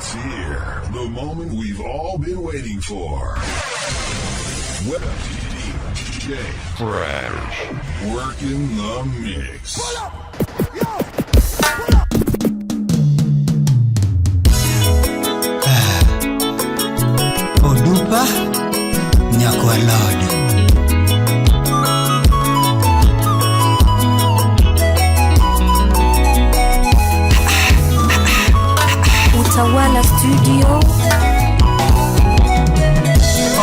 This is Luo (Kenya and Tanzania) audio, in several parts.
It's here, the moment we've all been waiting for. Web DJ Fresh, working the mix. Odupa Nyakwalod. Utawala Studio.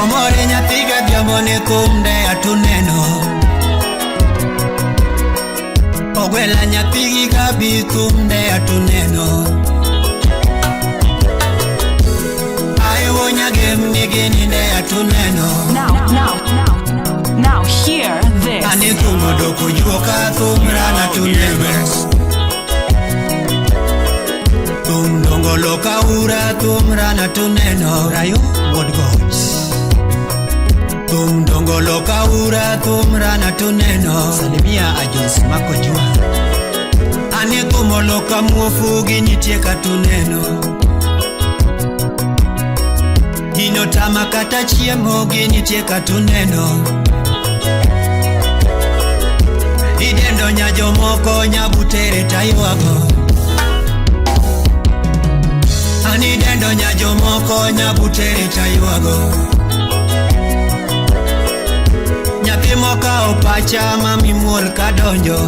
Omore nyathi gadhiambo ni kumde atuneno. Ogwela nyathi gi gabi kumde atuneno. Aiwo nyagem nigi ninde atuneno. Now, now, now, now, hear this. Ani thum odoko juoka thum rana tuneno. Thum dongolo kaura thum rana tuneno. Rayo wuod got. Thum dongolo kaura thum rana tuneno. Salimia Ajos mako jua. Ani thum oloka muofu gi nitie katuneno. Gino tama kata chiemo gi nitie katuneno. Idendo nya jomoko nyabutere taywago. An idendo nya jomoko nyabutere taywago. Nyathi mokawo pacha mami muol kadonjo.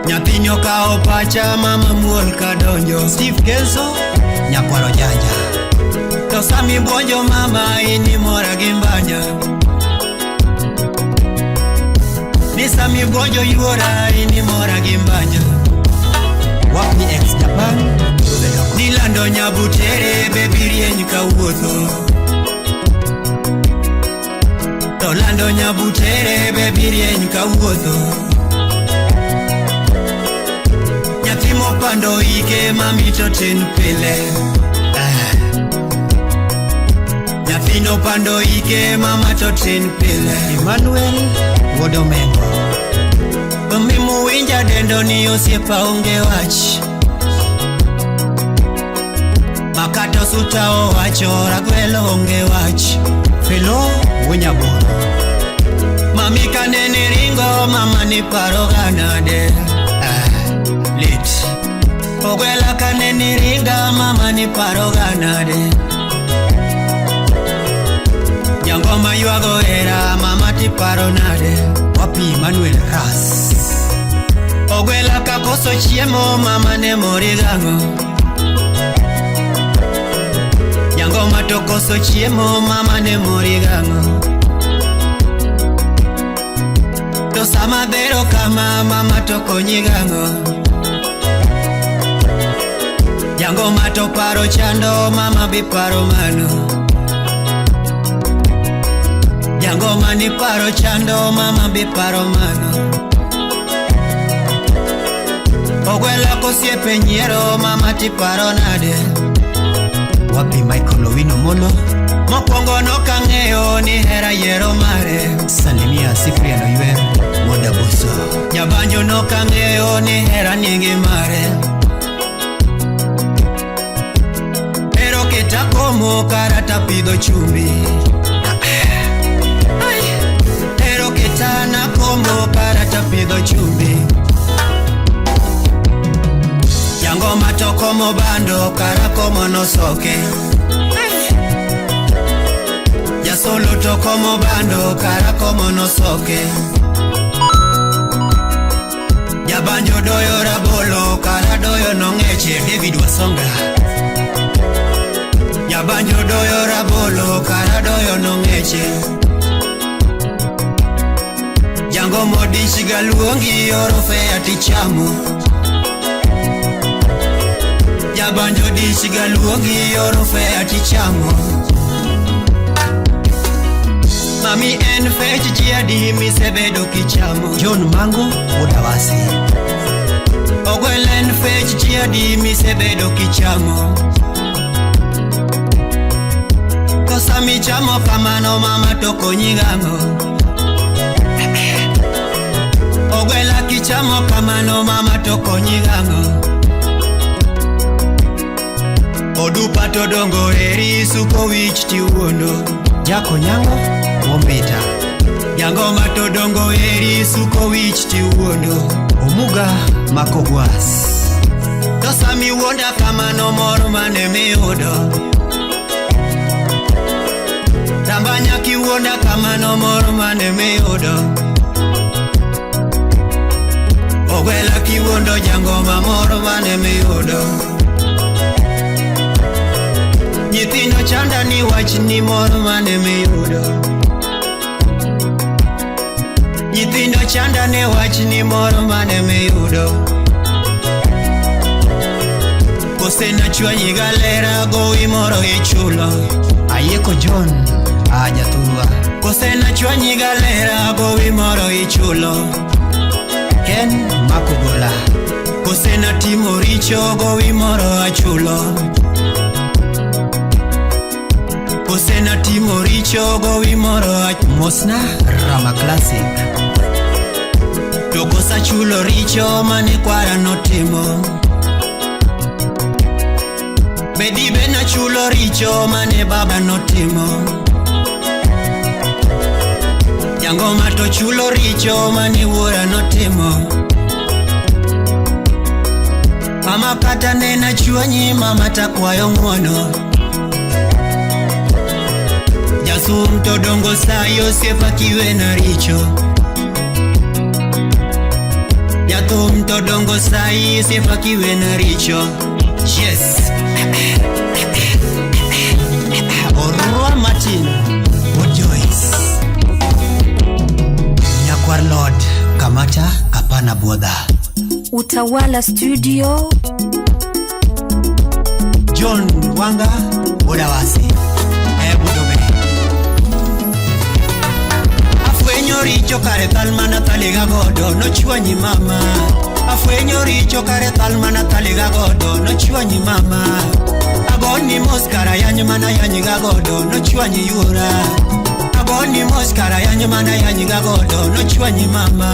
Nyathi nyokawo pacha mama muol kadonjo. Steve Kenzo nyakwaro janja. To sami buonjo mama inimora gi mbanya. Ni sami buonjo yuora inimora gi mbanya. Wapi ex Japan Nilando nyabutere bebi rieny kawuotho. To lando nyabutere bebi rieny kawuotho. Nyathi mopando ike mami to tin pile. Eh. Nyathi nopando ike mama to tin pile. Emmanuel wuod Omengo. Mimuwinja dendo ni osiepa onge wach. Makato suta owacho ragwelo onge wach. Felo wunyaboro. Mami kanene ringo mama ni paro ganade. Eh, lit. Ogwela kanene ringa mama ni paro ganade. Jangoma ywago hera mama ti paro nade. Wapi Emmanuel Ras. Ogwela kakoso chiemo mama ne mori gang'o. Jangoma to koso chiemo mama ne mori gang'o. To sama dhero kama mama to konyi gang'o. Jangoma to paro chando mama bi paro mano. Jangoma ni paro chando mama bi paro mano. Ogwela kosiepe nyiero mama ti paro nade. Wapi Michael Owino Molo. Mokwongo nokang'eyo ni hera yiero mare. Salimia Cyprian Oywer wuod Abuso. Jabanjo nokang'eyo ni hera nigi mare. Ero keta komo kara tapidho chumbi. Ero keta na komo kara tapidho chumbi. Jangoma to komo bando kara komo nosoke. Jasolo to komo bando kara komo nosoke. Jabanjo doyo rabolo kara doyo nong'eche David Wasonga. Jabanjo doyo rabolo kara doyo nong'eche. Jango modich galuongi oro fea tichamo. Jabanjo dich galuongi oro fea tichamo. Mami en fech ji adi misebedo kichamo. John Mango wuod Awasi. Ogwel en fech ji adi misebedo kichamo. To sami chamo kamano mama to konyi gang'o. Ogwela kichamo kamano mama to konyi gang'o. Odupa to dongo eri suko wich tiwuondo. Jako nyango wombita. Jangoma to dongo eri suko wich tiwuondo. Omuga mako gwas. To sami wuonda kamano mor mane miyudo. Tambanya kiwuonda kamano mor mane miyudo. Ogwela kiwuondo jangoma mor mane miyudo. Nyithindo chanda ni wach ni mor mane miyudo. Nyithindo chanda ne wach ni mor mane miyudo. Kose nachwanyi galera gowi moro ichulo. Ayeko John ajathurwa. Kose nachwanyi galera gowi moro ichulo. Ken Makogola. Kose natimo richo gowi moro achulo. Kose natimo richo gowi moro Mosna Rama Classic. To kosa chulo richo mane kwara notimo. Bedi be nachulo richo mane baba notimo. Jangoma to chulo richo mane wuora notimo. Mama kata ne nachwanyi mama takwayo ng'uono. Jasum to dongo sayo osiepa kiwena richo. Jathum to dongo sayi osiepa kiwena richo. Yes. Orwa Martin Ojoyce. Nyakwar Lord Kamata Kapana Bodha. Utawala Studio. John Wanga Odawasi. Ebudome. Afwenyo richo kare thal mana thaliga godo nochwanyi mama. Afwenyo richo kare thal mana thaliga godo nochwanyi mama. Agoni mos kara yanyi mana yanyiga godo nochwanyi yuora. Agoni mos kara yanyi mana yanyiga godo nochwanyi mama.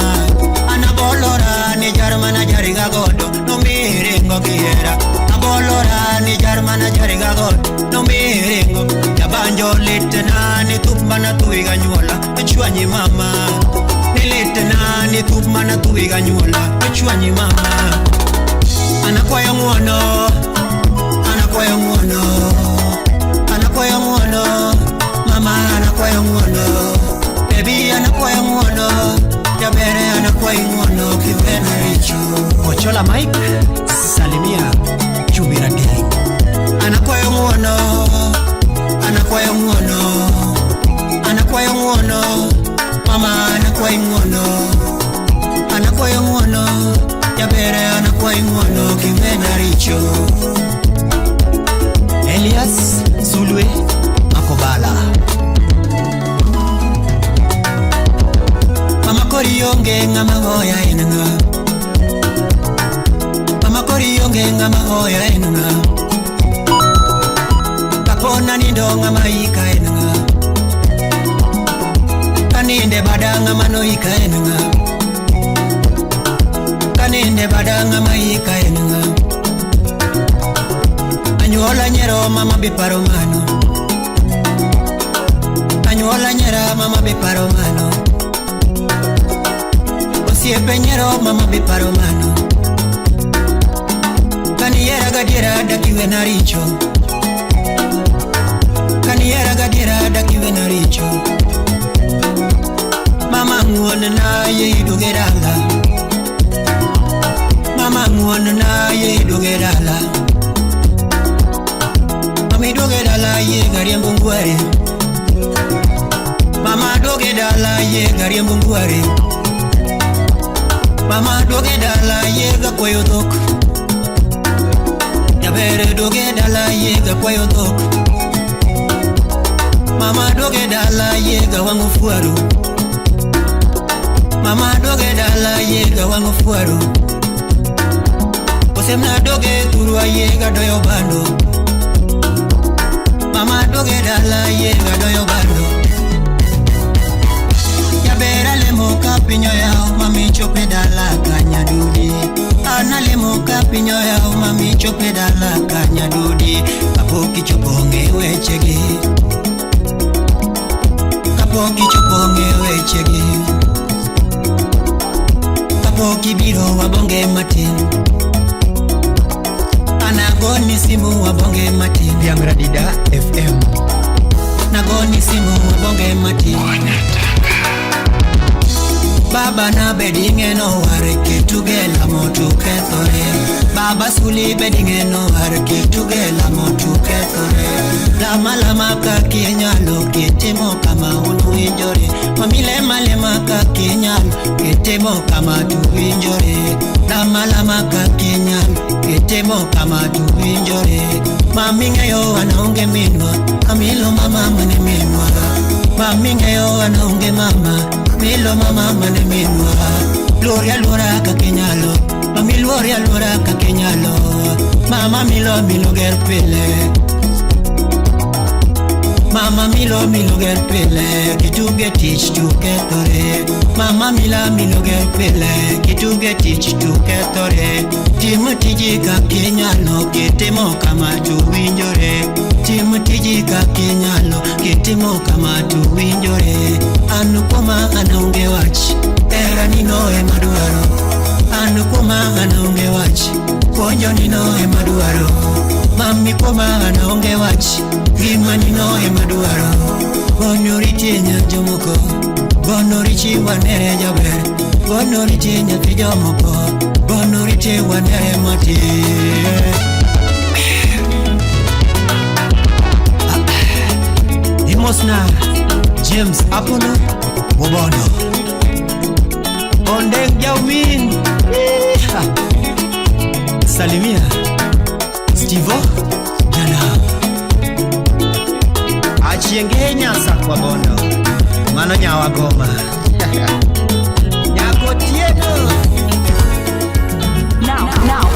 Anabolora ni jar mana jariga godo nomiringo gihera. Abolora ni jar mana jariga godo nomiringo. Jabanjo litna ni thup mana tuiga nyuola nochwanyi mama. Ni litna ni thup mana tuiga nyuola nochwanyi mama. Anakwayo ng'uono, anakwayo ng'uono, anakwayo ng'uono, mama anakwayo ng'uono, baby anakwayo ng'uono, jabere anakwayo ng'uono kiwena richo. Ochola Mike, salimia Chubira Deli. Anakwayo ng'uono, anakwayo ng'uono, anakwayo ng'uono, mama anakwayo ng'uono, anakwayo ng'uono, jabere anakwayo ng'uono kiwena richo. Elias Sulwe Makobala. Mama kori onge ng'ama hoya en ng'a. Mama kori onge ng'ama hoya en ng'a. Kapona nindo ng'ama ika en ng'a. Kaninde bada ng'ama no ika en ng'a. Kaninde bada ng'ama ika en ng'a. Anyuola nyero mama be paro mano. Anyuola nyera mama be paro mano. Osiepe nyero mama be paro mano. Kaniera gadiera dakiwena richo. Kaniera gadiera dakiwena richo. Mama ng'uon na ye iduoge dala. Mama ng'uon na ye iduoge dala. Mama iduoge dala ye gariembo ngware. Mama duoge dala ye gariembo ngware. Mama duoge dala ye gakwayo dhok. Jabere duoge dala ye gakwayo dhok. Mama duoge dala ye gawang'o fwaru. Mama duoge dala ye gawang'o fwaru. Osemna duoge thurwa ye gadoyo bando. Mama duoge dala ye gadoyo bando. Jabera Analemo ka piny oyaw mami chope dala ka nyadudi. Analemo ka piny oyaw mami chope dala ka nyadudi. Kapok ichopo ng'e wechegi. Kapok ichopo ng'e wechegi. Kapok ibiro wabonge matin. Anagoni simu wabonge matin. Dhiang' Radida FM. Nagoni simu wabonge matin. Baba na bedi ng'eno war kituge lamo to kethore. Baba suli bedi ng'eno war kituge lamo to kethore. Lama lama kaka inyalo kitimo kama un winjore. Mami lema lema kaka inyalo kitimo kama tu winjore. Lama lama kaka inyalo kitimo kama tu winjore. Mami ng'eyo an aonge minwa, amilo mama mane minwa. Mami ng'eyo an aonge mama, milo mama mane minwa. Luori aluora kaka inyalo, mami luori aluora kaka inyalo. Mama milo milo ger pile. Mama milo milo ger pile, kituge tich to kethore. Mama mila milo ger pile, kituge tich to kethore. Tim tiji kaka inyalo, kitimo kama to winjore. Tim tiji kaka inyalo, kitimo kama to winjore. An kuoma an aonge wach, hera nino ema dwaro. An kuoma an aonge wach, puonjo nino ema dwaro. Mami kuoma an aonge wach, ngima nino ema dwaro. Gono ritie nya jomoko, gono richi wanere jaber. Gono ritie nyathi jomoko, gono ritie wanere matin. Imosna James Apollo Bobono. Ondeng Jaumin. Yeeha. Salimia Stivo Jana. Achienge Nyasakwa Bondo. Mano nyawa goma. Nyako Tieno. Now, now,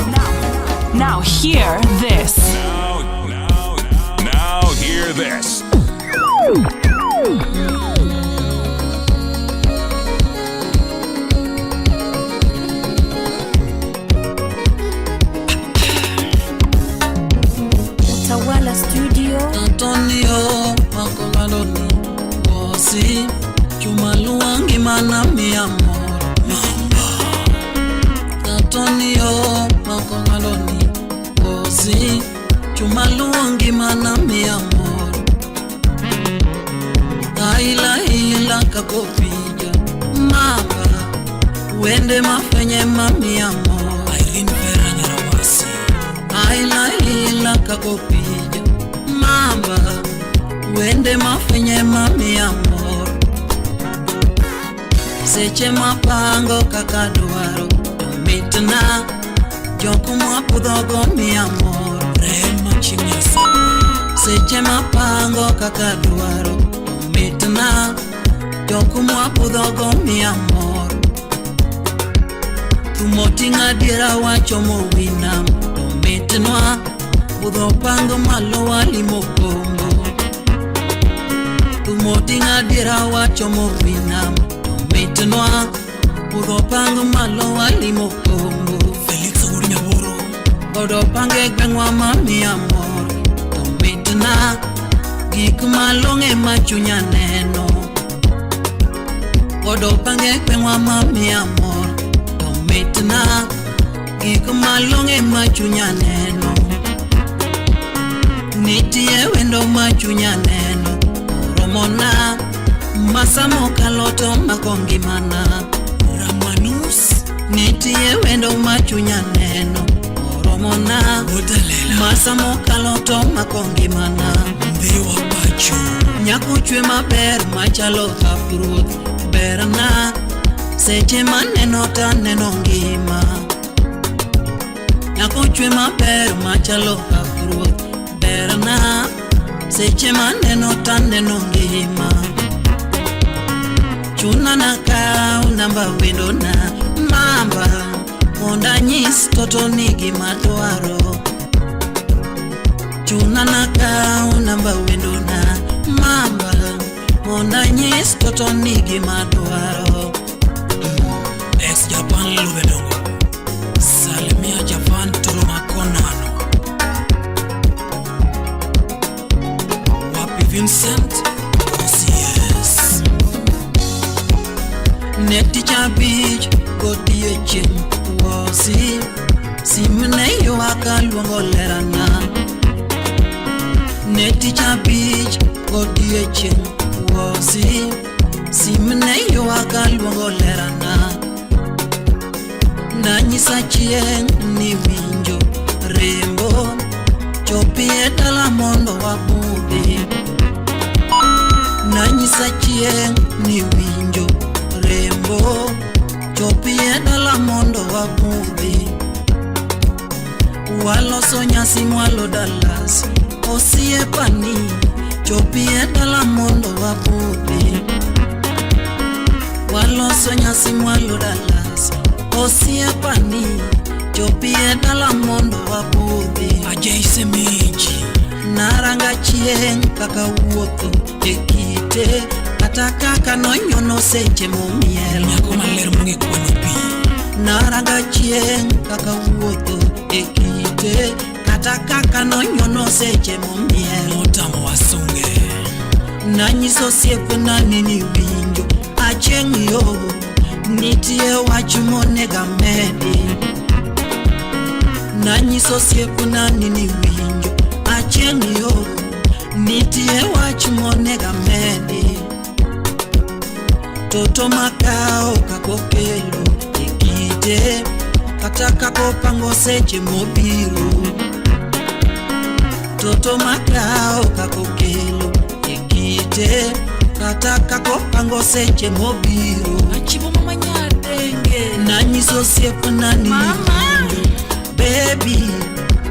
now, hear this. Now, now, hear this. Utawala Studio. Antonio Makomaloni Bosi Chumaluangi mana mi amor Antonio Makomaloni Bosi Chumaluangi mana mi amor Aila ila kakopija Mama Wende mafenye mami amor Irene Vera Nyarawasi Aila ila kakopija Mama Wende mafenye mami amor Seche mapango kaka dwaro to mitna Jok mwapudhogo mi amor Rehema Chieng' Nyasaye Seche mapango kaka dwaro to mitna Jok mwapudhogo mi amor Thum oting'o adiera wacho mowi nam to mitnwa Budho pango malo walimo kombo Thum oting'o adiera wacho mowi nam to mitnwa Budho pango malo walimo kombo Felix Owuor Nyaboro Godo pange gweng'wa mamiya mor to mitna Gik malong'e ma chunya neno Godo pange gweng'wa mamiya mor to mitna Gik malong'e ma chunya neno Nitie wendo ma chunya neno Oromona Masa mokalo to mako ngimana Ramanus Nitie wendo ma chunya neno Oromona Odalela Masa mokalo to mako ngimana Ndhiwa Pacho Nyako chwe maber machalo hap ruoth berna Seche maneno taneno ngima Nyako chwe maber machalo hap ruoth berna Seche maneno taneno ngima Chuna na kaw namba wendona mamba Mondo anyis toto ni gima dwaro Chuna na kaw namba wendona mamba Mondo anyis toto ni gima dwaro Boss Japan Ludhe Dongo. Salimia Japan Tolo Makonano. Wapi Vincent? OCS. Ne tich abich godiechieng' wosi sim ne ywak aluongo lerana ne tich abich godiechieng' wosi sim ne ywak aluongo lerana nanyisa chieng' ni winjo rembo chopi e dala mondo wabudhi nanyisa chieng' ni winjo rembo chopi e dala mondo wabudhi waloso nyasi mwalo Dallas osiepani chopi e dala mondo wabudhi waloso nyasi mwalo Dallas osiepani chopi e dala mondo wabudhi Ajay Semeji. Naranga chieng' kaka wuotho e kite kata kaka nonyono seche momiel Nyako maler mong'e kwano pi. Naranga chieng' kaka wuotho e kite kata kaka nonyono seche momiel Motamo wasunge. Nanyiso osiepna ni niwinjo achieng' yo nitie wach monego amedi Nanyiso osiepna ni niwinjo achieng' yo nitie wach monego amedi Toto makao kakokelo e kite kata kakopango seche mobiro Toto makao kakokelo e kite kata kakopango seche mobiro Achibo mama nyadenge. Nanyiso osiepna ni niwinjo Baby,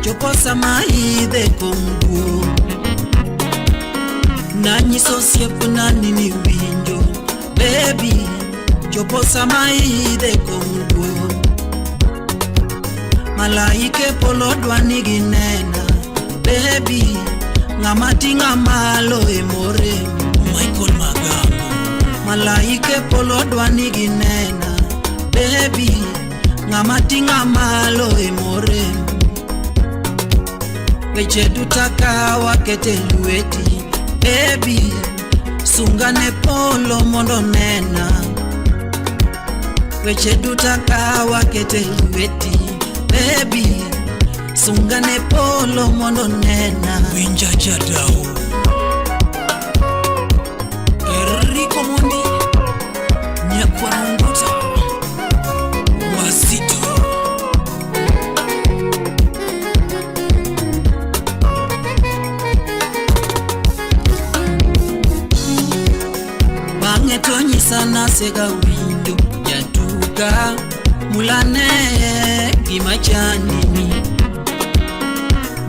chopo sama idhe kom duong' Nanyiso osiepna ni niwinjo Baby, chopo sama idhe kom duong' Malaike polo dwa ni ginena Baby, ng'ama ting'a malo emorem Michael Magambo. Malaike polo dwa ni ginena Baby, ng'ama ting'a malo emorem Weche duto akawa akete lweti Baby, sunga ne polo mondo nena Weche duto akawa akete lweti Baby, sunga ne polo mondo nena Winja Jadau. Enrico Mondi. Nyakwara Onguta. Wazito. Bang'e to nyisa nasega winjo jatuka mulane gima chandini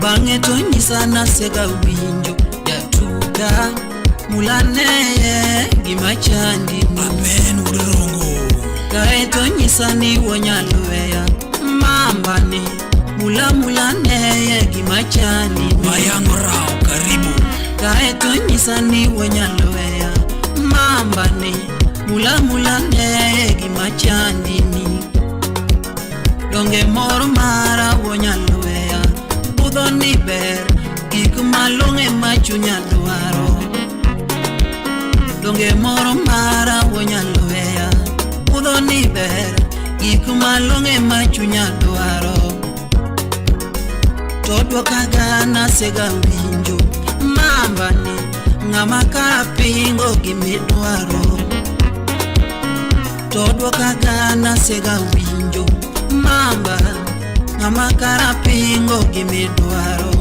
Bang'e to nyisa nasega winjo jatuka mulane gima chandini Aben Wuod Kae to nyisa ni wanyalo weya mambani mula mula neye gima chandini Mayango Rao, karibu. Kae to nyisa ni wanyalo weya mambani mula mula neye gima chandini Donge mor mara wanyalo weya budho ni ber gik malong'e ma chunya dwaro Donge mor mara wanyalo weya budho ni ber gik malong'e ma chunya dwaro To dwokaga nasega winjo mambani ng'ama kara pingo gimidwaro To dwokaga nasega winjo mamba ng'ama kara pingo gimidwaro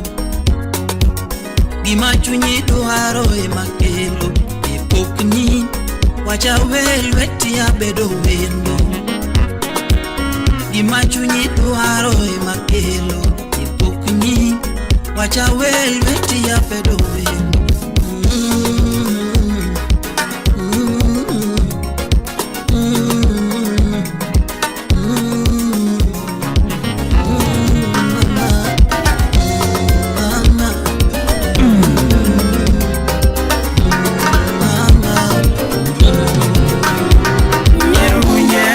Gima chunyi dwaro ema kelo e pokni wacha we lweti abedo wendo Gima chunyi dwaro ema kelo e pokni wacha we lweti abedo wendo Mm, mm, mm, mm, mama, mama, mama. Nyemunye.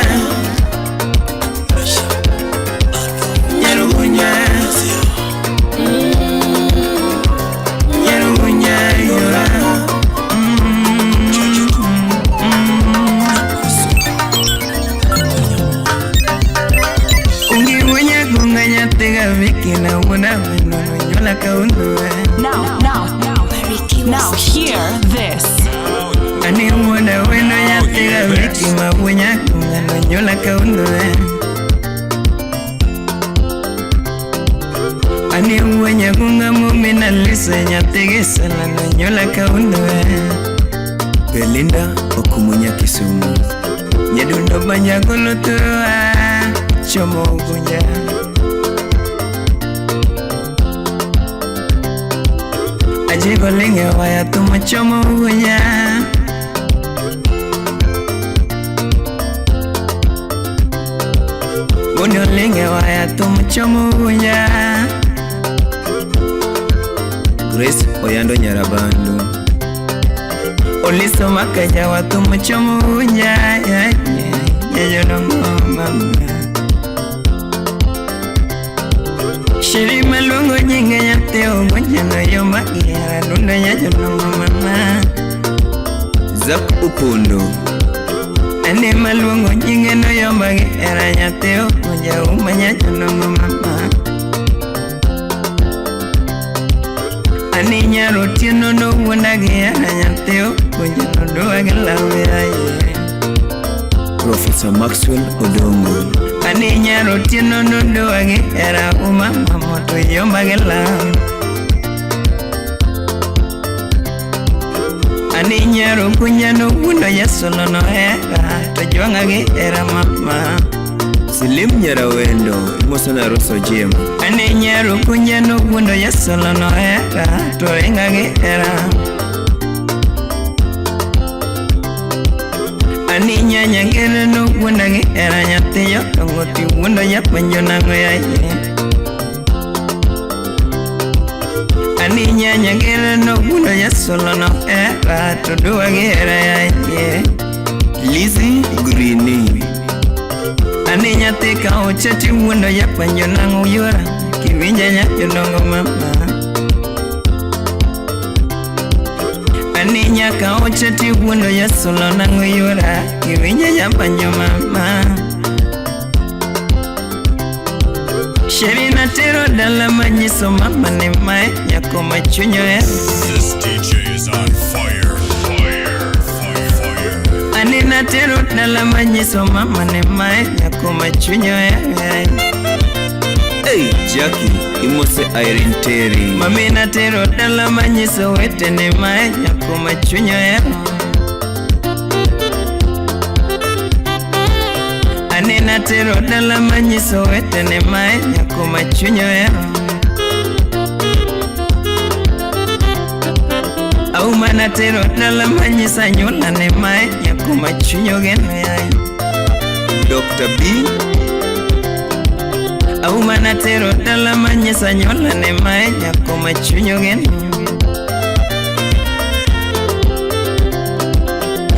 wuonda wendo nonyuola kaundo. Now, now, now hear this. Ani wuonda wendo nyathiga wiki ma wuonya kunga nonyuola kaundo. Ani wuonya kunga mumina lisa nyathigi sala nonyuola kaundo. Belinda Okumunya Kisumu. Nyadundo banyagolo thurwa chomo Ugunja. Ajigo linge waya thumo chomo Ugunja. Bunyo linge waya thumo chomo Ugunja. Grace Oyando Nyarabandu. Oliso makaja wa thumo chomo Ugunja. Jajodongo mama. Shiri maluongo nyinge nyathi Ugunja no yo magera dundo jajodongo mama. Zack Opondo. Ane maluongo nyinge no yo magera nyathi Ugunja uma jajodongo mama. Ani nyaro tieno no wuonda gi hera nyathi Ugunja no dwa gi lawe aye. Professor Maxwell Odongo. Ani nyaro tieno no dwa gi hera uma mama to yomba gi lawe. Ani nyaro kunya no wuondo jasolo no hera to jwang'a gi hera mama. Silim Nyarawendo imoso na Roso Jim. Ani nyaro kunya no wuondo jasolo no hera to ringa gi hera. Ani nyanya ngere no wuonda gi hera nyathi jodongo ti wuondo japenjo nang'o yaye. Ani nyanya ngere no wuondo jasolo no hera to dwa gi hera yaye. Lizzy Greeny. Ani nyathi ka ocha ti wuondo japenjo nang'o yora kiwinja nyajodongo mama. Ani nyaka ocha ti wuondo jasolo nang'o yora kiwinja japenjo mama. Sheri natero dala manyiso mama ni mae nyako ma chuny ohero. This DJ is on fire. Fire, fire, fire. Ani natero dala manyiso mama ni mae nyako ma chuny ohero. Hey Jackie imose Irene Terry. Mami natero dala manyiso wetene mae nyako ma chuny ohero. Ani natero dala manyiso wetene mae nyako ma chuny ohero. Auma natero dala manyiso anyuola ne mae nyako ma chuny ogeno yaye. Dr. B. Auma natero dala manyiso anyuola ne mae nyako ma chuny ogeno.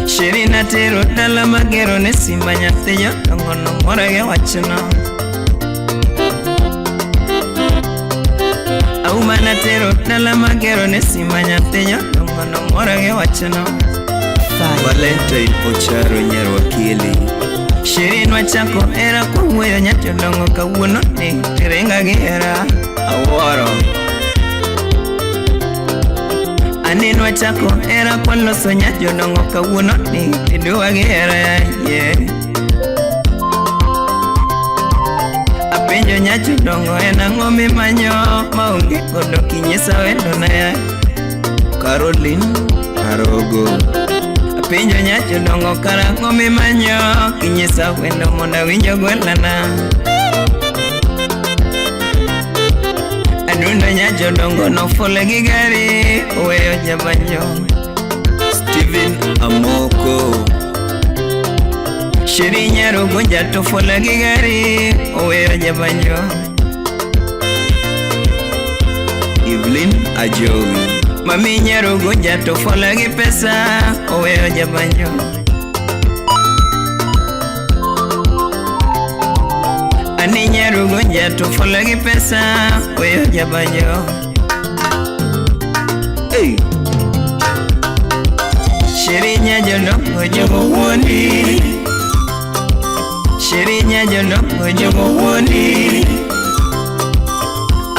Sheri natero dala magero ne simba nyathi jodongo no mora gi wachno. Auma natero dala magero ne simba nyathi jodongo no mora gi wachno. Valentine Ocharo Nyarwakili. Sheri nwachako hera kwawuoyo nyajodongo kawuono ni tiringa gi hera. Awuoro. Ani nwachako hera kwaloso nyajodongo kawuono ni tidwa gi hera yeah. Apenjo nyajodongo en ang'o mimanyo maonge godo kinyisa wendona ya. Caroline Arogo. Apenjo nyajodongo kara ang'o mimanyo kinyisa wendo mondo awinj ogwelana. Adundo nyajodongo nofule gi gari oweyo jabanjo. Steven Amoko. Sheri nyaro gunja to fule gi gari oweyo jabanjo. Evelyn Ajowi. Mami nyaro gunja to fule gi pesa oweyo jabanjo. Ani nyaro gunja to fule gi pesa oweyo jabanjo. Hey. Sheri nyajodongo jogo wuondi. Sheri nyajodongo jogo wuondi.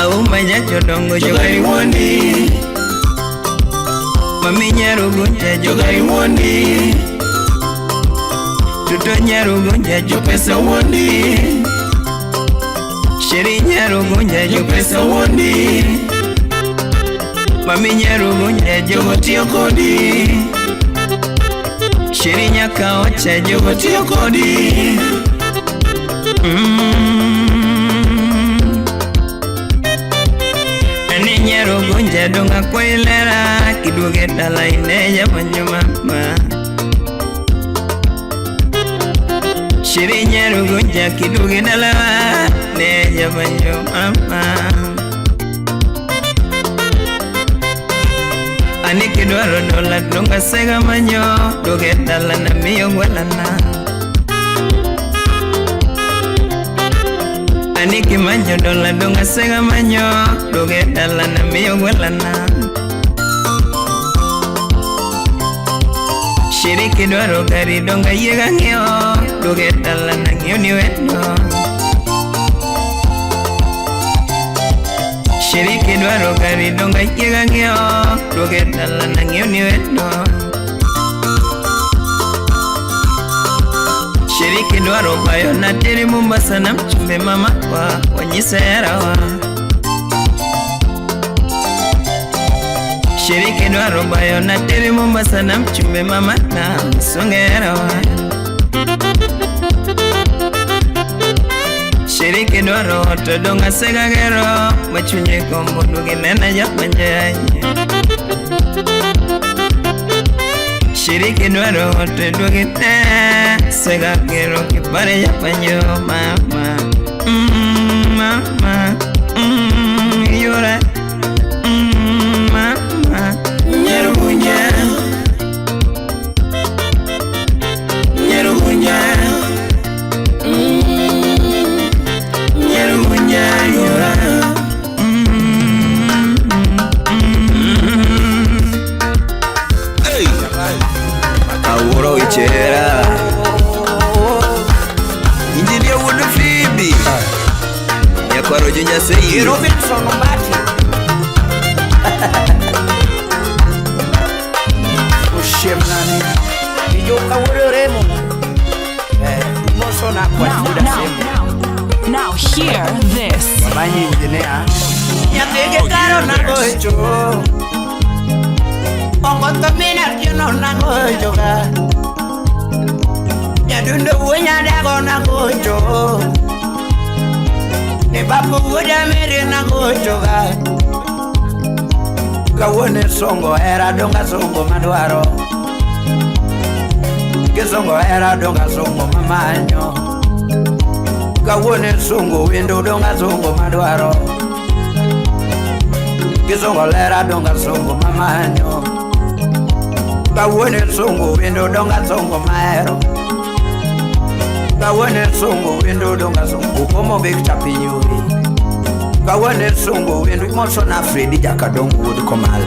Auma jajodongo jogari wuondi. Mami nyarugunja jogari wuondi. Tuto nyarugunja jopesa wuondi. Sheri nyarugunja jopesa wuondi. Mami nyarugunja jogo tiyo kodi. Sheri nyaka ocha jogo tiyo kodi. Ani nyarugunja donga kwailera kiduoge dala ine jamanyo mama. Sheri nyarugunja kiduoge dala ne jamanyo mama. Ani kidwaro dola donga sega manyo duoge dala na miyo gwelana. Ani kimanyo dola donga sega manyo duoge dala na miyo gwelana. Sheri kidwaro gari donga yiega ng'iewo duoge dala na ng'iewo ni wendo. Sheri kidwaro gari donga yiega ng'iewo duoge dala na ng'iewo ni wendo. Sheri kidwaro bayo na teri Mombasa na mchumbe mama wa wanyise herawa. Sheri kidwaro bayo na teri Mombasa na mchumbe mama na msonge herawa. Sheri kidwaro to donga sega gero machunye kombo duoge nena japanje. Sheri kidwaro to duoge ne sega gero kipare japanjo mama. Mama, yora, mama. Nyarugunja, nyarugunja, nyarugunja yora. Hey! Awuoro weche hera. Injinia wuod Fibi. Nyakwaro jo Nyasaye. Robinson Ombati. Oshiemnani. Ijoka wuod Remo. Mosona kwa Now, muda now, seme. now hear this. Babanyi engineer. Nyathigi karo nagocho. Ongoto mina tieno nagocho ga. Nyadundo wuo nyadago nagocho. Ni babu wuoda mere nagocho ga. Kawuono songo hera donga songo madwaro. Kisongo hera donga songo mamanyo. Kawuono songo wendo donga songo madwaro. Kisongo lera donga songo mamanyo. Kawuono songo wendo donga songo mahero. Kawuono songo wendo donga songo komo Victor Pinyuri. Kawuono songo wendo imoso na Fredi Jakadongo wuod Komal.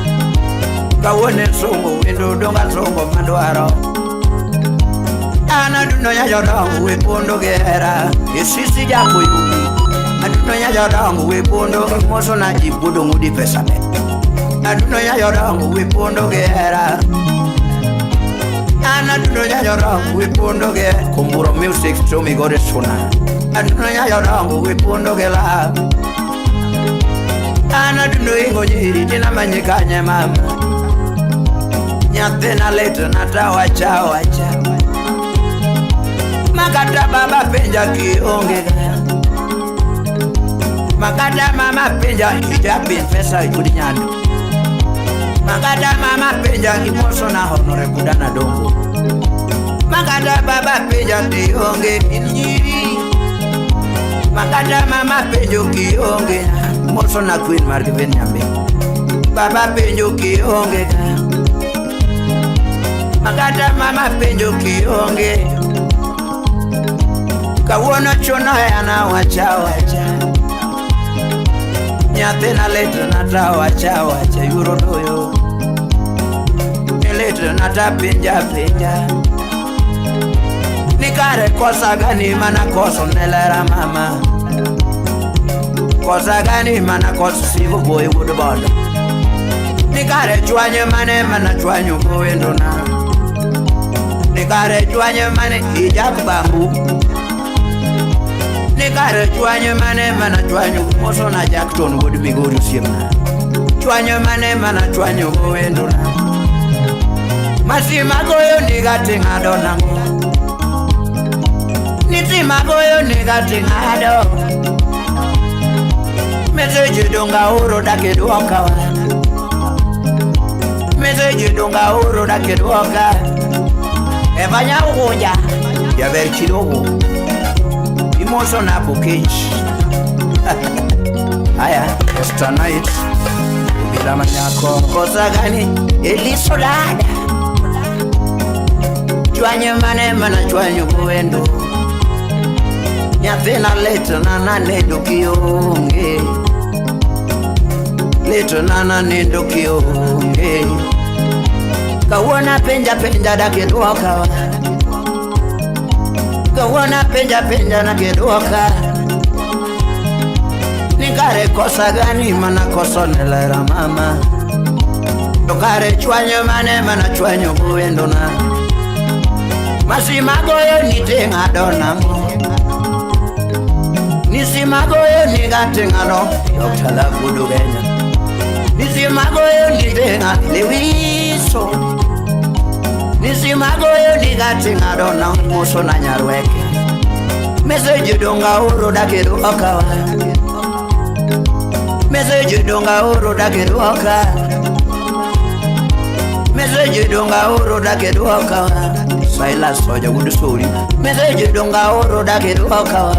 Kawuono songo wendo donga songo madwaro. An adundo nya jodongo we pondo gi hera. Isisi jakoyugi. Adundo nya jodongo we pondo imoso na ji budo ngudi pesa be. Adundo nya jodongo we pondo gi hera. An adundo nya jodongo we pondo gi Kumburo music to mi gore suna. Adundo nya jodongo we pondo gi la. An adundo ingo nyiri tina manye kanye mama. Nyathina lit na tawacha wacha. Makata baba penja kionge ga. Makata mama penja ijapi pesa ikudi nyando. Makata mama penja imoso na honore kudana dongo. Makata baba penja kionge inyiri. Makata mama penjo kionge moso na queen margiven nyambe. Baba penjo kionge ga. Makata mama penjo kionge. Kawuono chuno yana wacha wacha. Nyathina lit na ta wacha wacha yuro doyo. Lit na ta penja penja. Ni kare kosa gani mana koso ne lera mama. Kosa gani mana koso sivo boy wuod bondo. Ni kare chwanye mane mana chwanyo go na. Ni kare chwanye mane ijak bambu. Ni kare chwanye mane mana chwanyo moso na Jackton wuod Migori osiepna. Chwanyo mane mana chwanyo go na. Masima goyo niga ting'ado nang'o. Nitima goyo niga ting'ado. Message donga oro dakiduoka wa. Message donga oro dakiduoka. Evanya ugunja jaber chidogo. Imoso na bukech. Haya, Esther Night. Bila manyako. Kosa gani Eliso dada. Chwanyo mane mana chwanyo goendo. Nyathina litna na nindo kionge. Litna na nindo kionge. Kawuono penja penja dakiduoka. Kawuono penja penja dakiduoka. Ni kare kosa gani mana koso nelera mama. To kare chwanyo mane mana chwanyo goendo na. Masima goyo ni ting'ado nang'o. Nisima goyo niga ting'ado. Dr. Love wuod Ugenya. Nisima goyo ni ting'ado lewiso. Nisima goyo niga ting'ado nang'o moso na nyarweke. Message donga oro dakiduoka wa. Message donga oro dakiduoka. Message donga oro dakiduoka wa. Silas Soja wuod Sori. Message donga oro dakiduoka wa.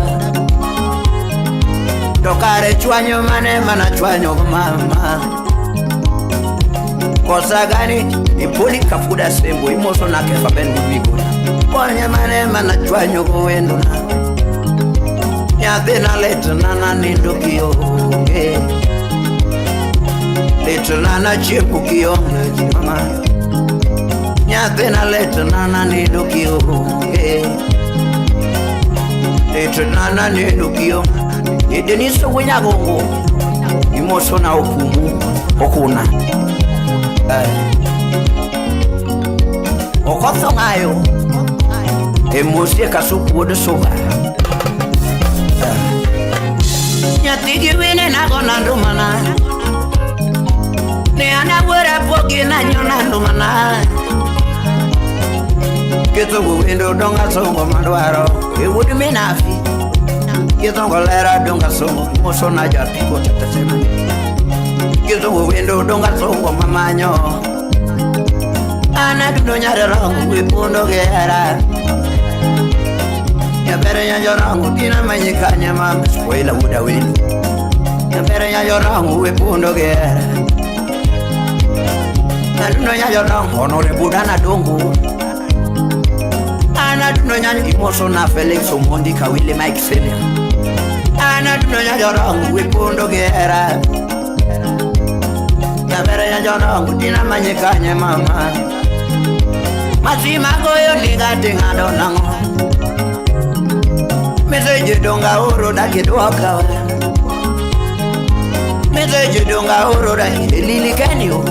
To kare chwanyo mane mana chwanyo mama. Kosa gani ipoli kafuda sembo imoso na kefa ben Migori. Konya mane mana chwanyo goendo na. Nyathina litna na nindo kionge. Litna na chiemo kionge mama. Nyathina litna na nindo kionge. Litna na nindo kionge. Edeniso winyagongo. Imoso na okumu okuna. Okotho ng'ayo. Emosie kasuku wuod suga. Nyathi gi wine nago nandumana. Ne an awuora pogi nanyo nandumana. Kithungu wendo donga songo madwaro. E wuod minafi. Kithungu lera donga songo moso na japiko tatasema. Kithungu wendo donga songo mamanyo. Ana dundo nyare rangu wipundo gera. Nyabere nyanjo rangu dina manyika nyama spoila wuda wendo. Nyabere nyanjo rangu wipundo gera. Adundo nyanjo rangu honore budana dongo. Ana dundo nyanjo imoso na Felix Omondi Kawile Mike Senior. Ana dundo nyanjo rangu wipundo gera. Nyabere nyanjo rangu dina manyika nyama. Masima goyo niga ting'ado nang'o. Message donga oro dakiduoka. Message donga oro lili kenyo.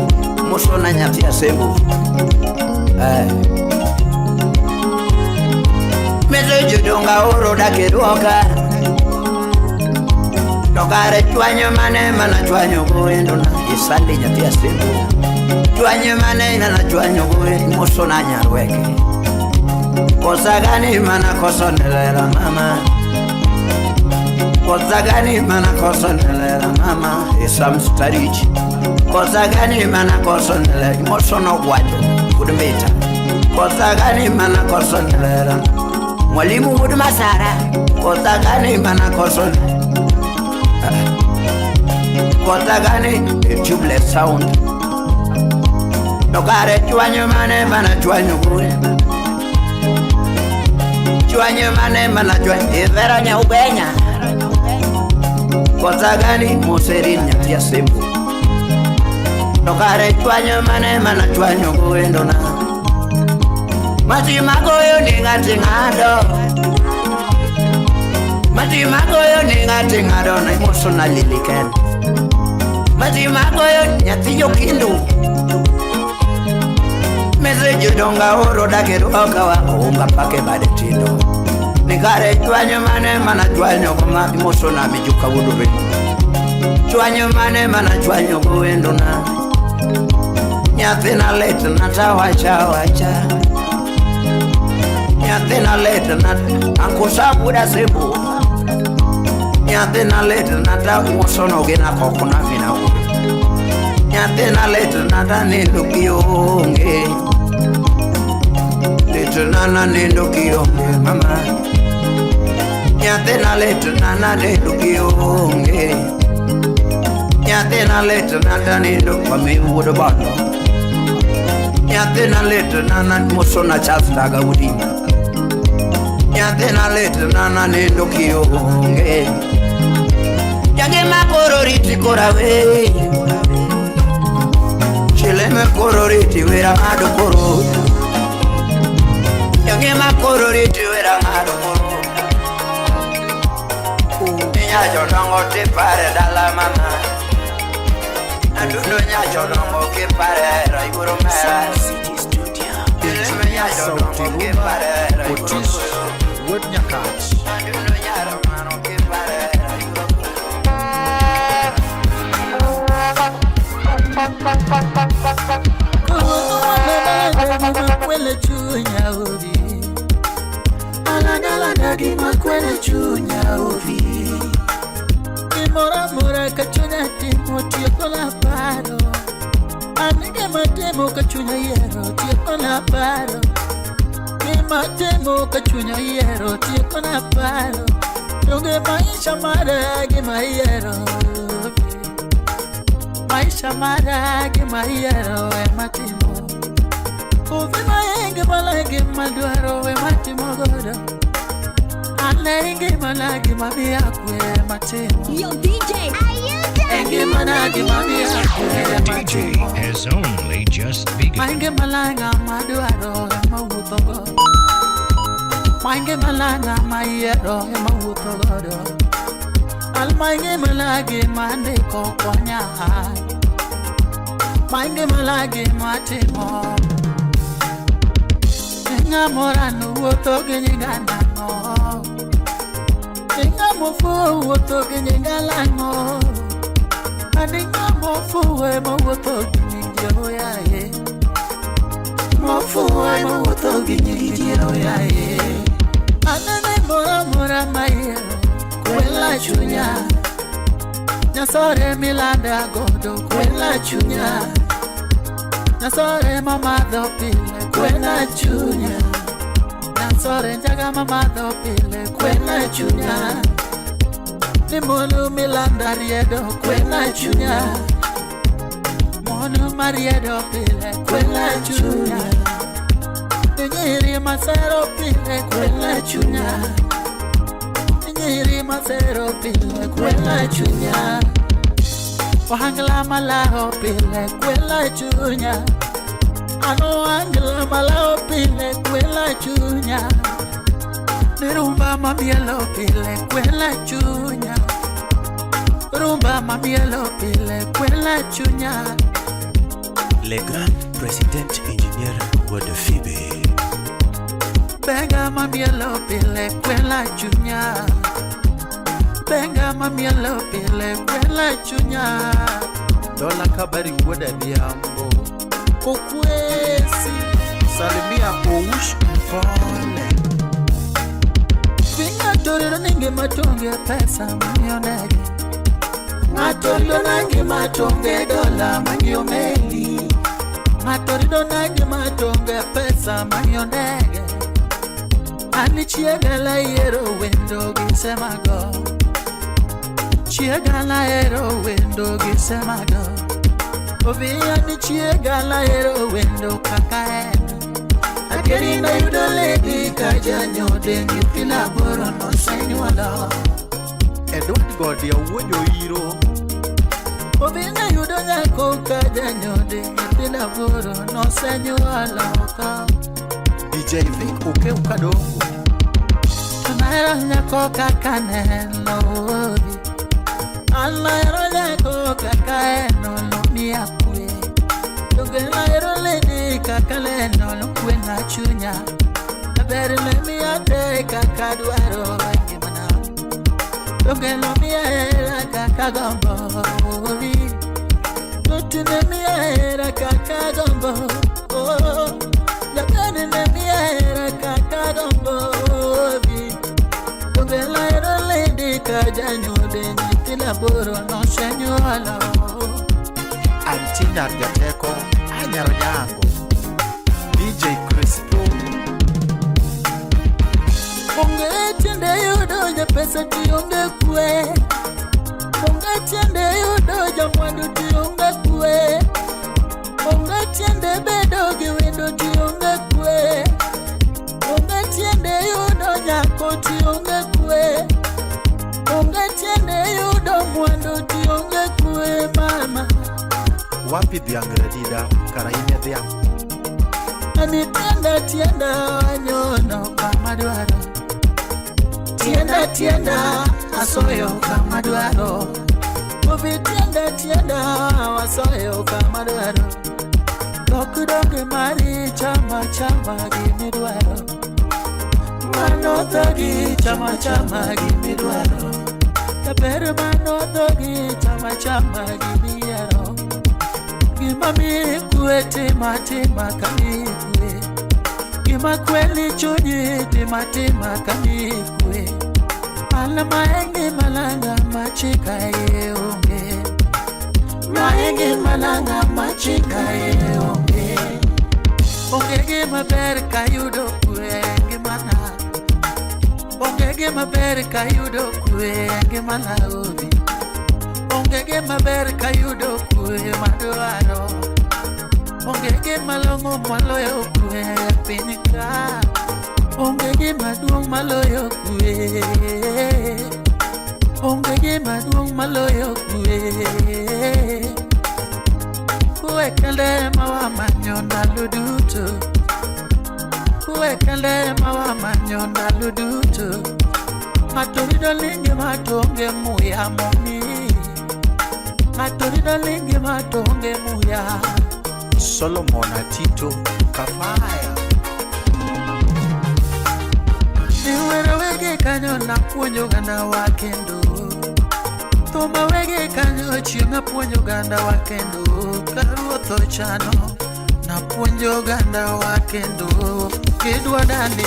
Moso na nyathi asembo. Message donga oro dakiduoka. To kare chwanyo mane mana chwanyo goendo na isande nyathi asembo. Chwanyo mane mana chwanyo goendo moso na nyarweke. Kosa gani mana koso nelera mama. Kosa gani mana koso nelera mama. Isam starich. Kosa gani mana koso nelera moso no gwajo wuod Mbita. Kosa gani mana koso nelera mwalimu wuod Masara. Kosa gani mana koso. Kosa gani tubeless sound. To kare chwanyo mane mana chwanyo goendo. Chwanyo mane mana chwanyo ivera nyaubenya. Kosa gani moserin nyathi asembo. To kare chwanyo mane mana chwanyo goendo na. Masima goyo niga ting'ado. Mati magoyo ni ng'ati ng'ado na imoso na liliken. Mati magoyo nyathi jokindu. Message donga oro dakero okawa unga pake bade tindo. Nikare chwanyo mane mana chwanyo koma imoso na mijuka wudo wendo. Chwanyo mane mana chwanyo go wendo na. Nyathina lit na tawacha wacha. Nyathina lit na ankusa buda sebu. Nyathina lit na ta usono gina kokona mina. Nyathina lit na ta nindo kionge. Lit na na nindo kionge mama. Nyathina lit na na nindo kionge. Nyathina lit na ta nindo kwa mi wuodo bondo. Nyathina lit na na mosona Charles Daga udi. Nyathina lit na na nindo kionge. Jangima koro riti kora we. Chileme koro riti wera ng'ado koro. Jangima koro riti wera ng'ado koro. Nyacho dongo tipare dala mama. Adundo nyacho dongo kipare ra igoro mera. Chileme nyacho dongo kipare ra igoro Otis Wuod Nyakach. Adundo nyaro mano kipare ra igoro. Makwele chunya obi. Alana gi makwele chunya obi. Mora mora kachunya timo tieko la paro. Anige matemo kachunya yiero tieko la paro. Matemo kachunya yiero tieko la paro. Donge maisha mara gi mayiero. Maisha mara gi mayiero ema timo. Ovi maenge malage madwaro ema timo godo. Anenge malage mamiakwe matimo. Yo DJ, are you done? Enge malage mamiakwe Your DJ has only just begun. Mange malanga madwaro ema wuotho godo. Mange malanga mayiero ema wuotho godo. Al mange malage mandiko konya. Mange malage matimo. Ng'amora wuotho gi nyinga nang'o. Ng'amo fuo wuotho gi nyinga lang'o. Ani ng'amo fuo ema wuotho gi nying Jehoyaye. Mofuo ema wuotho gi nying Jehoyaye. Anene mora mora mayiero kwela chunya. Nyasore milanda godo kwela chunya. Nyasore mamadho pile kwela chunya. Nyasore njaga mamadho pile kwela chunya. Ni monu milanda riedo kwela chunya. Monu mariedo pile kwela chunya. Ni nyiri masero pile kwela chunya. Ni nyiri masero pile kwela chunya. Ohangla malao pile kwela chunya. Ano angla malao pile kwela chunya. Ni rumba mamielo pile kwela chunya. Rumba mamielo pile kwela chunya. Le grand président ingénieur Wuod Phoebe. Benga mamielo pile kwela chunya. Benga mamielo pile kwela chunya. Dola Kabari Wuod Adhiambo. Kokwesi Salimia Oush Mpole. Ng'ato rito ninge matonge pesa mang'iewo ndege. Ng'ato rito nange matonge dola mang'iewo meli. Ng'ato rito nange matonge pesa mang'iewo ndege. An chiega layiero wendo gi semago. Chiega lahero wendo gi semago. Obi an chiega lahero wendo kaka en. Adieri nayudo lady ka janyode nyithindo aboro nosenyuolo. Edward Godia wuod Oiro. Obi nayudo nyako ka janyode nyithindo aboro nosenyuolo ka. DJ Vic Okeu Kadongo. Anahero nyako kaka neno obi. Anahero nyako kaka eno nomiya kwe. Donge nahero lady kaka leno nokwena chunya. Ber ne miya te kaka dwaro e ngimana. Donge nomiya hera kaka gombo obi. Totine miya hera kaka gombo. Oh, Jakani ne miya hera kaka gombo obi. Donge nahero lady ka janyuode nyithindo aboro nosenyuolo. Anti nyar jateko, anyar nyango. DJ Crispo. Onge tiende yudo japesa to onge kwe. Onge tiende yudo jamwandu to onge kwe. Onge tiende bedo gi wendo to onge kwe. Onge tiende yudo nyako to onge kwe. Onge tiende yudo mwandu to onge kwe mama. Wapi dhiang' Radida, kara in e dhiang'. Ani tienda tienda wanyono kama dwaro. Tienda tienda asoyo kama dwaro. Obi tienda tienda wasoyo kama dwaro. Dok donge mari chama chama gimidwaro. Mano dhogi chama chama gimidwaro. Jaber mano dhogi chama chama gimiyiero. Gima miyi kwe tima tima kamiyi kwe. Gima kweli chunyi tima tima kamiyi kwe. An maengi malanga machika ye onge. Maengi malanga machika ye onge. Onge gima ber kayudo kwe e ngimana. Onge gima ber kayudo kwe e ngimana obi. Onge gima ber kayudo kwe madwaro. Onge gima long'o maloyo kwe e piny ka. Onge gima duong' maloyo kwe. Onge gima duong' maloyo kwe. Kwe kende ema wamanyo ndalo duto. Kwe kende ema wamanyo ndalo duto. Ng'ato rito ni ngima to onge muya momiyi. Ng'ato rito ni ngima to onge muya. Solomon Atito Kafaya. Niwero wege kanyo napuonjo oganda wa kendo. Thuma wege kanyo chieng' apuonjo oganda wa kendo. Ka ruoth ochano napuonjo oganda wa kendo. Gidwa dani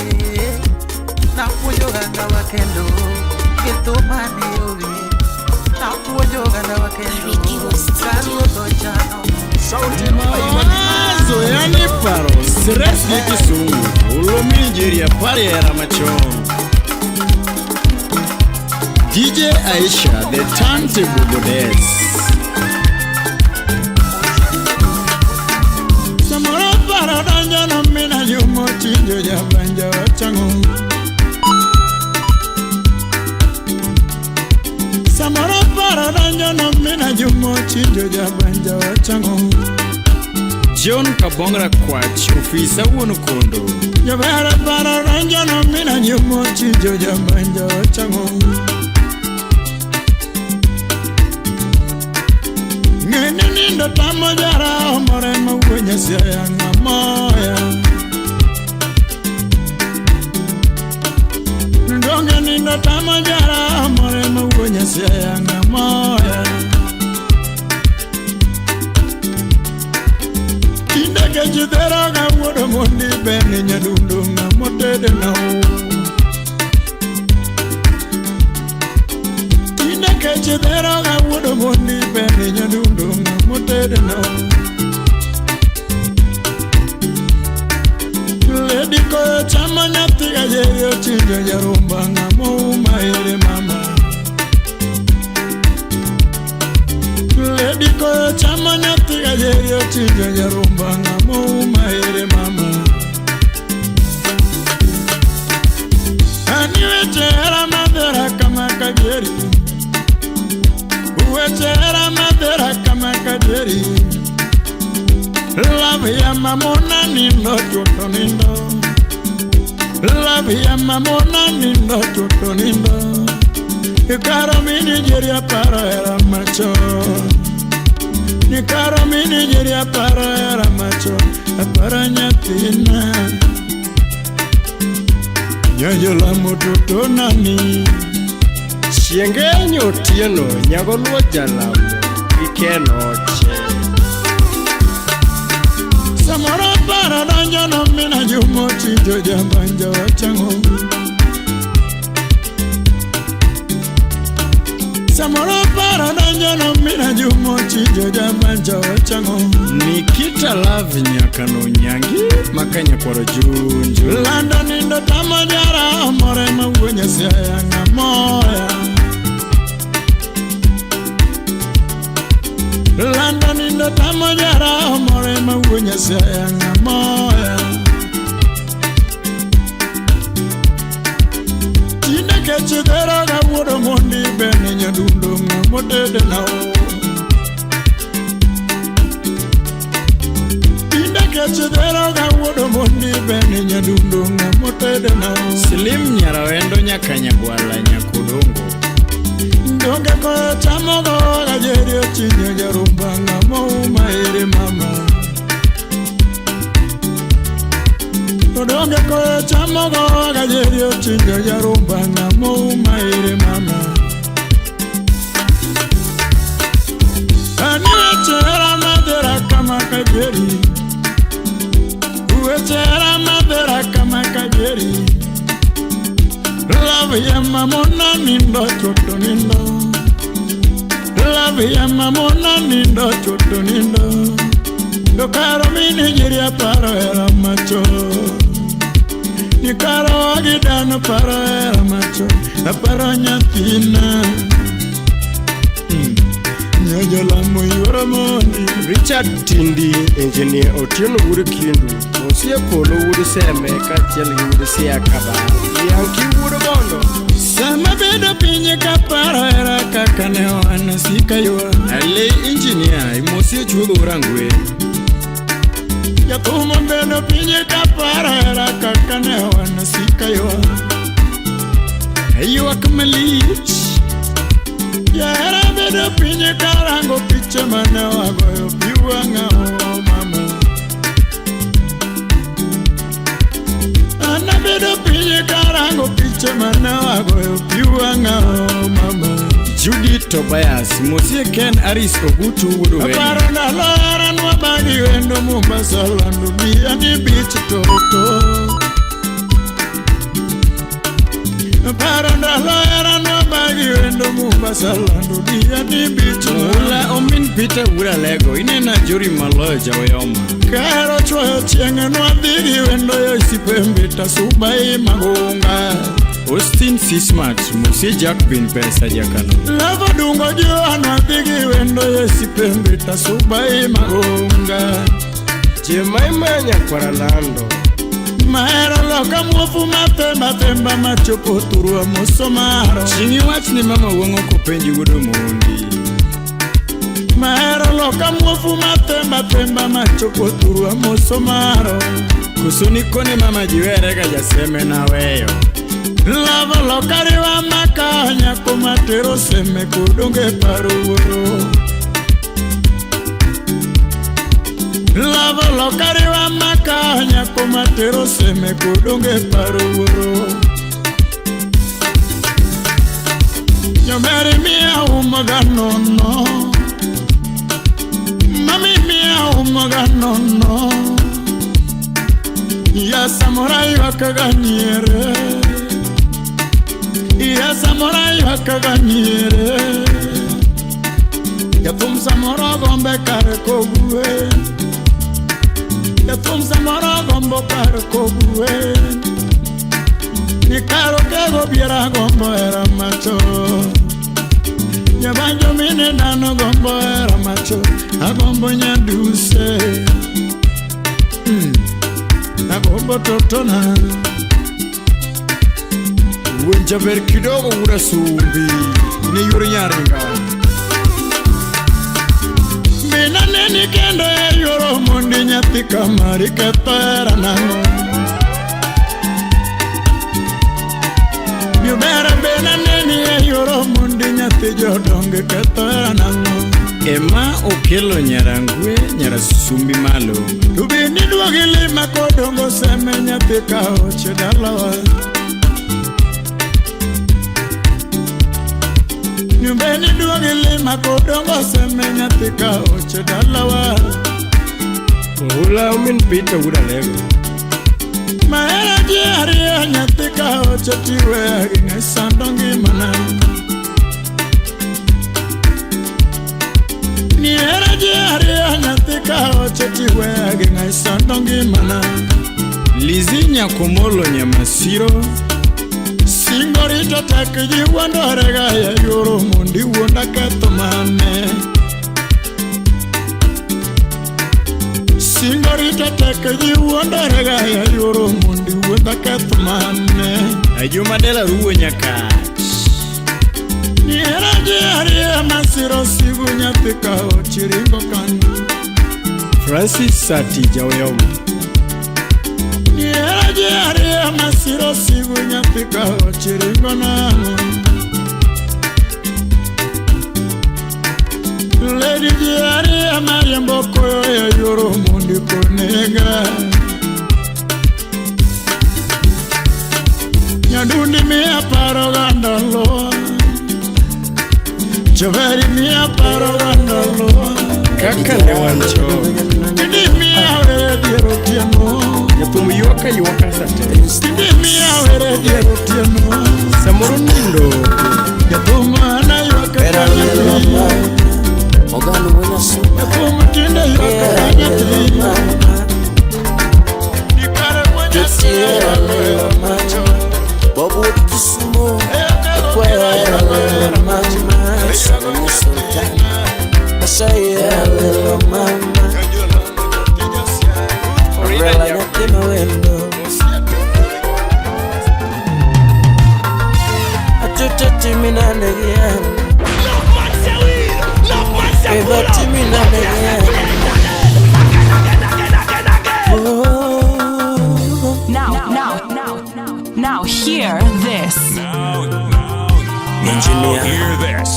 napuonjo oganda wa kendo. Gi thuma ni owi napuonjo oganda wa kendo. Ka ruoth ochano. Mawazo yani paro stress gi kisungu Ulo Nigeria pari era machon. DJ Aisha, the turntable goddess. Samoro paro donjo no mina yumo chinjo jabanja wachango. Samoro paro donjo no mina yumo chinjo jabanja wachango. John Kabongra Kwach, ofisa wuon kondo. Jabera paro donjo no mina yumo chinjo jabanja wachango. Ng'eni nindo tamo jara omore mawuo Nyasaye ng'amoya. Donge nindo tamo jara omore mawuo Nyasaye ng'amoya. Tinde kech dhero ga wuodo mondi beni nyadundo ng'amotede na. Tinde kech dhero ga wuodo mondi beni nyadundo ng'amotede na. Lady koyo chama nyathi gayeri ochinjo jarumba ng'amouma ere mama. Lady koyo chama nyathi gayeri ochinjo jarumba ng'amouma ere mama. Ani weche hera madhera kama kadieri. Weche hera madhera kama kadieri. Love ya mamona nindo chuto nindo. Love ya mamona nindo toto nindo. Ikaro mi Nigeria paro era macho. Nikaro mi Nigeria paro era macho. Aparo nyathina. Nyojola mototo nani. Chienge nyotieno nyagoluo jalamo gikenoche. Samoro paro donjo no mina jumo tijo jabanja wachango. Samoro paro donjo no mina jumo tijo jabanja wachango. Nikita Love nyakano nyangi makanya kwaro junju. Lando nindo tamajara amore mawuonyo siaya ng'amoya. Lando nindo tamajara amore mawuonyo siaya ng'amoya. Tinde kech dhero ga wuodo mondi bene nyadundo ng'amotede nao. Tinde kech dhero ga wuodo mondi bene nyadundo ng'amotede nao. Slim nyarawendo nyaka nyagwala nyakodongo. Donge koyo chamo go gajeri ochinyo jarumba ng'amo uma ere mama. Donge koyo chamo go gajeri ochinyo jarumba ng'amo uma ere mama. Ani wechera madhera kama kajeri. Wechera madhera kama kajeri. Love ya mamona nindo choto nindo. Love ya mamona nindo choto nindo. Dokaro mi Nigeria paro era macho. Nikaro agidano paro era macho. Aparo nyathina. Nyojola moyoro mondi. Richard Tindi, engineer Otieno wuod Kindu, Osie Polo wuod Seme kaachiel gi wuod Sia Kaba. Yanki wuod Bondo. Sama bedo piny ka paro era kaka ne wan sika ywa. Ale engineer imosie chuodho Rangwe. Jathum bedo piny ka paro era kaka ne wan sika ywa. Ywak malich. Jahera bedo piny karango picha mane wagoyo pi wang'a o mama. An abedo piny karango picha mane wagoyo pi wang'a o mama. Judy Tobias, Mosie Ken Aris Ogutu wuod Oweni. Aparo ndalo hera nwabagi wendo Mombasa lando Diani Beach toto. Aparo ndalo hera nwabagi wendo Mombasa lando Diani Beach. Mula omin Peter wuod Alego, inena Njuri maloyo jaoyoma. Kahero chwoyo chieng' nwadhi gi wendo yo Isipembe Tasubai Magunga. Austin Sismat, Mosie Jack Pin Pesa Jakano. Lava dungo jiwa nwadhi gi wendo yo Isipembe Tasubai Magunga. Jemaima nyakwara Lando. Mahero loka muofu mathemba themba machopo thurwa mosomaro. Chieng' iwach ni mama wuong'o kopenji wuod Omondi. Mahero loka muofu mathemba themba machopo thurwa mosomaro. Koso nikone mama jiwere ga jaseme naweyo. Lava loka riwa maka nyako matero seme kodonge paro wuoro. Lava loka riwa maka nyako matero seme kodonge paro wuoro. Nyomeri mia umoga nono. Mami mia umoga nono. Ya samurai wakaganiere. Ya samurai wakaganiere. Jathum samoro gombe kar kogwe. Jathum samoro gombo kar kogwe. Nikaro kego biera gombo era macho. Nyabanjo mine dano gombo era macho. Agombo nyaduse. Agombo totona. Wuon jaber kidogo wuod Asumbi, ne yore nyaringa. Mina neni kendo e yoro mondi nyathi kamari ketho hera nang'o. nyathi jodongo ketho hera nang'o? Ema okelo nyarangwe nyarasumbi malo. To be niduogi lima kodongo seme nyathi ka oche dalawa. Nyumbe niduogi lima kodongo seme nyathi ka oche dalawa. Ohula omin Peter wuod Alego. Mahera ji ariyo nyathi ka oche tiweya gi ng'e sando ngimana. Nihera ji ariyo nyathi ka oche tiweya gi ng'e sando ngimana. Lizi Nyakomolo Nyamasiro. Singo rito tek ji wuondore ga ya yoro mondo iwuonda ketho mane. Singo rito tek ji wuondore ga ya yoro mondo iwuonda ketho mane. Ajuma Dela Ruo Nyakach. Nihera ji ariyo masiro sigu nyathi ka ochiringo kanyo. Francis Sati Jaoyomo. Nihera ji ariyo masiro sigu nyathi ka ochiringo nang'o. Lady ji ariyo mariembo koyo e yoro mondo ikonega. Nyadundi miya paro ga ndalo. Joveri miya paro ga ndalo. Kaka ne wan chon. Tindi miya were dier otieno. Jathum ywak aywaka sate. Tindi miya were dier otieno. Samoro nindo. Jathum ana ywak ka nyathi. Jathum tinde ywak ka nyathi. Dikare mwa Bobo Kisumo, Akwera mama, Salome Sultan, Asaya little mama, Umbrella nyathi mawendo, Atuta timina negian, Eva timina negian. Now hear this. Engineer, hear this.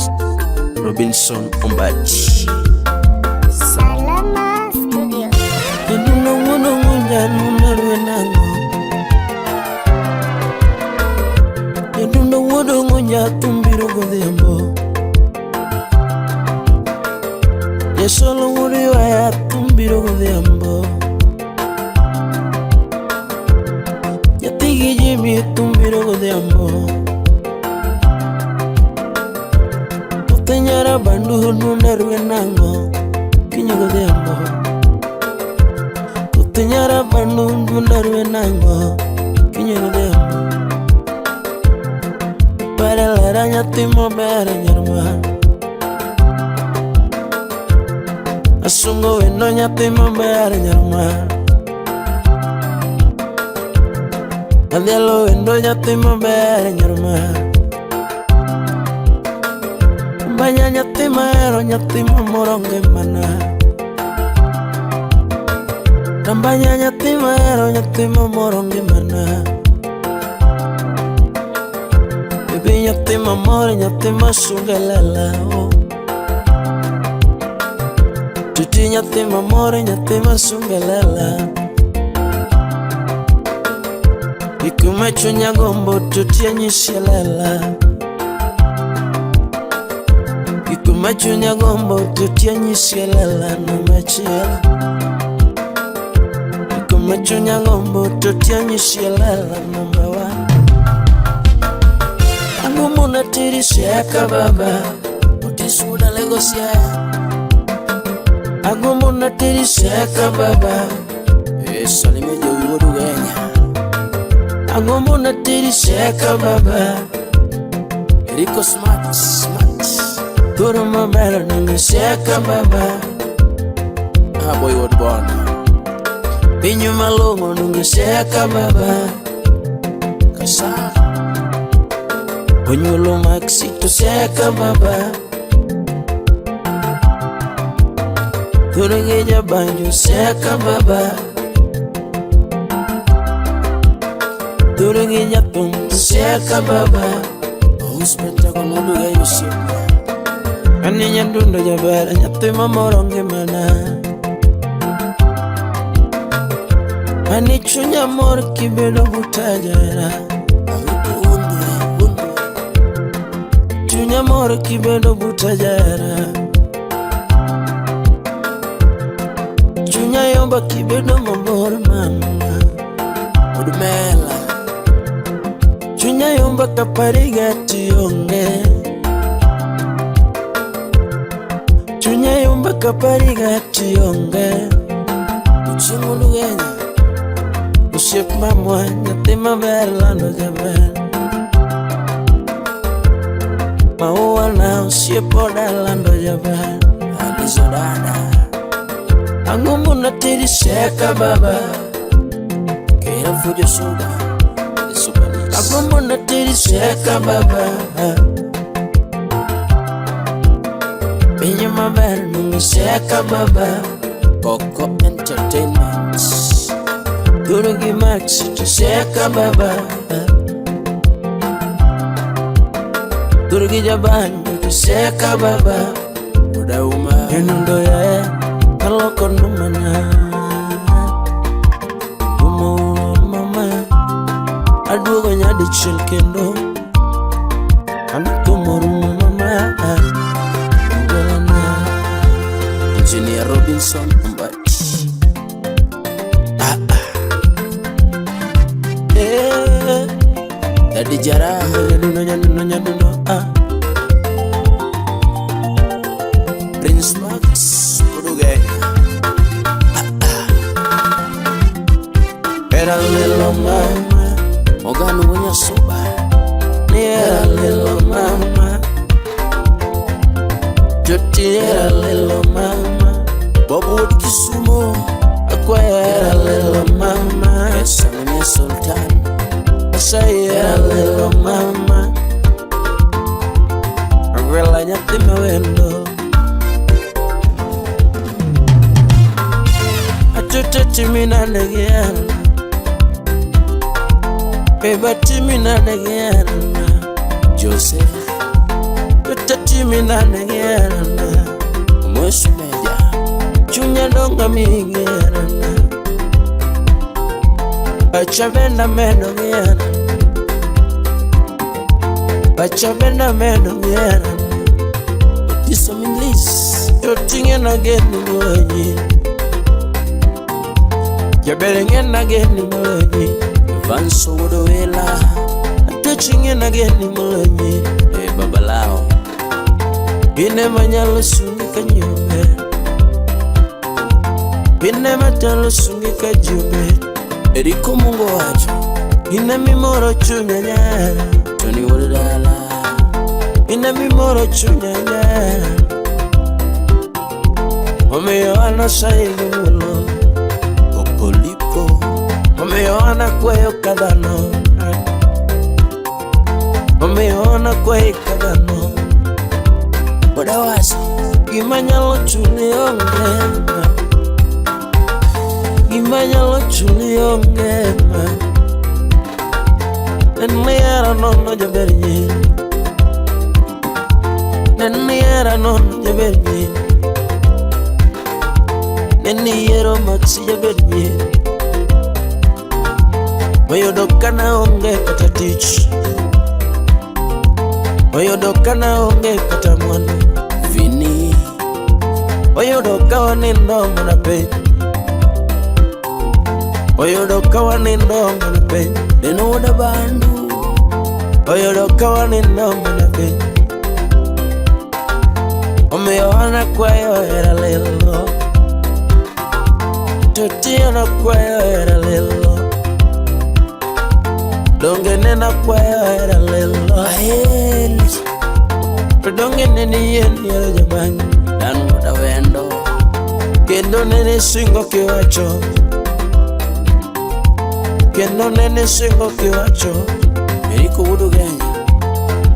Robinson Ombachi. Salama Studio. Nyadundo wuodongo nyathum biro godhiambo. Jasolo wuod ywaya thum biro godhiambo. Nyathi gi Jimmy thum biro godhiambo. Puothe nyara bandu nunarwe nang'o kinyo godhiambo. Puothe nyara bandu nunarwe nang'o kinyo godhiambo. Paralera nyathi maber nyarwa. Asungo wendo nyathi maber nyarwa. Adhialo wendo nyathi maber nyarwa. Banya nyathi mahero nyathi mamoro ngimana. Tambanya nyathi mahero nyathi mamoro ngimana. Baby nyathi mamoro nyathi masunge lela oh. Tuti nyathi mamoro nyathi masunge lela. Ikuma chunya gombo tuti anyisi lela. Ikuma chunya gombo tuti anyisi lela namba achiel. Ikuma chunya gombo tuti anyisi lela namba 1. Ang'o natiri siaka baba utisuda lego siaka. Ang'o natiri siaka baba Salime jowi Ugenya. Ang'o natiri siaka baba Eriko smart smart. Toro maber nungu siaka baba. Ah boy wuod Bono. Pinyu malong'o nungu siaka baba. Kasa Onyuolo Maxi to siaka baba. Thoro gi jabanjo siaka baba. Thoro gi jathum to siaka baba. Ous Pentagon wuod Ugenya osiepna. Ani nyadundo jaber, nyathi mamoro ngimana. Ani chunya mor kibedo buta jahera. Chunya mor kibedo buta jahera. Chunya yomba kibedo mabor mama. Odmela. Chunya yomba kapariga tionge. Chunya yomba kapariga tionge. Chieng' Lugenya. Osiep mamwa nyathi maber lando jaber. Maua na osiep oda lando jaber. Alizo dada. Ang'o monateri seka baba. Kera fujo suda. The Ang'o monateri seka baba. Piny maber nungi seka baba. Coco Entertainment. Guru gi Max to seka baba. Guru gi Jabanjo to seka baba. Odauma. Enundo yae kaloko numana. Umo mama. Aduogo nyadichiel kendo. An thumo rumo mama. Ogolana. Engineer Robinson Ombati. Eh. Daddy Jara. Nyadundo nyadundo nyadundo ah. Prince Max Udugenya. Era lilo mama. Ogano Wunyasuba. Era lilo mama. Joti era lilo mama. Bob Wood Kisumu. Akwaya era lilo mama. Salimia Sultan. Asai era lilo mama. Agwela nyathi mawendo. Atete timina negiana. Beba timina negiana. Joseph. Tete timina negiana. Mwesu Meja. Chunya donga mingiana. Pacha benda meno giana. Pacha benda meno giana. Otiso Minlis. Joting'e na geni molonyi. Jaber ng'e na geni molonyi. Vanso Wodowela. Atochi ng'e na geni molonyi. E Babalao. Gine manyalo sungi ka nyombe. Gine machalo sungi ka jombe. Eriko Mungo wacho. Gine mimoro chunya nyara. Tony Wododala. Gine mimoro chunya nyara. Omiyo an asayi gi muolo. Popolipo. Omiyo an akwayo ka dhano. Omiyo an akwayi ka dhano. Odawasi. Gima nyalo chuli onge ma. Gima nyalo chuli onge ma. En ni hera nono jaber nyi. En ni hera nono jaber nyi. En ni yiero Maxi jaber nyi. Oyudo kana onge kata tich. Oyudo kana onge kata mwandu. Vini. Oyudo ka wanindo mana piny. Oyudo ka wanindo mana piny. Neno Woda Bandu. Oyudo ka wanindo mana piny. Omiyo an akwayo hera lilo. Toti an akwayo hera lilo. Donge nena akwayo hera lilo. Aheli. To donge nene yien yiero jabanyo. Dan Woda Wendo. Kendo nene singo kiwacho. Kendo nene singo kiwacho. Eriko Wodogenya.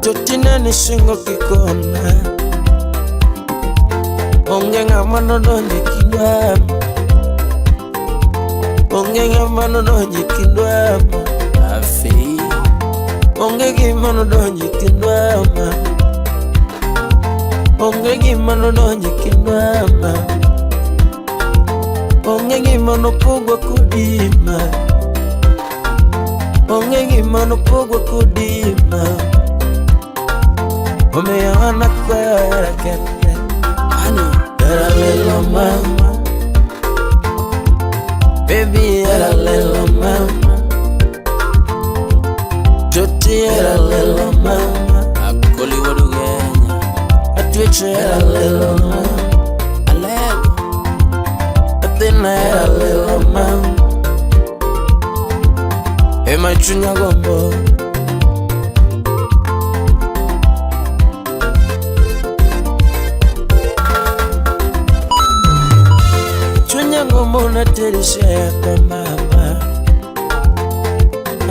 Toti nene singo kikona. Onge ng'ama nodonjo e kindwa. Onge ng'ama nodonjo e kindwa. Afi. Onge gima nodonjo e kindwa. Onge gima nodonjo e kindwa ma. Onge gima nopogwa kodi ma. Onge gima nopogwa kodi ma. Omiyo an akwayo hera kende. Hera lilo mama. Baby hera lilo mama. Toti hera lilo mama. Akoli wuod Ugenya. Atwecho hera lilo mama. Alego. Athina hera lilo mama. Ema chunya gombo. Chunya gombo naterisha yaka mama.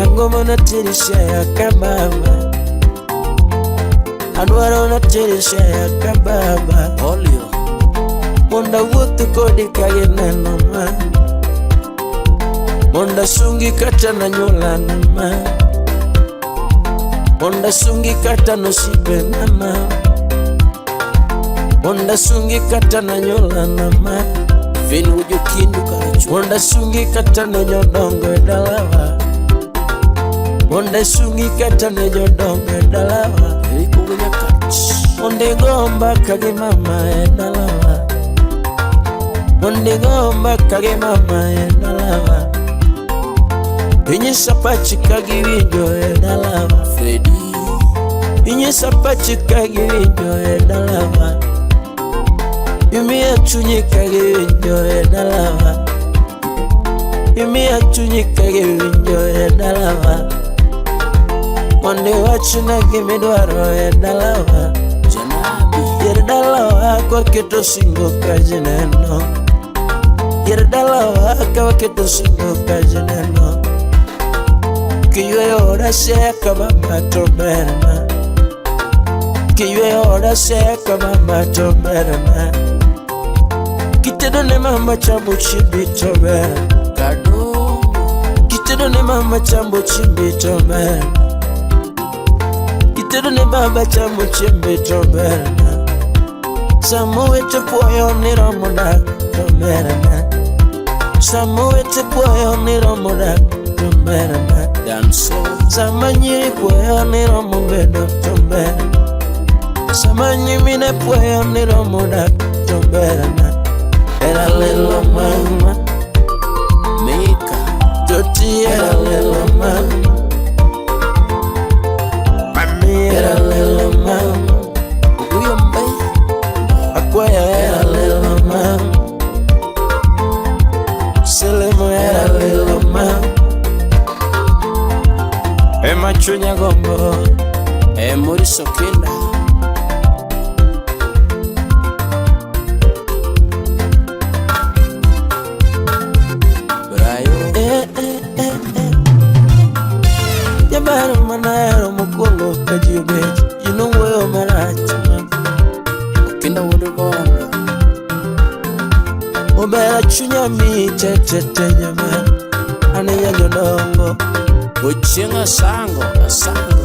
Agombo naterisha yaka mama. Adwaro naterisha yaka baba. Olio. Mondo awuoth kodi ka gineno ma. Mondo asungi kata nanyuolana ma. Mondo asungi kata nosiepena ma. Mondo asungi kata nanyuolana ma. Vin wuod Okindu Karachuonyo. Mondo asungi kata ne jodongo e dalawa. Mondo asungi kata ne jodongo e dalawa. Eriko wuod Nyakach. Mondo igo mbaka gi mama e dalawa. Mondo igo mbaka gi mama e dalawa. Inyisa pachi ka giwinjo e dalawa. Fredi. Inyisa pachi ka giwinjo e dalawa. Imiya chunyi ka giwinjo e dalawa. Imiya chunyi ka giwinjo e dalawa. Mondo iwachna gimidwaro e dalawa. Janabi. Yier dalawa kwaketo singo ka ji neno. Yier dalawa ka waketo singo ka ji neno. Kiyweyo oda seka mama to berna. Kiyweyo oda seka mama to berna. Kitedo ne mama chambo chimbi to berna. Kadongo. Kitedo ne mama chambo chimbi to berna. Kitedo ne baba chambo chimbi to berna. Sama owete puoyo ni romo dak to berna. Sama owete puoyo ni romo dak to berna. Danso. Sama nyiri puoyo ni romo bedo to berna. Sama nyimine puoyo ni romo dak to berna. Hera lilo mama. Mika. Toti hera lilo mama. Mami hera lilo mama. Oguyo Mbai. Akwayo hera lilo mama. Selemo hera lilo mama. Ema chunya gombo. Maurice Okinda. Brayo. Eh, eh, eh, eh. Jabaro manahero mokwongo ka ji obet, ji nowuoyo marach ma. Okinda wuod Bondo. Obera chunya mi te te te nyamer, an e jodongo. Ochieng' Asango. Asango.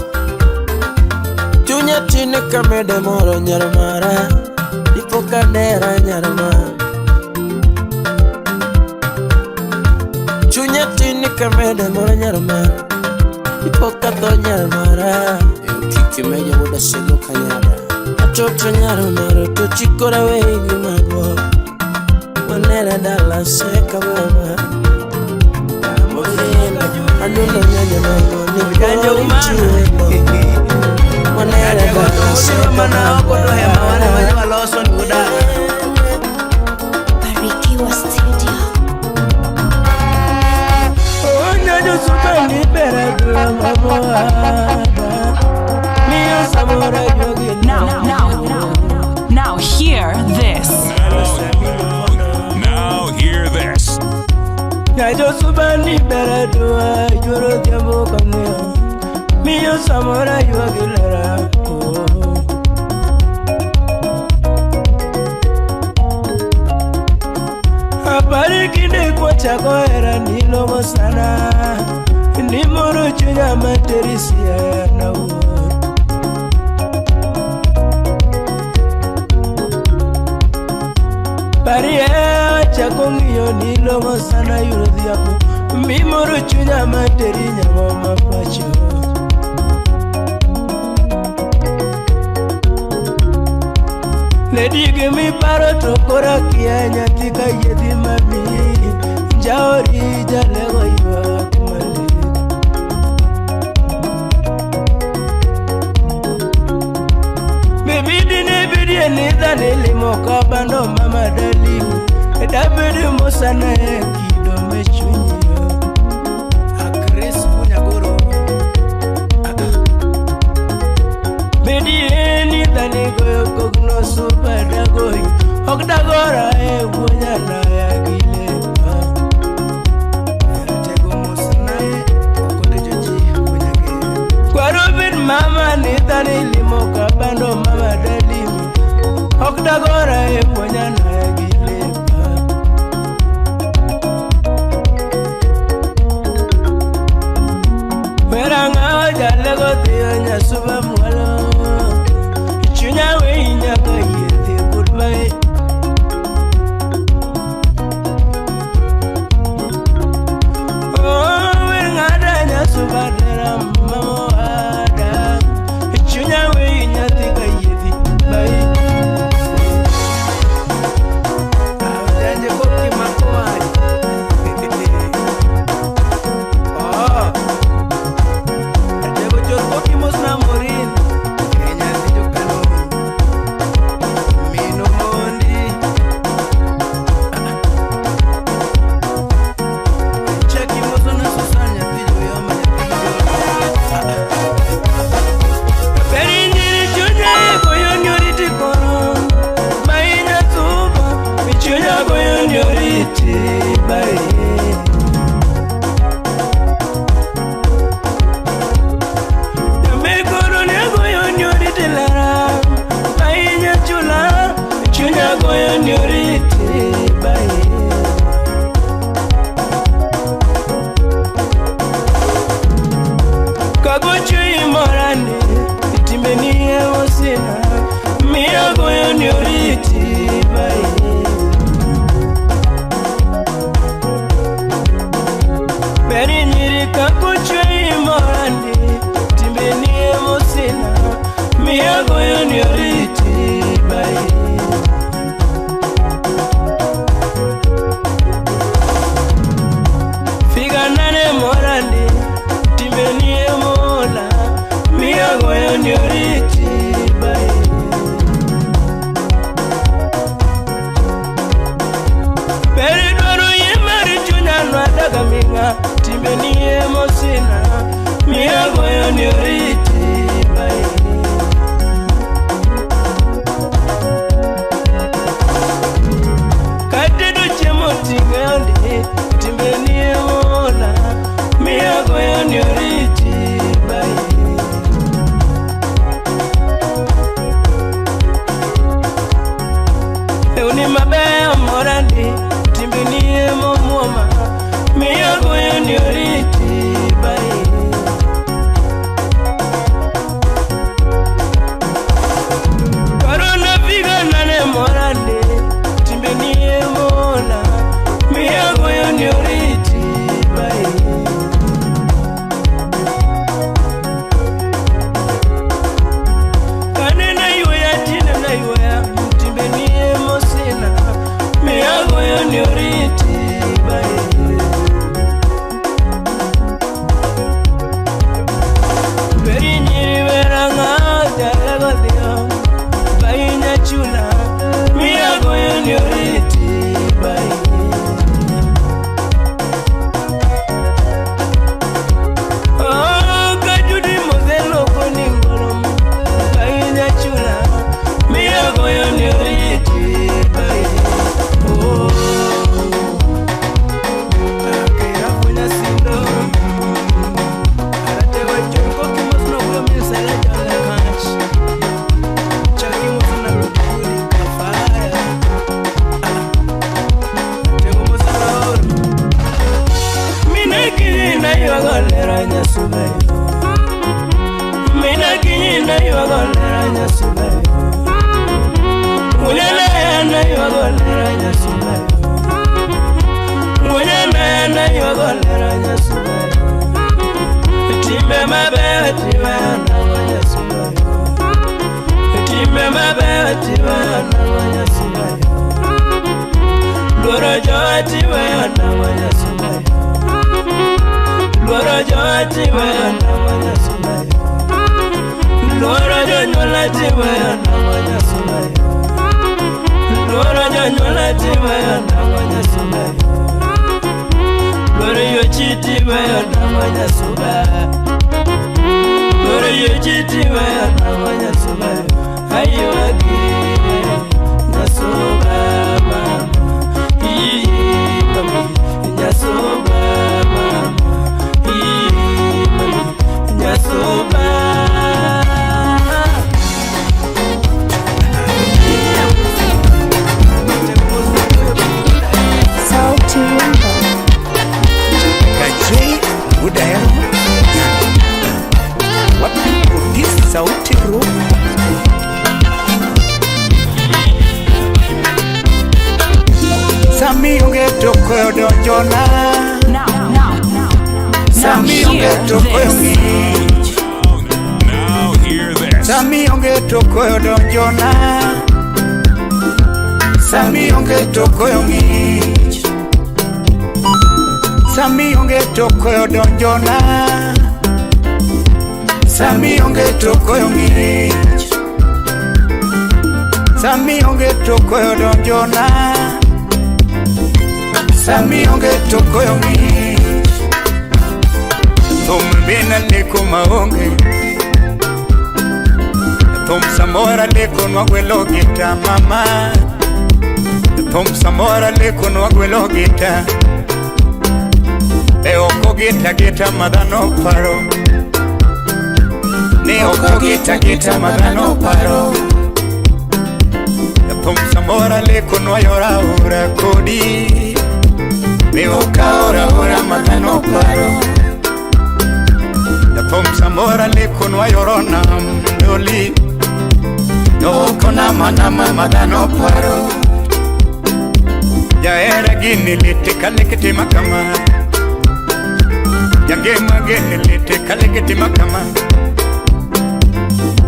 Chunya tin kamede moro nyar mara, dipo ka dera nyar mara. Chunya tin kamede moro nyar mara, dipo ka tho nyar mara. Okiki Meja wuod Asego Kanyada. Atoto nyar mara to chikora wegi magwa. Wanera dala seka baba. Adundo nyanya mango ni kori chiwo. Wanera dala seka baba. Barikiwa Studio. Onyanyo sukani bere maboada. Miyo samora jogi Now hear this. Now hear this. Nyajo subani bere dua joro jambo kamio. Miyo samora jogi lera. Habari kinde kwa chako era nilogo sana. Ni moro chunya materisia na wuor. Parie chako ng'iyo ni long'o sana yudo dhiapo mimoro chunya materi nyang'oma pacho. Lady gi miparo to koro kia nyathi ka yiedhi mami jaori jalego ywak malit. Bibidi ne bidie ni dhani limo ka bando mama dalimi dabedi mosana e kido me chunyi. Akres Munyagoro. Bidie ni dhani goyo kogno super dagoi ok dagora e wuonyana ya gilepa. Ratego mosnae okode joji wuonyage. Kwaro bin mama ni dhani limo ka bando mama dalimi ok dagora e wuonyana ya gilepa. Weranga jalego dhiyo nyasuba mwalo chunya we nyaka yedhi goodbye. Oh weranga nyasuba dera mamo ada chunya we nyathi ka yedhi bye. Awjanje koki makoai. Oh Atego chor koki mos na morin. Kenya dijo kano. Mino mondi. Chaki mos na Susana dijo yoma dijo. Perinjiri chunya goyo nyoriti koro mainya tuba michunya goyo nyoriti bai. Yame koro ne goyo nyoriti lara mainya chula michunya goyo nyoriti bai. Kagocho imorani timbeni osina miya goyo nyoriti bai. Perinjiri kagocho imorani timbeni osina miya goyo nyoriti bai. Figa nane morani timbeni emola miya goyo nyoriti bai. Peri dwaro yie mar chunya nwadaga ming'a timbeni emosina miya goyo nyoriti bai. Katedo chiemo ting'e ondi timbeni emola miya goyo nyoriti bai. Lewni mabeyo morandi timbeni emomuoma miya goyo nyoriti bai. Korona figa nane morandi timbeni emola miya goyo nyoriti bai. Kanena yuya tinena yuya timbeni emosina miya goyo nyoriti bai. Perinjiri weranga jalego dhiyo bainya chula miya goyo nyoriti bai. Oh kajudi mozelo koningoro bainya chula miya goyo nyoriti bai. Oh akera funya sindo Atego chor koki mos no wuoyo misala jala kach. Chaki mos na ruturi kafaya. Atego mos na oro. Mina kinyina ywago lera nyasuba yo. Mina kinyina ywago lera nyasuba yo. Ulele na ywago lera Nyasuba. Wuonyana na ywago lera Nyasuba. Timbe mabeyo tiweyo nang'o Nyasuba. Timbe mabeyo tiweyo nang'o Nyasuba. Luoro jowa tiweyo nang'o Nyasuba. Luoro jowa tiweyo nang'o Nyasuba. Luoro jonyuola tiweyo nang'o Nyasuba. Luoro jonyuola tiweyo nang'o Nyasuba. Luoro yochi tiweyo nang'o Nyasuba. Luoro yochi tiweyo nang'o Nyasuba. Aywagi Nyasuba mama. Ii mami Nyasuba mama. Ii mami Nyasuba. Sauti Rumba. Kajei Udahero Wapi Otis Sauti Rumba. Sami onge to koyo donjona. Now Sami onge hear to koyo this. ng'ich. Now hear this. Sami onge to koyo donjona. Sami onge to koyo ng'ich. Sami onge to koyo donjona. Sami onge to koyo ng'ich. Sami onge to koyo donjona. Sami onge to koyo ng'ich. Thum bina leko maonge. Thum samora leko nwagwelo gita mama. Thum samora leko nwagwelo gita. E oko gita gita madhano paro. Ne oko gita gita madhano paro. Thum samora leko nwayora ora kodi. Ne oka ora ora madhano paro. Thum samora leko nwayoro nam doli. Oko nama nama madhano paro. Jahera gini lite kalekete makama. Jangema gini lite kalekete makama.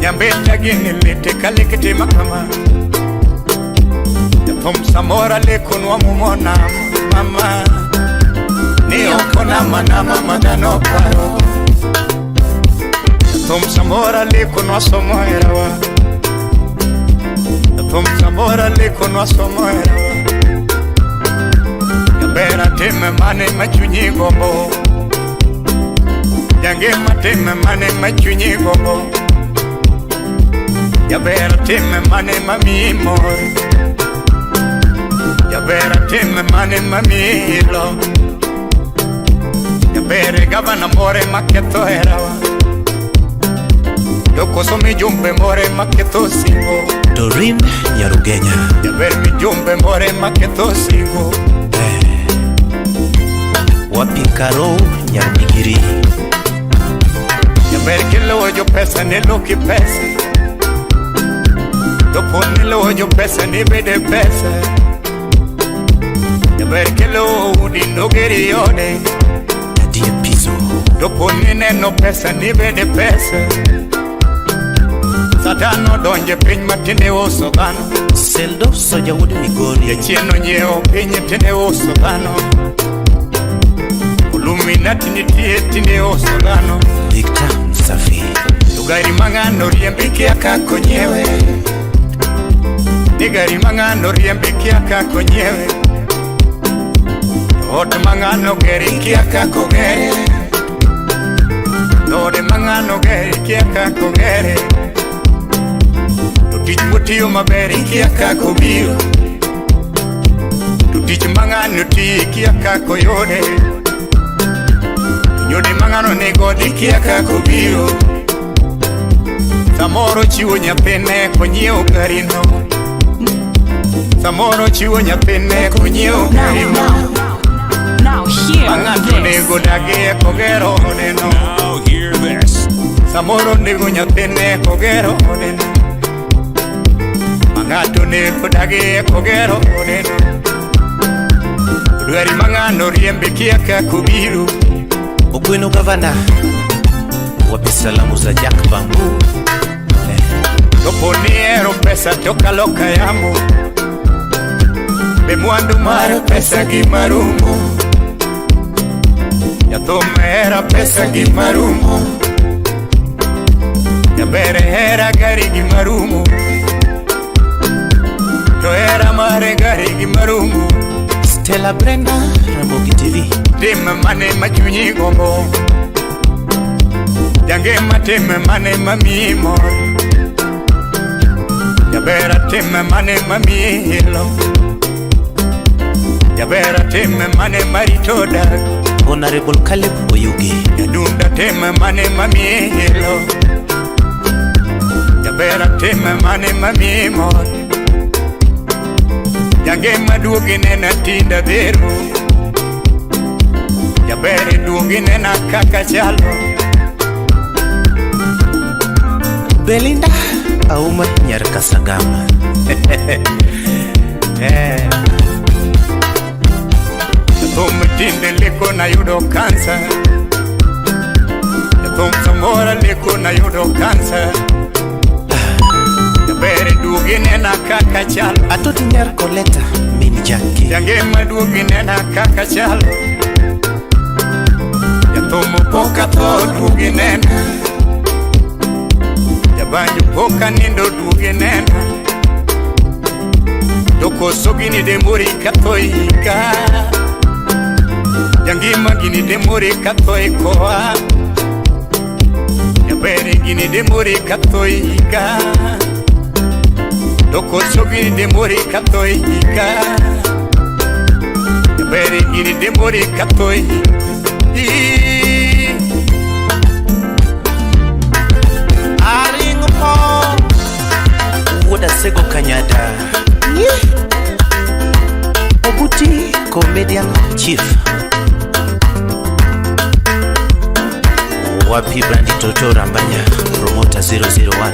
Jambeta gini lite kalekete makama. Thum samora leko nwamumona mama. Ni oko nama nama madhano paro. Thum samora leko nwasomo herawa. Thum samora leko nwasomo herawa. Jabera time mane machunyi gombo. Jangema time mane machunyi gombo. Jabera time mane mami mor. Jabera time mane mami ilo. Jabere gavana more maketho herawa. Dokoso mijumbe more maketho singo. Dorin Nyarugenya. Jaber mijumbe more maketho singo. Wapi Karo Nyarmigiri. Jaber kilowo jo pesa ne loki pesa. Dopo ne lowo jo pesa ne bede pesa. Jaber kilowo udi nogeri ode. Dadie Pizo. Dopo ne neno pesa ne bede pesa. Satan odonje piny matinde uso dhano. Seldo Soja wuod Migori. Jachien onyiewo piny tinde uso dhano. Illuminati nitie tinde uso dhano. Victor Msafi. To gari ma ng'ano riembi kia kaka onyiewe. Ni gari ma ng'ano riembi kia kaka onyiewe. To ot ma ng'ano geri kia kaka ogere. To ode ma ng'ano geri kia kaka ogere. To tich motiyo maber ikia kaka obiro. To tich ma ng'ano tiyo ikia kaka oyude. To nyode ma ng'ano nigodo ikia kaka obiro. Samoro chiwo nyathine konyiewo garino. Samoro chiwo nyathine konyiewo garino. Now hear Ma ng'ato this. onego dagie kogero odeno. Now hear this. Samoro nego nyathine kogero odeno. Ma Mang'ato ne odagi kogero odeno. Dwari mang'ano riembe kia kaka obiro. Ogweno gavana, wapi salamu za Jack Bambu? Kapo ni ihero pesa to kaloka yamo. Be mwandu mar pesa gima rumo. Jathum hera pesa gima rumo. Jaber hera gari gima rumo. To hera mare gari gima rumo. Stella Brenda, Ramogi TV. Tim mane ma chunyi gombo. Jangima tim mane mamiyi mor. Jaber tim mane mamiyi ilo. Jaber tim mane marito dak. Honorable Caleb Oyugi. Jadunda tim mane mamiyi ilo. Jaber tim mane mamiyi mor. Jangima duogi nena tinda dhero. Jaber duogi nena kaka chalo. Belinda Auma Nyar Kasagama. Eh. Jathum tinde leko nayudo kansa. Jathum samora leko nayudo kansa. Jaber duogi nena kaka chalo. Atoti Nyar Koleta min Jackie. Jangima duogi nena kaka chalo. Jathum pok atho duogi nena. Jabanjo pok anindo duogi nena. To koso gini demori katho ika. Jangima gini demori katho ikoa. Jaber gini demori katho ika. To koso gini demori katho ika. Jaber gini demori katho ika. Aringo po Wuoda Sego Kanyada. Obuti Comedian Chief. Wapi Brandi Toto Rambanya Promoter 001.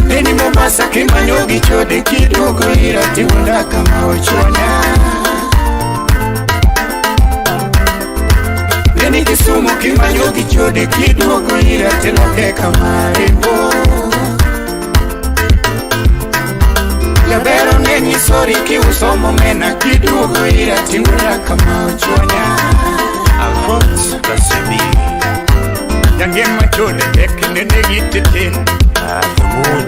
Neni Mombasa kimanyo gi chode kiduogo ira tiwuonda kama ochuonya. Neni Kisumu kimanyo gi chode kiduogo ira tiloke kama ringo. Jabero neni sori kiuso omena kiduogo ira tiwuonda kama ochuonya. Alphonse Kasibi. Jangima chode tek nene gi titin. The moon.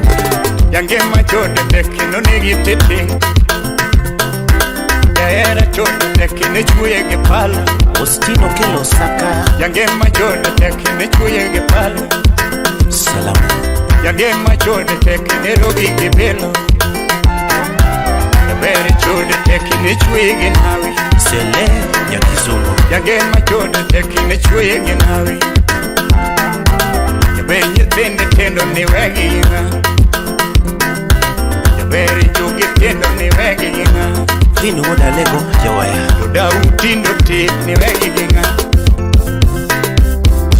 Jangima chode tek nene gi titin. Jahera chode tek ne chwoye gi pala. Ostino Kelo Saka. Jangima chode tek ne chwoye gi pala. Salamu. Jangima chode tek ne rogi gi bilo. Jaber chode tek ne chwoye gi nawi. Sele Nyakizungu. Jangima chode tek ne chwoye gi nawi. Jaber nyithindo tindo ni wegi gi ng'a. Jaber jogi tindo ni wegi gi ng'a. Vin wuod Alego Jawaya. Jodau tindo ti ni wegi gi ng'a.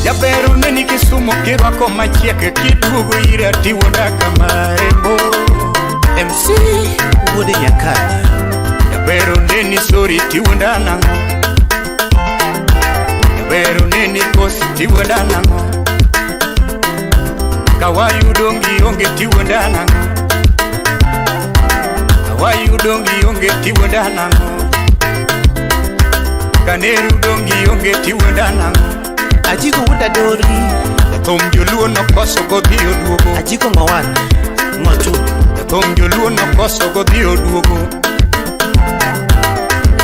Jaber neni Kisumu kirwako machiek kiduogo ira tiwuonda kama rembo. MC wuod Nyakana. Jaber neni sori tiwuonda nang'o. Jaber neni kosi tiwuonda nang'o. Kawayudo ngi onge tiwuonda nang'o. Kawayudo ngi onge tiwuonda nang'o. Kaneru dongi onge tiwuonda nang'o. Ajiko wuod Adori. Jathum joluo nokoso godhi oduogo. Ajiko ng'o 1 ng'o 2. Jathum joluo nokoso godhi oduogo.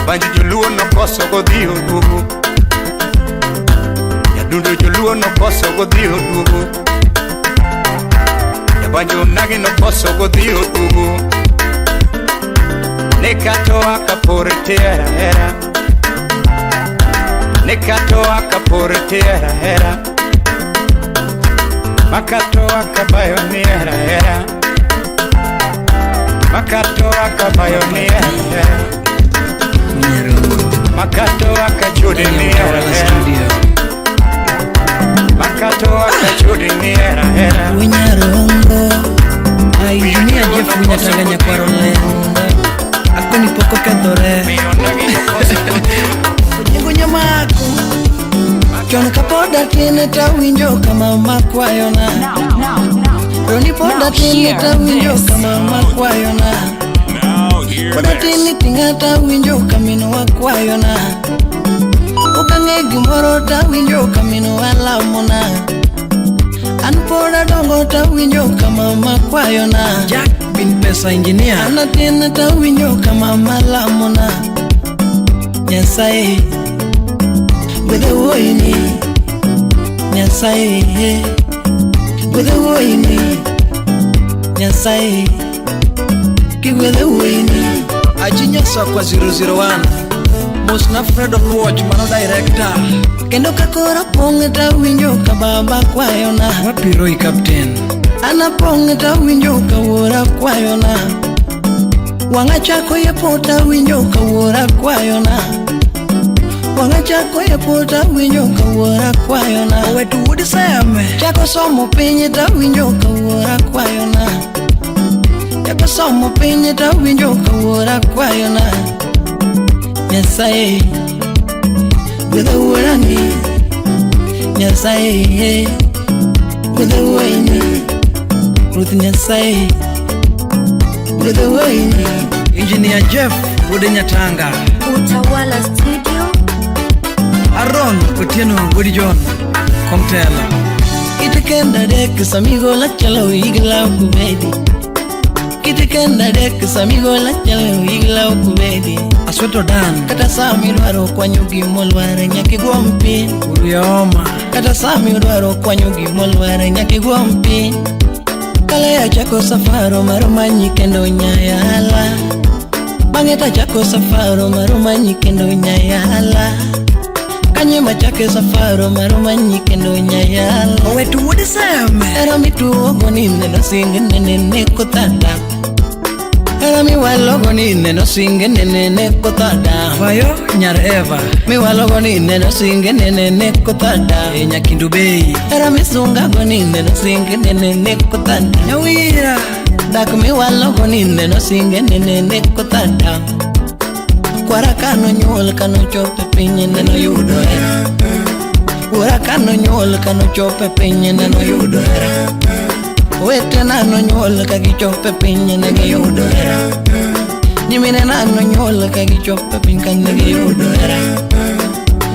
Banjo joluo nokoso godhi oduogo. Jadundo joluo nokoso godhi oduogo. Jabanjo nagi nokoso godhi oduogo. Ne katoa kapor tihera hera. Ne katoa kapor tihera hera. Makatoa kabayo ni hera hera. Makatoa kabayo ni hera hera. Makatoa kachudi ni hera hera. Makatoa kachudi ni hera hera. dhako kethore. Ojengo nyamako. Chon kapod atin tawinjo ka mama kwayona. Roni pod Now atin hear tawinjo this. ka mama kwayona. Now hear Pod atin this. ting'a tawinjo ka minwa kwayona. Ok ang'e gimoro tawinjo ka minwa lamona. An pod adongo tawinjo ka mama kwayona. Jack bin pesa engineer. An atin tawinjo ka mama lamona. Nyasaye gwedha wuoyini. Nyasaye gwedha wuoyini. Nyasaye kigwedha wuoyini. Ajinya Sakwa 001. Mosna Fred Oluoch mano director. Kendo ka koro pong' tawinjo ka baba kwayona. Wapi Roy captain. An apong' tawinjo ka wuora kwayona. Wang'a chako yepo tawinjo ka wuora kwayona. Wang'a chako yepo tawinjo ka wuora kwayona. Owetu wuod Seme. Chako somo piny tawinjo ka wuora kwayona. Chako somo piny tawinjo ka wuora kwayona. Nyasaye gwedha wuorani. Nyasaye gwedha wuoyini. Ruoth Nyasaye gwedha wuoyini. Engineer Jeff wuod Nyatanga. Utawala Studio. Aaron Otieno wuod John. Komtela. Kite kenda dek samigola chalo igla kubedi. Kite kenda dek samigola chalo igla kubedi. Asweto Dan. Kata sami dwaro kwanyo gimolwar nyaka igwom pi. Uyoma. Kata sami dwaro kwanyo gimolwar nyaka igwom pi. Kale achako safaro mar manyi kendo nyayala. Bang'e tachako safaro mar manyi kendo nyayala. Kanye machake safaro mar manyi kendo nyayala. Owetu wuod Seme. Hera mituogo ni neno singe nene neko thada. Hera miwalogo ni neno singe nene neko thada. Fayo nyar Eva. Miwalogo ni neno singe nene neko thada. E Nyakindu Bay. Hera misungago ni neno singe nene neko thada. Nyawira. Dak miwalogo ni neno singe nene neko thada. Kwara kano nyuol kanochopo e piny neno yudo hera. Wuora kano nyuol kanochopo e piny neno yudo hera. Owetena nonyuol ka gichopo e piny ne giyudo hera. Nyiminena nonyuol ka gichopo e piny ka ne giyudo hera.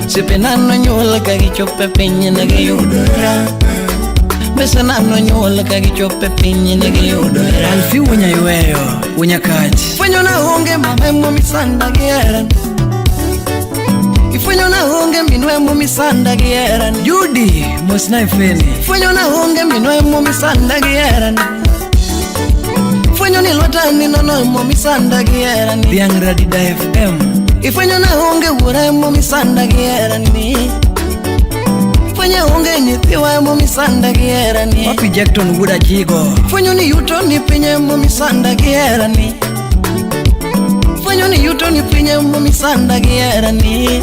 Osiepena nonyuol ka gichopo e piny ne giyudo hera. Mbesena nonyuol ka gichopo e piny ne giyudo hera. Alfi wuonyayweyo. Wuonyakach. Fwenyo na onge mama emomisanda gi herani. Ifwenyo na onge minwa emomisanda gi herani. Judy mosna Ifeni. Fwenyo na onge minwa emomisanda gi herani. Fwenyo ni lweta ni nono emomisanda gi herani. Dhiang' Radida FM. Ifwenyo na onge wuora emomisanda gi herani. Fwenyo onge nyithiwa emomisanda gi herani. Wapi Jackton wuod Ajigo. Fwenyo ni yuto ni piny emomisanda gi herani. Fwenyo ni yuto ni piny emomisanda gi herani.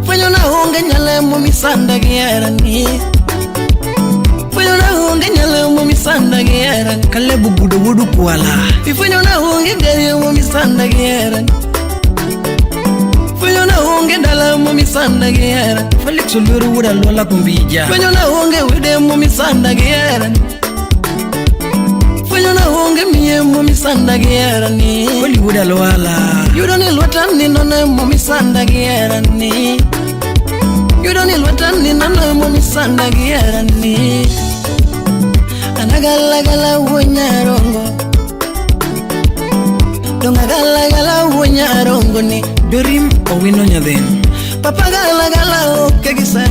Fwenyo na onge nyalo emomisanda gi herani. Fwenyo na onge nyalo emomisanda gi herani. Caleb Ogudo wuod Kwala. Ifwenyo na onge gari emomisanda gi herani. Fwenyo na onge dala emomisanda gi herani. Felix Oluoro wuod Alwala Kumbija. Fwenyo na onge wede emomisanda gi herani. Fwenyo na onge miye emomisanda gi herani. Oli wuod Alwala. Yudo ni lweta ni nono emomisanda gi herani. Yudo ni lweta ni nono emomisanda gi herani. Anagalagala wuo nyarongo. Dongagalagala wuo nyarongo ni. Dorim Owino Nyadhin. Papa galagala oke gi se.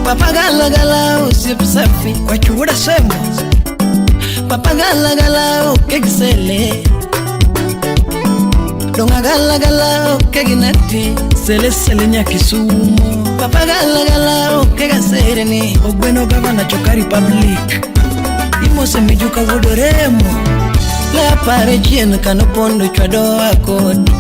Papa galagala osiep safi. Kwachu wuod Asembo. Papa galagala oke gi sele. Dongagalagala oke gi neti. Sele sele Nyakisumo. Papa galagala oke ga sereni. Ogweno gavana Choka Republic. Imose Mijuka wuod Oremo. Le apare chien kanopondo chwadowa kodi.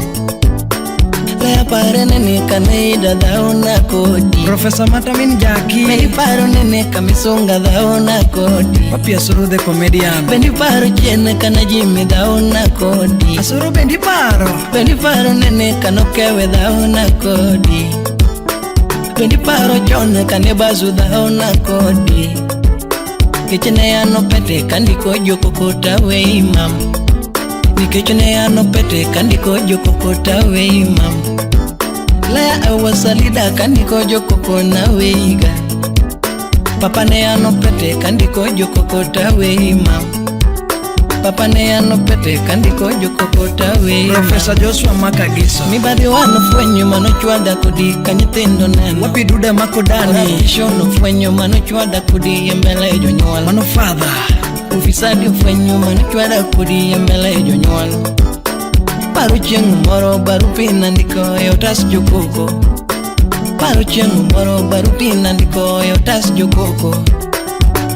Leya pare nene kane ida dhaona kodi. Profesa Matamin Jaki. Bendi paro nene kamisunga dhaona kodi. Wapi Asuru the comedian. Bendi paro chien kana Jimmy dhaona kodi. Asuru bendi paro. Bendi paro nene kanokewe dhaona kodi. Bendi paro chon kane bazu dhaona kodi. Nikech ne an opete kandiko joko tawe imam. Nikech ne an opete kandiko joko tawe imam. Laya awasalida kandiko joko na weiga. Papa ne an opete kandiko joko tawe imam. Papa ne an opete kandiko joko tawe imam. Professor Joshua Makagiso. Mibadhi wanofwenyo manochwada kodi ka nyithindo neno. Wapi Duda Makodani. Corruption ofwenyo manochwada kodi e mbele jonyuol. Mano father. Ufisadi ofwenyo manochwada kodi e mbele jonyuol. Paro chieng' moro barupi nandiko e otas jokoko. Paro chieng' moro barupi nandiko e otas jokoko.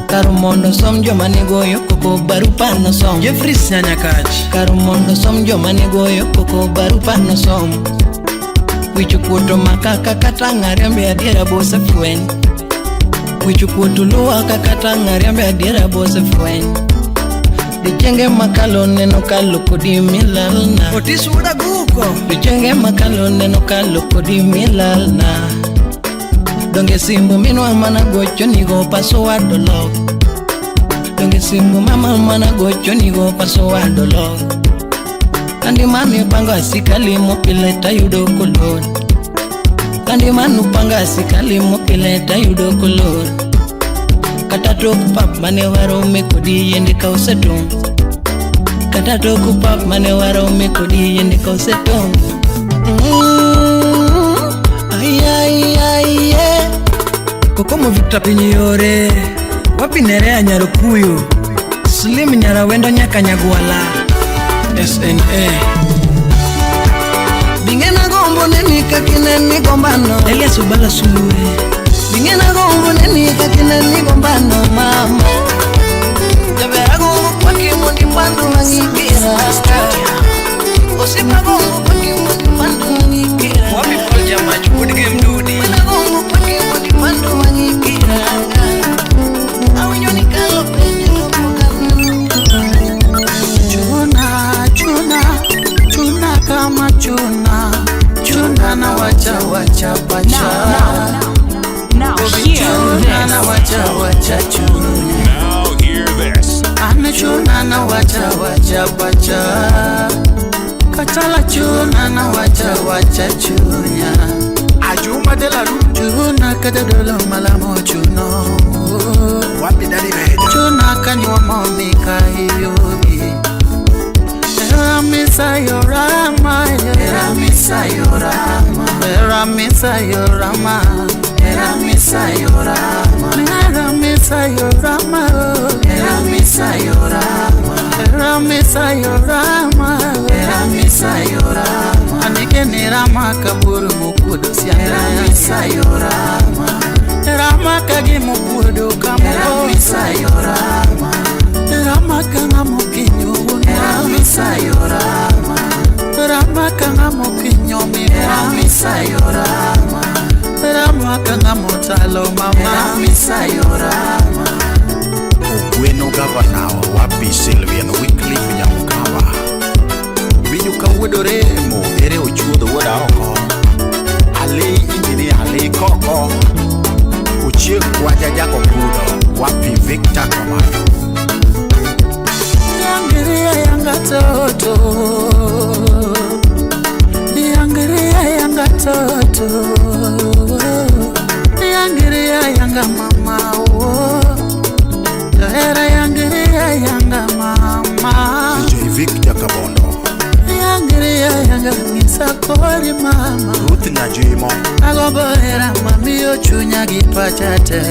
Kar mondo som joma ne goyo koko barupa nosom. Jeffries Nyanyakach. Kar mondo som joma ne goyo koko barupa nosom. Wich kuoto makaka kata ng'ariembe adiera bose fweny. Wich kuoto luwa kata ng'ariembe adiera bose fweny. Dichenge makalo neno kalo kodi milalna. Otis wuoda guko. Dichenge makalo neno kalo kodi milalna. Donge simbu minwa mana gocho nigo paso wadolok. Donge simbu mama mana gocho nigo paso wadolok. Kandi mami pango asikali mopile tayudo kolor. Kandi manu panga asikali mopile tayudo kolor. Kata tok pap mane warome kodi yende ka osetong'. Kata tok pap mane warome kodi yende ka osetong'. Ay ay ay yeah. Kokomo Victor Pinyore. Wapi Nerea Nyarukuyu. Slim Nyarawendo nyaka Nyagwala. SNA. Bingena gombo neni kakine ni gombano. Elias Obala Sulue. Bingena gombo neni kakine ni gombano mama. Jabera gombo kwaki mundi pandu mangikira. Osipa gombo kwaki mundi pandu mangikira. Wapi Paul Jamach wuod Gemdudi. Bingena gombo kwaki mundi pandu mangikira. Awinjo ni kalo penjo to Chuna, chuna, chuna kama chuna. Chuna na wacha wacha pacha. Now hear Chuna na this. wacha wacha chuna. Now hear this. Ame chuna na wacha wacha pacha. Katala chuna na wacha wacha chunya. Ajuma de la Rue. Chuna kadadolo malamo chuno. Wapi Dadi Meja. Chuna kanywa momi kayobi. Eramisa yorama, eramisa yorama, eramisa yorama, eramisa yorama, eramisa yorama, eramisa yorama, eramisa yorama, eramisa yorama. Anike ni rama kaburu mukudo siana, eramisa yorama, rama kagi mukudo kamu, eramisa yorama, rama kanga mukinyo. Eramisa yorama, rama kanga mukinyo mi, eramisa yorama, rama kanga mutalo mama, eramisa yorama. Ogweno gavana wapi Sylvian Wycliffe Nyamukawa. Winyo kawuodo remo ere ochuodho wuoda oko. Ali injinia Ali koko. Ochieng' kwaja jako pudo wapi Victor Komando. Yangiria yanga toto, yangiria yanga toto, yangiria yanga mama oh, era yangiria yanga mama. DJ Victor Kabondo. Yangiria yanga misakori mama. Ruth Najimo. Agombo hera mami ochunya gi pachate.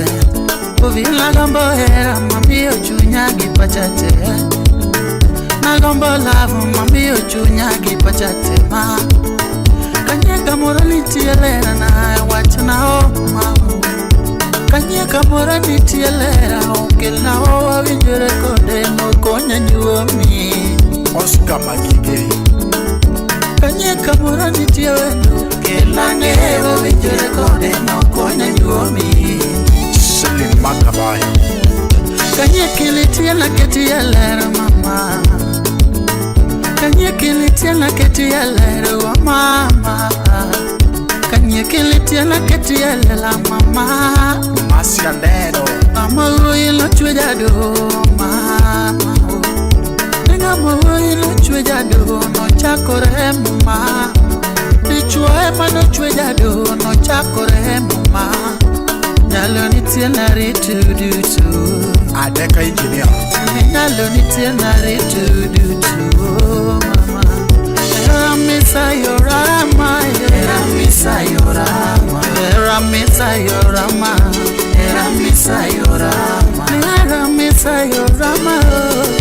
Ovila agombo hera mami ochunya gi pachate. Nagombo love mami ochunya gi pachate ma. Kanyeka moro nitie lera na wachna o mama. Kanyeka moro nitie lera okelna o wawinjore kode mokonya nyuomi. Oscar Magige. Kanye kamoro nitie wendo Kelane wawinjore kode nokonya nyuomi Siling Makabayo. Kanye kilitie keti e ler mama Kanye kilitie keti e ler wa mama Kanye kilitie keti e lela mama Masia Neno. Mama wuoyi nochwe jado mama Ng'ama wuoyi nochwe jado nochakore mama Dichuo ema nochwe jado nochakore mama Nyalo nitie na rito duto Adeka Engineer. Nyalo nitie na rito duto mama Era misa yorama Era misa yorama Era misa yorama Era misa yorama Era misa yorama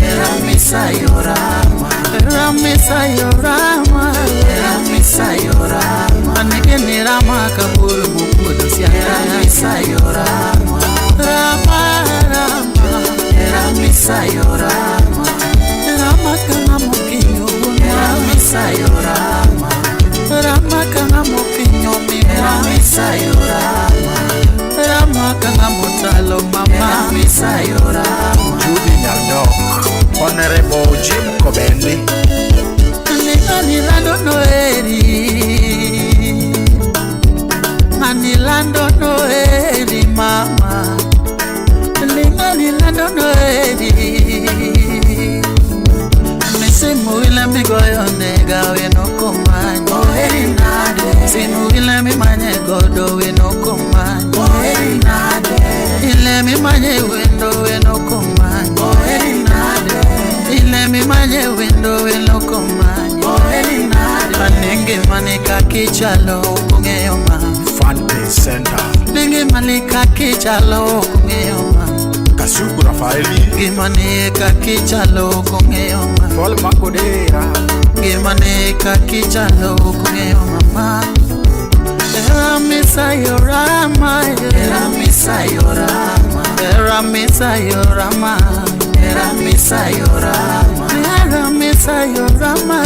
Era misa yorama Era misa yorama Era misa yorama Anege ni rama kaburu mukudo sia Era misa yorama Rama rama Era misa yorama Rama kanga mokinyo Era misa yorama Rama kanga mokinyo mi Era misa yorama Rama kanga motalo mama Era misa yorama Judy Nyaldok. Honorable Jim Kobendi. Nani lando noeri Nani lando noeri mama Nani lando noeri Misimu ile migoyo nega we no komanyo Oeri nade Simu ile mimanye godo we no komanyo Oeri nade Ile mimanye wendo we no komanyo Oeri nade Ile mimanye wendo we no komanyo Oeri nade Anenge mane kakichalo kung'eyo ma Fanpage Center. Nenge mane kakichalo kung'eyo ma Kasuku Rafaeli. Gimane kakichalo kung'eyo ma Paul Makodera. Gimane kakichalo kung'eyo mama Era misa yorama Era misa yorama Era misa yorama Era misa yorama Era misa yorama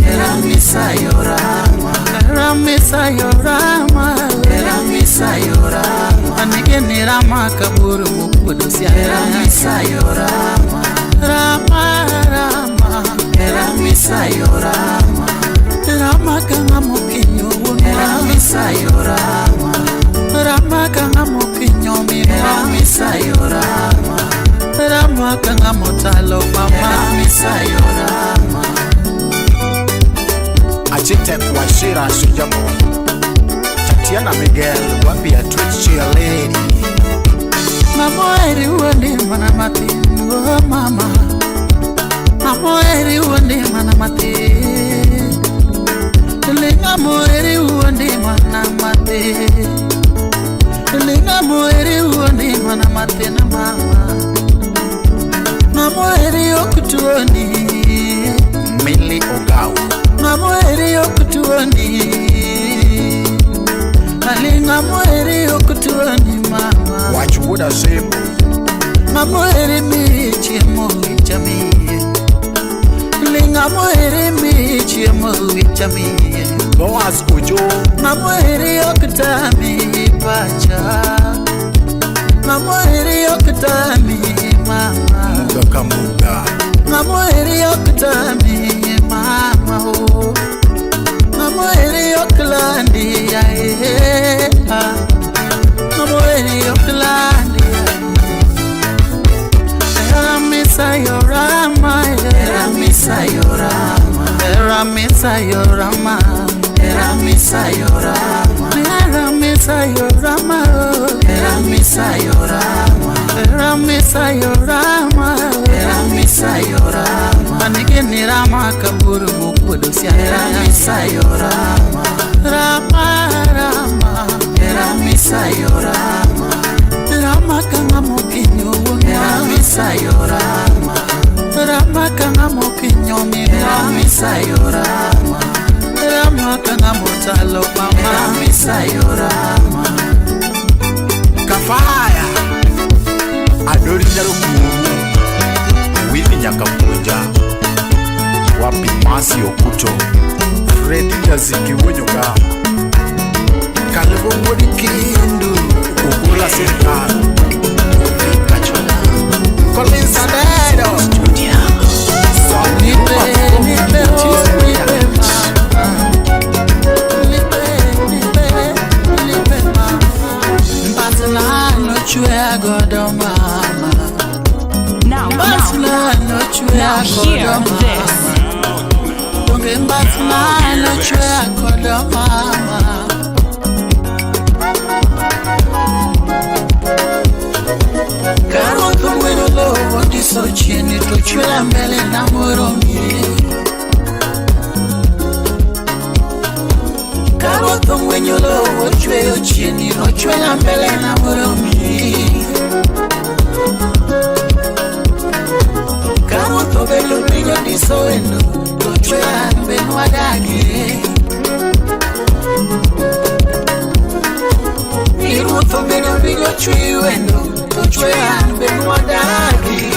Era misa yorama Era misa yorama Era misa yorama Anege ni rama kaburu mukudo sia Era misa yorama Rama rama Era misa yorama Rama kanga mokinyo Era misa yorama Rama kanga mokinyo mi Era misa yorama Rama kanga motalo mama Era misa yorama Architect Wachira Sujamo. Tatiana Miguel. Wapia Twitch Cheer Lady. Mama eri wuondi mana matin oh mama Mama eri wuondi mana matin Linga mo eri wuondi mana matin Linga mo eri wuondi mana matin mama Mama eri okutuoni Millie Ogau. Mama eri okutuoni Alinga mo eri okutuoni mama Wachuoda Sebo. Mama eri mi chiemo ichami Linga mo eri mi chiemo ichami Boaz Ojo. Mama eri okutami pacha Mama eri okutami mama Muga Kamuga. Mama eri okutami mama oh Mama eri okulandi ae Mama eri okulandi Era misa yorama Era misa yorama Era misa yorama Era misa yorama Era misa yorama Era misa yorama Era misa yorama Era misa yorama Anege ni rama kaburu mukudo sia Era misa yorama Rama rama Era misa yorama Rama kanga mokinyo Era misa yorama Rama kanga mokinyo mi Era misa yorama Rama kanga motalo mama Era misa yorama Kafaya. Adori Nyarukumu. Winnie Nyakapunja. Wapi Masi Okucho. Fredi Gaziki Wuod Nyogam. Kalbo Wuod Kindu Ogola Sirkal. Collins Adero. Nipe, nipe, oh, nipe mama. Nipe, nipe, nipe mama. Mbasla nochwe godo mama. Now, Mbasla nochwe now hear godo this. mama. Onge mbasla nochwe godo mama. Karo thumwero lowo diso chien to chwela mbele na moro mie. Karo thumwenyo lowo chweyo chien to chwela mbele na moro mie. Karo thobelo pinyo diso endo to chwela mbele wadagi. Iruotho bedo pinyo chweyo endo to chwela mbele wadagi.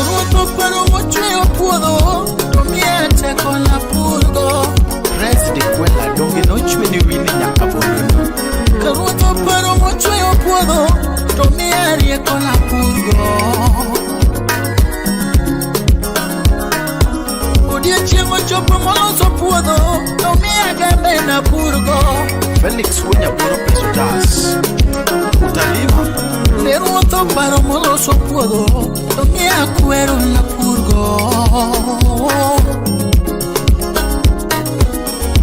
Ruoth oparo mochweyo puodho to miya teko napurgo. Res de Kwela donge nochweni wini nyaka bondeno. Ka ruoth oparo mochweyo puodho to miya rieko napurgo. Odiechieng' ochopo moloso puodho to miya gembe napurgo. Felix Wuod Nyaboro Pesotas. Utalima. Ne ruoth oparo moloso puodho to miya kwero napurgo.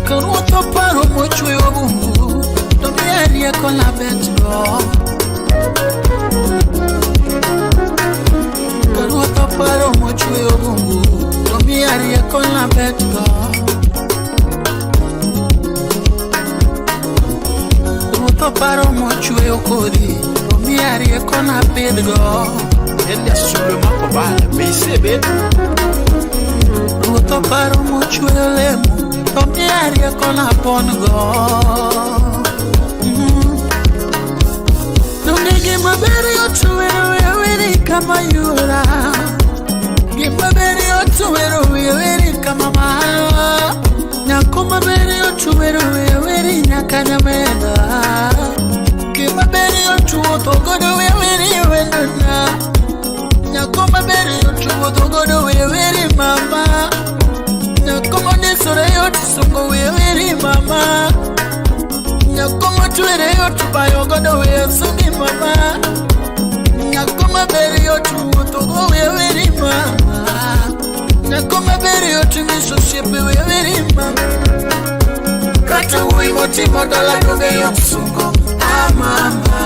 Ka ruoth oparo mochweyo bungu to miya rieko nabetgo. Ka ruoth oparo mochweyo bungu to miya rieko nabetgo. Ruoth oparo mochweyo kodhi to miya rieko napidhgo. Elias Sulwe Makobala be isebedo? Ruoth oparo mochweyo lemo to miya rieko napon go. Donge gima ber yot wero weri kama yura. Gima ber yot wero weri kama ma. Nyako maber yot wero weri nyaka nyameda. Gima ber yot wuotho godo weri wendona. Nyako maber yot wuotho godo weri mama. Nyako mondisore yot sungo weri mama. Nyako motwere yot bayo godo weyo sungi mama. Nyako maber yot wuotho go weri mama. Nyako maber yot nyiso osiepe weri mama. Kata wuoyi motimo dala donge yot sungo ah mama.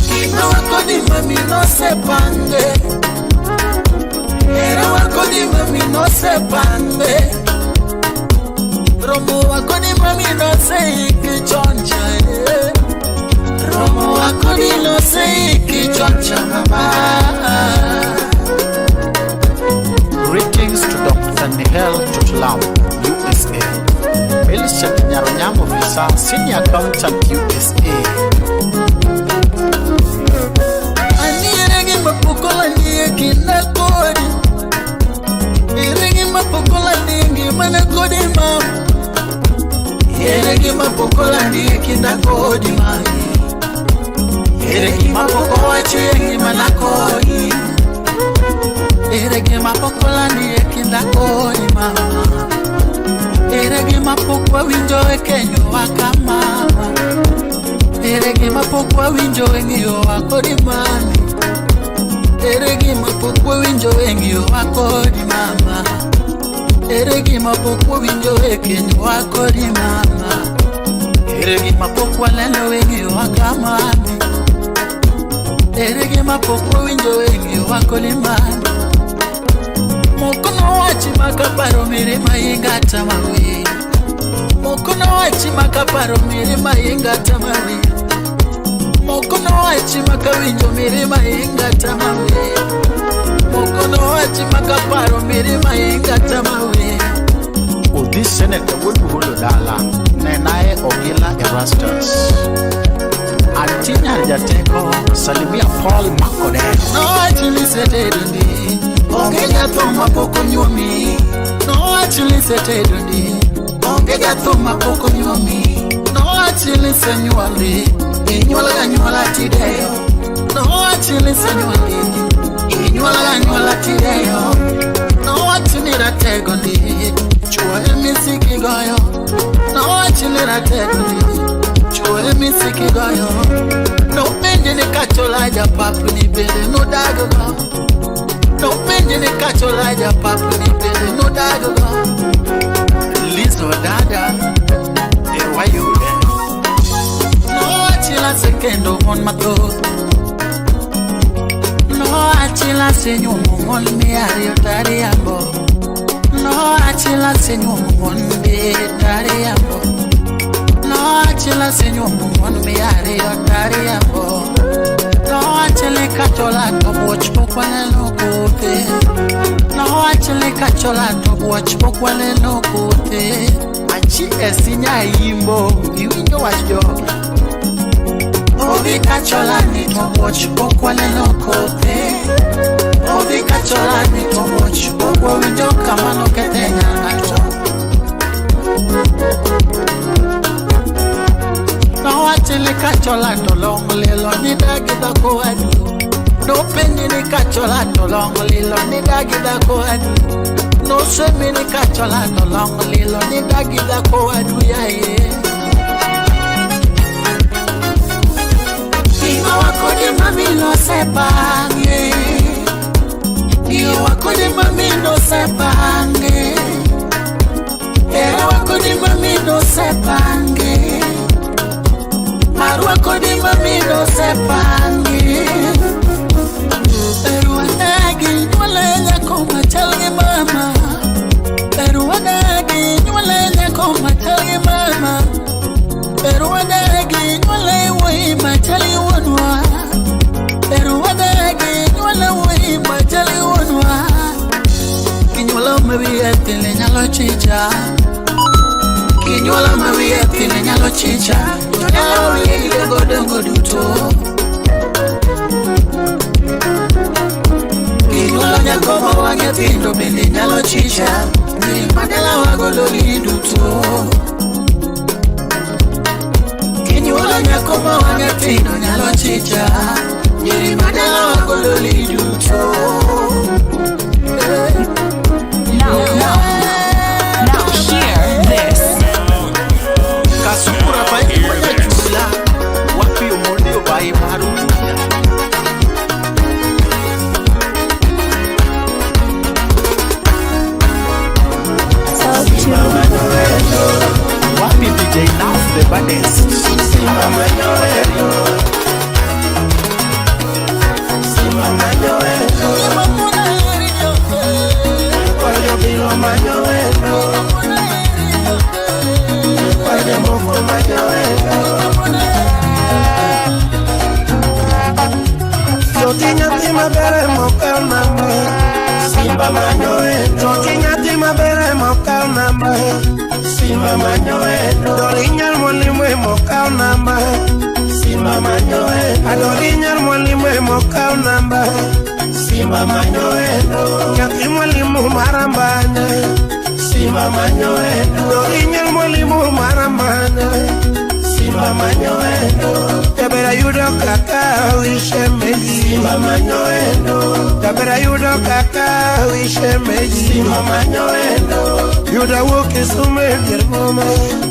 Gima wako ni mami nosepange. Hera wako ni mami nosepange. Romo wako ni mami noseiki chon cha eh. Romo wako ni noseiki chon cha mama. Greetings to Dr. Nihel Tutlam, USA. Millicent Nyaronyam Officer, Senior Accountant, USA. Aniere gima pok olandi e kinda kodi. Ere gima pok olandi e ngimana kodi mama. Ere gima pok olandi e kinda kodi mami. Ere gima pok owachi e ngimana kodi. Ere gima pok olandi e kinda kodi mama. Ere gima pok wawinjo e kenywa kama. Ere gima pok wawinjo e ng'iyowa kodi mami. Ere gima pok wawinjo e ng'iyowa kodi mama. Ere gima pok wawinjo e kenywa kodi mama. Ere gima pok waneno e ng'iyowa kamami. Ere gima pok wawinjo e ng'iyowa kodi mami. Moko nowachi makaparo mirima ingata mawi. Moko nowachi makaparo mirima ingata mawi. Moko nowachi makawinjo mirima ingata mawi. Moko nowachi makaparo mirima ingata mawi. Odhi Senator Wuod Buholo dala, nenae Ogila Erastus. Antinyar Jateko, salimia Paul Makode. Noachilisetedundi onge jathum mapok onyuomi. Noachilisetedundi onge jathum mapok onyuomi. Noachilisenyuoli inyuola anyuola tideyo. Noachilisenyuoli inyuola anyuola tideyo. Nowachni ratego ndi chuo emisiki goyo. Nowachni ratego ndi chuo emisiki goyo. Nopenje ni kachola japap ni bende nodaggo. Nopenje ni kachola japap ni bende nodaggo. Lizo dada, e wayude. Nowachila sekendo mon mathoth. Noachila senyuomo mon 200 tariambo. Noachila senyuomo mon 2 tariambo. Noachila senyuomo mon 200 tariambo. Noachili kachola to buoch pok waneno kothe. Noachili kachola to buoch pok waneno kothe. Achi esinya imbo, iwinjo wach jogi. Odhi kachola ni to buoch pok waneno kothe. Odhi kachola ni to buoch pok wawinjo kamano kethe ng'ato. Nowachni kachola to long lilo ni dagi dhako adi. Nopenji ni kachola to long lilo ni dagi dhako adi. Nosemi ni kachola to long lilo ni dagi dhako adi yaye. Ngima wakode mami nosepange. Ng'iyo wakode mami nosepange. Hera wakode mami nosepange. Marwa kode mami nosepange. Eruanagi nyuole nyako machal gi mama. Eruanagi nyuole nyako machal gi mama. Eruanagi nyuole wuoyi machal gi wuonwa. Eruanagi nyuole wuoyi machal gi wuonwa. Kinyuolo ma wiye tin nyalo chicha. Kinyuolo ma wiye tin nyalo chicha. To dala wiye godongo duto. Kinyuolo nyako ma wang'e tindo bende nyalo chicha. Nyiri ma dala wagololi duto. Kinyuolo nyako ma wang'e tindo nyalo chicha. Nyiri ma dala wagololi duto. Now hear this. Kasukura pai chula, wapi omondi obai maru. Wapi DJ Naf the baddest. Simba manyoendo Dorinyal mwalimu emokao namba. Simba manyoendo Adorinyal mwalimu emokao namba. Simba manyoendo Nyathi mwalimu marambanya. Simba manyoendo Dorinyal mwalimu marambanya. Simba manyoendo Tabera yudo kaka wishemeji. Simba manyoendo Tabera yudo kaka wishemeji. Simba manyoendo Yuda wuok Kisumu e dier boma.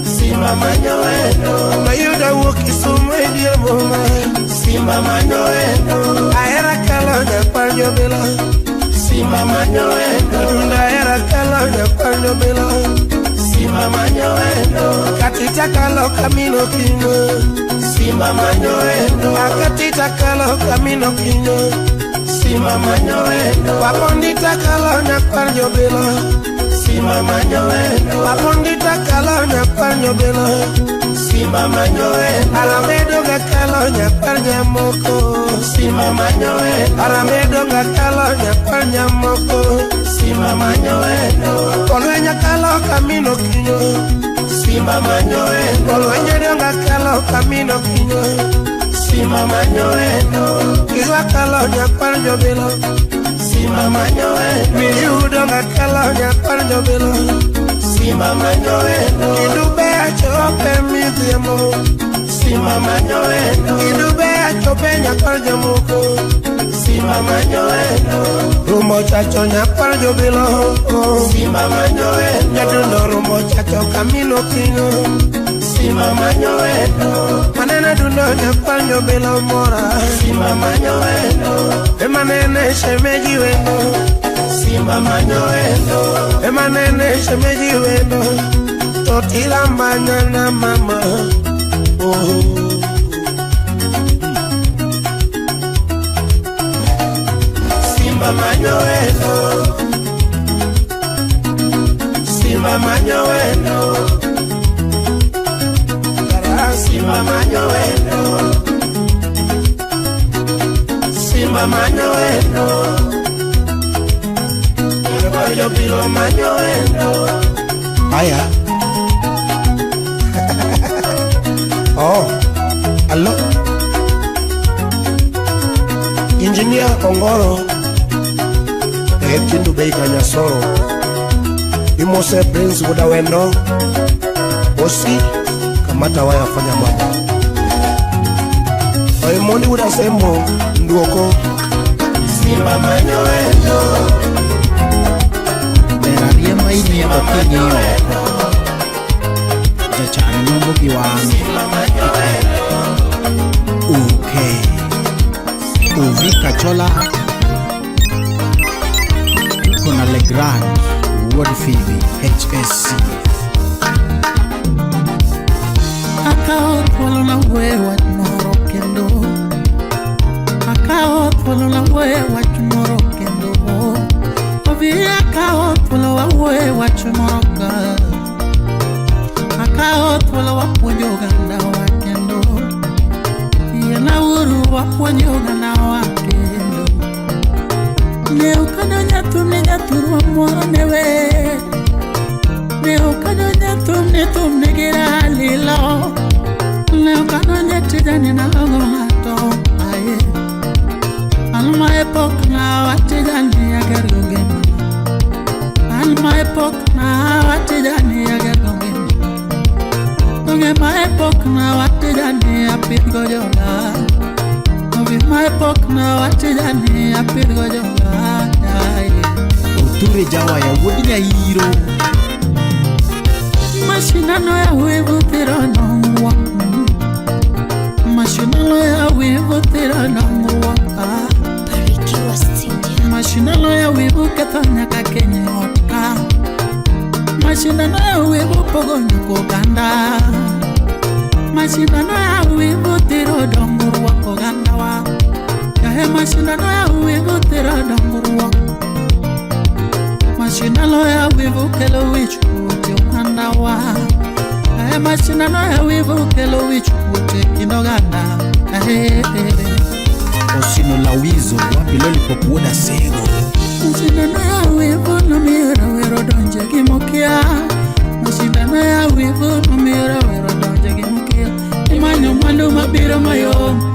Simba manyoendo Mayuda wuok Kisumu e dier boma. Simba manyoendo Ahera kalo nyakwar jobilo. Simba manyoendo Dunda ahera kalo nyakwar jobilo. Simba manyoendo Katita kalo kamino kinyo. Simba manyoendo Akatita kalo kamino kinyo. Simba manyoendo Wapondita kalo nyakwar jobilo. Simba manyoendo Wapondita kalo nyakwar jobilo. Simba manyoendo Alamedo gakalo nyakwar nyamoko. Simba manyoendo Alamedo gakalo nyakwar nyamoko. Simba manyoendo Olwenya kalo kamino kinyo. Simba manyoendo Olwenya gakalo kamino kinyo. Simba manyo wendo. Irwakalo nyakwar jobilo. Simba manyo wendo. Miyudo ngakalo nyakwar jobilo. Simba manyo wendo. Idube achope midhiambo. Simba manyo wendo. Idube achope nyakwar jomoko. Simba manyo wendo. Rumo chacho nyakwar jobilo. Simba manyo wendo. Nyadundo rumo chacho Camilo Kino. Simba manyo wendo. Manene dundo nyakwar jobilo mora. Simba manyo wendo. Emanene shemeji wendo. Simba manyo wendo. Emanene shemeji wendo. Totila mbanyana mama. Oh. Simba manyo wendo. Simba manyo wendo. Simba manyo wendo. Simba manyo wendo. Jobilo manyo wendo. Haya. Oh, allo. Engineer Ongoro. Ekindu bei kanyasoro. Imose Prince Wudawendo. Osi kamata waya fanya mambo. Oimondi Wudasembo nduoko. Simba manyo wendo. Riemba imiyo king'iyo oko, jachan nyombo gi wang'e. Okay. Ovi Kachola Kona Legrand Wuod Phoebe HSC. Akawo thuolo na wuoye wach moro kendo. Akawo thuolo na wuoye wach moro kendo. Ovi akawo thuolo wawuoye wach moro ka. Akawo thuolo wapuonjo oganda wa kendo. Yiena uru wapuonjo oganda wa kendo. Ne ok adonjo thum ne jathurwa moro ne wer. Ne ok adonjo thum ne thum nigi ralilo. Ne ok adonjo tijani nalogo ng'ato aye. An ma e pok na watijani agergo ngimana. An ma e pok na watijani agergo ngimana. Onge ma e pok na watijani apidhgo joga. Ovi ma e pok na watijani apidhgo joga. Oture Jawaya wuod Nyairo. Mashindano ya wivu thiro nongwa. Mashindano ya wivu thiro nongwa. Mashindano ya wivu ketho nyaka keny ot ka. Mashindano ya wivu pogo nyaka oganda. Mashindano ya wivu thiro dongruok oganda wa. Yahe mashindano ya wivu thiro dongruok. Mashindano ya wivu kelo wich kuot e oganda wa. Yahe mashindano ya wivu kelo wich kuot e kind oganda. Yahe. Osino Lawizo wapi Lollipop wuod Asego. Mashindano ya wivu nomiyo rawera odonje gi mokia. Mashindano ya wivu nomiyo rawera odonje gi mokia. Imanyo mwandu mabiro mayom.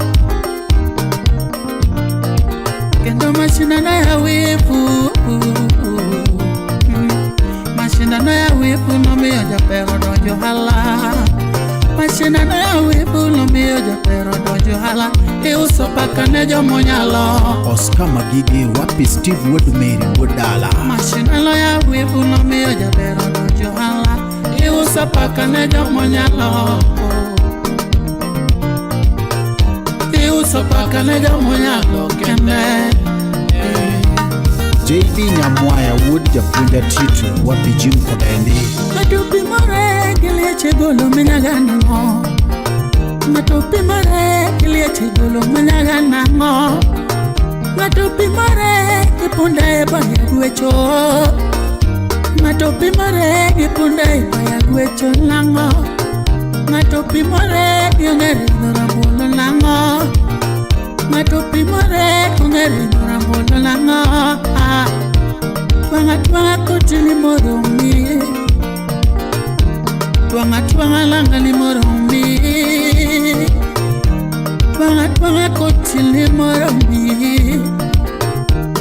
Kendo mashindano ya wivu. Mashindano ya wivu nomiyo japero donjo hala. Mashindano ya wivu nomiyo japero donjo hala. Iuso paka ne jomonyalo. Oscar Magige wapi Steve wuod Mary wuod dala. Mashindano ya wivu nomiyo japero donjo hala. Iuso paka ne jomonyalo. Iuso paka ne jomonyalo kende. JB Nyamwaya wuod japuonj Tito wapi Jim Kobendi. Ng'ato pimore gi lieche golo minyaga nang'o. Ng'ato pimore gi lieche golo minyaga nang'o. Ng'ato pimore gi punda e baya gwecho. Ng'ato pimore gi punda e baya gwecho nang'o. Ng'ato pimore gi ong'er idho rabolo nang'o. Ng'ato pimore gi ong'er idho rabolo nang'o. Twang'a twang'a koti ni moromi. Twang'a twang'a langa ni moromi. Twang'a twang'a koti ni moromi.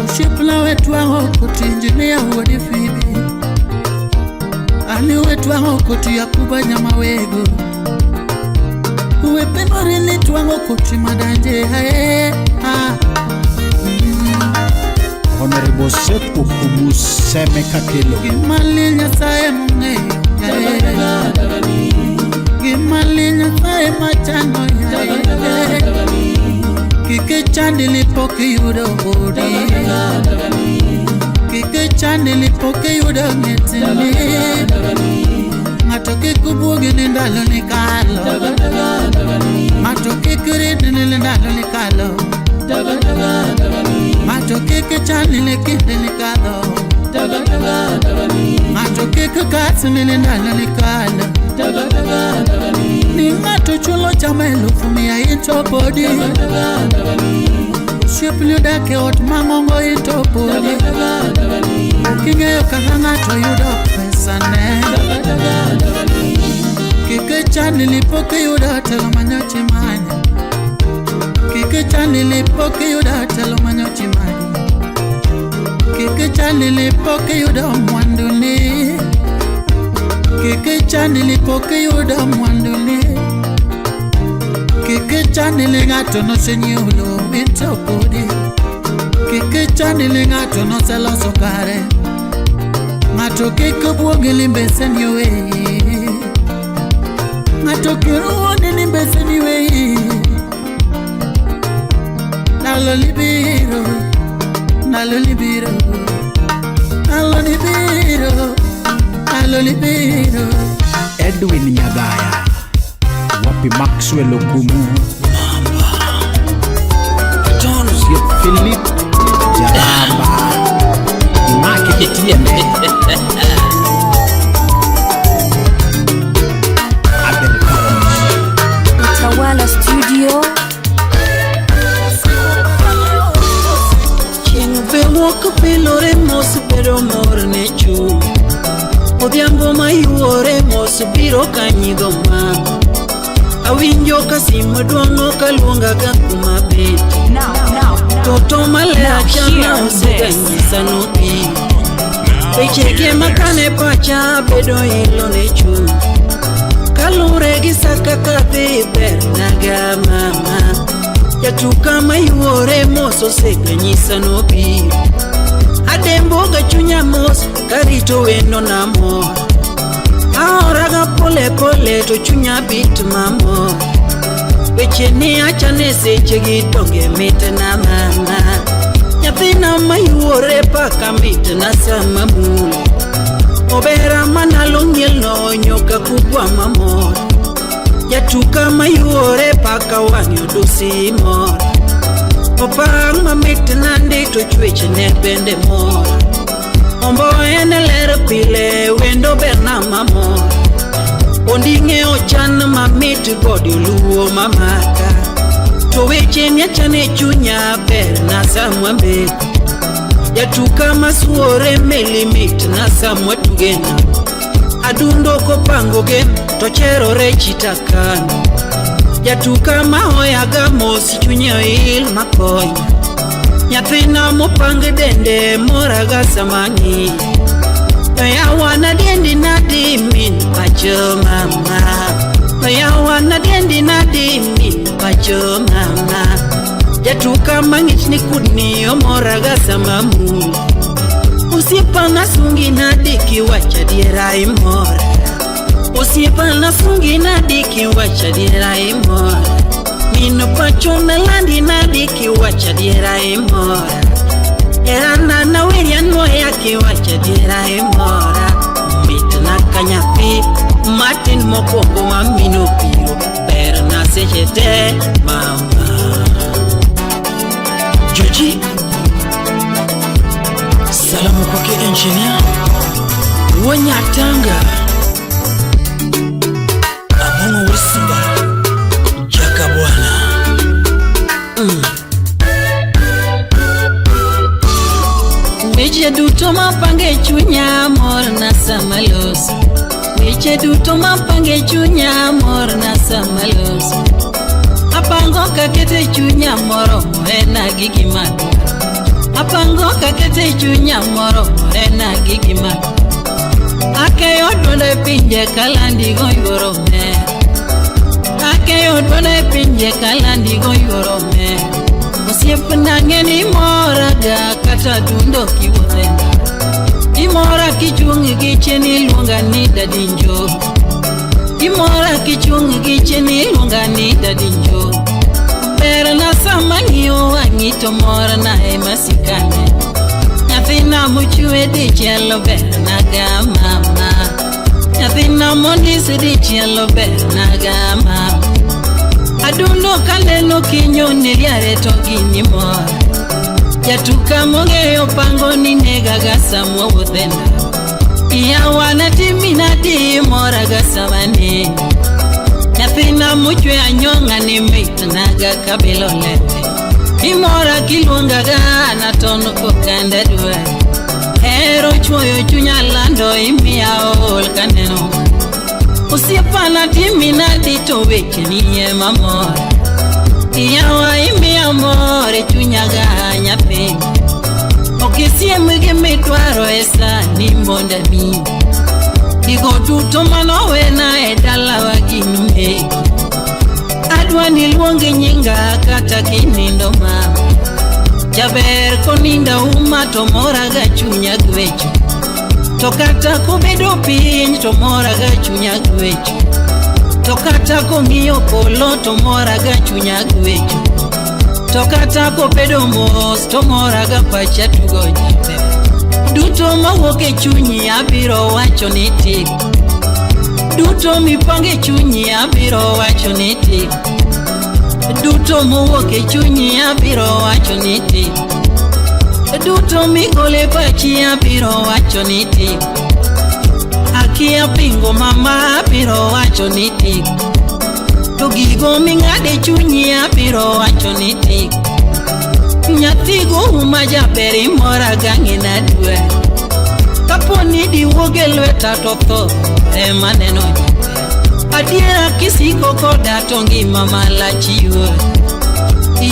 Osiepna we twang'o koti injinia wuod Fibi. Ali we twang'o koti Yakuba Nyamawego. We pimori ni twang'o koti madanje ae ah. Honorable Seth Okumu Seme Kakelo. Gima lil Nyasaye mong'eyo yae. Gima lil Nyasaye machano yae. Kik ichandi lipok iyudo odi. Kik ichandi lipok iyudo ng'etini. Ng'ato kik buogi ni ndalo ni kalo. Ng'ato kik rid ni ndalo ni kalo. Ng'ato kik chandi ni kinde ni kadho. Ng'ato kik kas ni ndalo ni kalo. Ni ng'ato chulo chama 100,000 ito podi. Osiepni odak e ot mang'ongo ito podi. Ok ing'eyo kaka ng'ato yudo pesane. Kik ichandi lipok iyudo telo manyocha imanyo. Kik ichandi lipok iyudo telo manyocha imanyo. Kik ichandi lipok iyudo mwanduni. Kik ichandi lipok iyudo mwanduni. Kik ichandi ni ng'ato nosenyiewo lowo ito podi. Kik ichandi ni ng'ato noseloso kare. Ng'ato kik buogi ni mbeseni oweyi. Ng'ato kik wuondi ni mbeseni weyi. Ndalo libiro, ndalo libiro, ndalo libiro, ndalo libiro. Edwin Nyagaya. Wapi Maxwell Okumu. Osiep Philip Jaramba. Imake kitiende. Abel Karos. Utawala Studio. Chieng' be wuok pilore mos bedo mor ne chuny. Odhiambo mayuore mos biro ka nyidho mako. Awinjo ka simu duong'o kaluonga ga kuma bet. Toto maler Now achana hear osega this. nyisa nobi. Wechege makane pacha bedo ilo ne chuny. Kalure gi sa kaka dhi ber naga mama. Jatuka mayuore mos osega nyisa nobi. Adembo ga chunya mos karito wendo na mor. Aoraga pole pole to chunya bit mamor. Weche ni achane sechegi donge mit na mama. Nyathina mayuore paka mit na sama mul. Obera manalo ng'ielno nyoka kubwa mamor. Jatuka mayuore paka wang'e odusi mor. Opang' mamit nandi to chwechne bende mor. Ombo en ler pile wendo berna mamor. Onding'e ochan mamit gode oluo mamaka. To weche miachane chunya ber na samwa mbeko. Jatuka masuore meli mit na samwa tugena. Adundo kopango gem to cherore chitakano. Jatuka mahoyaga mos chunye oil makonya. Nyathina mopang dende moraga sama ng'iyo. To yawa nadiendi nadi min pacho mama. To yawa nadiendi nadi min pacho mama. Jatuka mang'ich ni kudni omoraga sama mul. Osiepana sungi nadi kiwacho adiera imora. Osiepana sungi nadi kiwacho adiera imora. Min pacho nalandi nadi kiwacho adiera imora. Erana naweria nwoya kiwacho adiera imora. Mitna ka nyathi matin mokwongo ma min obiro berna seche te mama. Joji Salamu kwake engineer Wanyatanga Abongo Wesimba Jaka Bwana. Weche duto mapange chunya mor na sama loso. Weche duto mapange chunya mor na sama loso. Apango kakete chunya moro ena gi gima Apango kakete chunya moro ena gi gima Akeyo duonde pinje kalandi go yuoro me Akeyo duonde pinje kalandi go yuoro me Osiepna ng'eni moraga kata dundo kiwuothe Imora kichung' gi chien iluonga ni dadinjo Imora kichung' gi chien iluonga ni dadinjo Berna sama ng'iyo wang'i to morna ema sikane Nyathina mochwe dichiel berna ga mama Nyathina mondisi dichiel berna ga mama Adundo kaneno kinyoni liare to gini mor Jatuka mong'eyo pango ni negaga sama wuothe ndara Yawa natimina di moraga sama ni Nyathina mochwe anyong'a ni mitnaga kabilo lewe Imora kiluongaga naton kokanda dwari Hero chwoyo chunya lando imiya ool kaneno Osiepana timina di to wecheni ema mora Yawa imiya mor e chunya ga nyathi Ok isiem gimidwaro e sani mondo amiyi Gigo duto manowena e dalawa gin meki Adwa ni luong nyinga kata kinindo mama Jaber koninda uma to moraga chunya gwecho To kata kobedo piny to moraga chunya gwecho To kata kong'iyo polo to moraga chunya gwecho To kata kobedo mos to moraga pacha tugo jaber Duto mawuok e chunyi abiro wacho ni tik Duto mipango e chunyi abiro wacho ni tik Duto mowuok e chunyi abiro wacho ni tik Duto migolo e pachi abiro wacho ni tik Akia pingo mama abiro wacho ni tik To gigo ming'ado e chunyi abiro wacho ni tik Nyathigo uma jaber imoraga ng'ina dwari Kapo ni diwuog e lweta to tho ema neno jaber Adiera kisiko koda to ngima malach yuori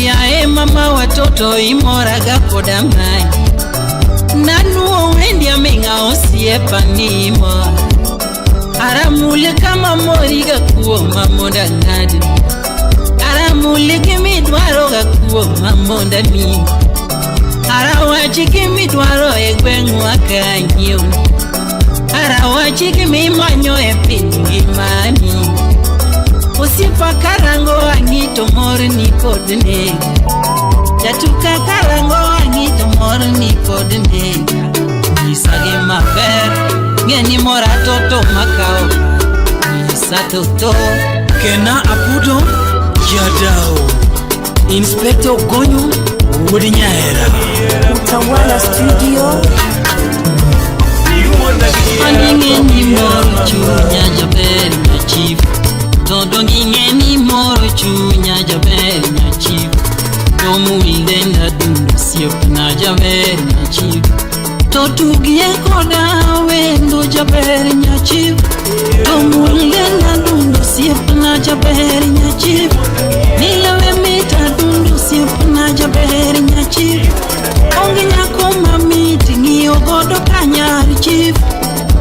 Yae mama watoto imoraga koda manyi Nanuo wendi aming'a osiepa ni imora Aramule kama moriga kuoma mondo ang'adni Aramule gimidwaroga kuoma mondo amiyi Arawachi gimidwaro e gweng'wa ka anyiewni Arawachi gimimanyo e piny ngimani Osiepa karango wang'i to morni pod nega Jatuka karango wang'i to morni pod nega Nyisa gima ber, ng'eni mora toto makao Nyisa toto Kena Apudo Jadao Inspector Ogonyo Wuod Nyaera Utawala Studio. Aning'e ni moro chunya jaber nyachif To dong ing'e ni moro chunya jaber nyachif To mul denda dundo osiepna jaber nyachif To tugie koda wendo jaber nyachif To mul denda dundo osiepna jaber nyachif Nilewe mita dundo osiepna jaber nyachif Onge nyako mamit ng'iyo godo ka nyar chief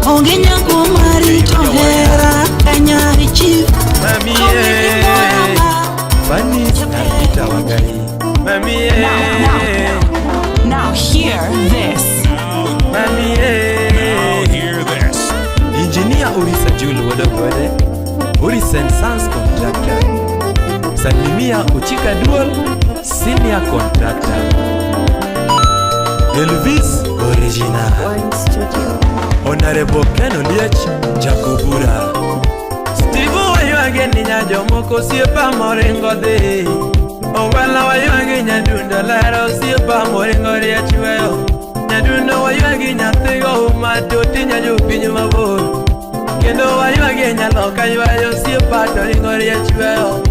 Onge nyako marito hera ka nyar chief Mami Fanny Arpita Wagai Mami Now hear this. Mami Now hear this. Engineer Urisa Julu Wodogode Urisen Sans Contractor Salimia Uchika Dual Senior Contractor Elvis Original Honorable Ken Oliech Jakobura Steve waywage ni nyajomoko osiepa moringo dhi Owala waywagi nyadundo lero osiepa moringo riech weyo Nyadundo waywagi nyathigo uma toti nyajopiny mabor Kendo waywagi nyaloka ywayo osiepa to ringo riech weyo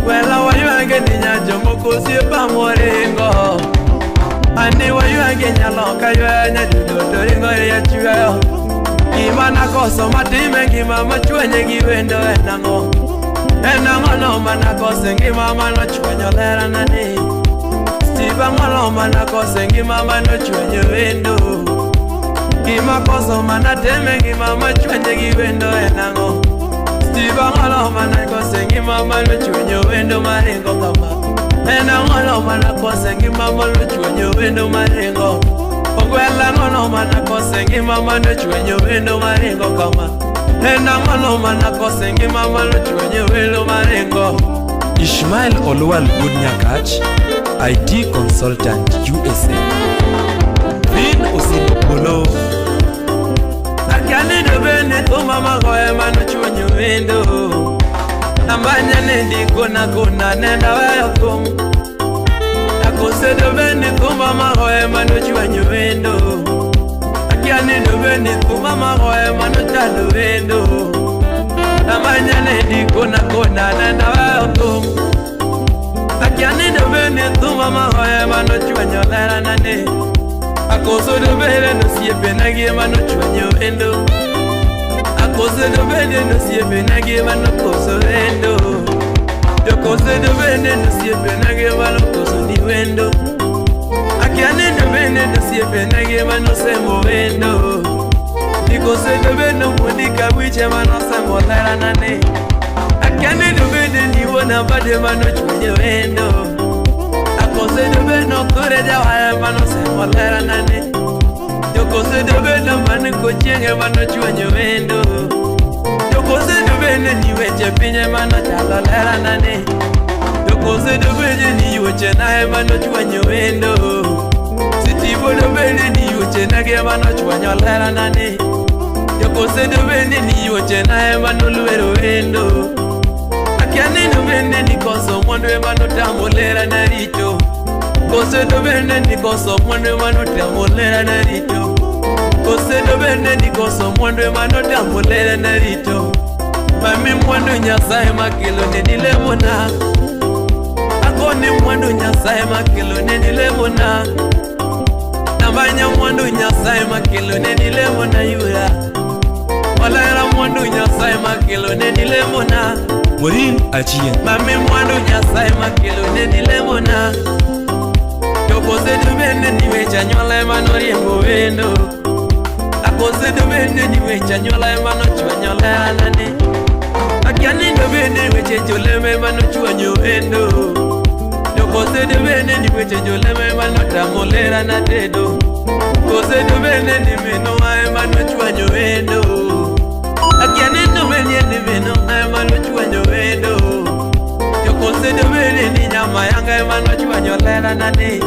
Wela waywagi ni nyajomoko osiepa moringo Ani waywagi nyaloka ywayo nyadundo to ringo riech weyo Gima nakoso matime ngima machwenye gi wendo en ang'o En ang'ono mana kose ngima manochwenyo lerana ni Steve ang'ono mana kose ngima manochwenyo wendo Gima koso mana teme ngima machwenye gi wendo en ang'o Steve ang'ono mana kose ngima manochwenyo wendo maringo kama En ang'ono mana kose ngima manochwenyo wendo maringo Ogwela ang'ono mana kose ngima manochwenyo wendo maringo kama En ang'ono mana kose ngima manochwenyo wendo maringo Ishmael Olwal Good Nyakach, IT Consultant USA. Vin Osimbo Akanido bende thuma magoye manochwenyo wendo Nambanya nendi kona kona nenda weyo thum Akosedo bende thuma magoye manochwenyo wendo Akianido bende thuma magoye manochando wendo Nambanya nendi kona kona nenda weyo thum Akianido bende thuma magoye manochwenyo lerana ne Akosedo bende nosiepe nagi manochwenyo wendo Akosedo bende nosiepe nagi manokoso wendo Jokosedo bende nosiepe nagi manokoso ni wendo Akianido bende nosiepe nagi manosemo wendo Nikosedo bende mwandika wiche manosemo lerana ne Akianido bende niwona bade manochwenyo wendo Akosedo bende okore jawaya manosemo lerana ne Jokosedo bende manokochienge manochwenyo wendo Jokosedo bende ni weche pinye manochalo lerana ne Jokosedo bende ni weche nae manochwenyo wendo Sitibodo bende ni weche nage manochwenyo lerana ne Jokosedo bende ni weche nae manolwero wendo Akianeno bende ni koso mwandu emanotamo lerana rito Kosedo bende ni koso mwandu emanotamo lerana rito Kosedo bende ni koso mwandu emanotamo lerana rito Mami mwandu Nyasaye makelo ne nilemona Akoni mwandu Nyasaye makelo ne nilemona Nambanya mwandu Nyasaye makelo ne nilemona yura Olera mwandu Nyasaye makelo ne nilemona Maureen Achien. Mami mwandu Nyasaye makelo ne nilemona Jokosedo bende ni weche anyuola emanoriembo wendo Akosedo bende ni weche anyuola emanochwanyo lerana ne Akianido bende weche joleme emanochwanyo wendo Jokosedo bende ni weche joleme emanotamo lerana tedo Kosedo bende ni minwa emanochwanyo wendo Akianido bende ni minwa emanochwanyo wendo Jokosedo bende ni nyama yanga emanochwanyo lerana ne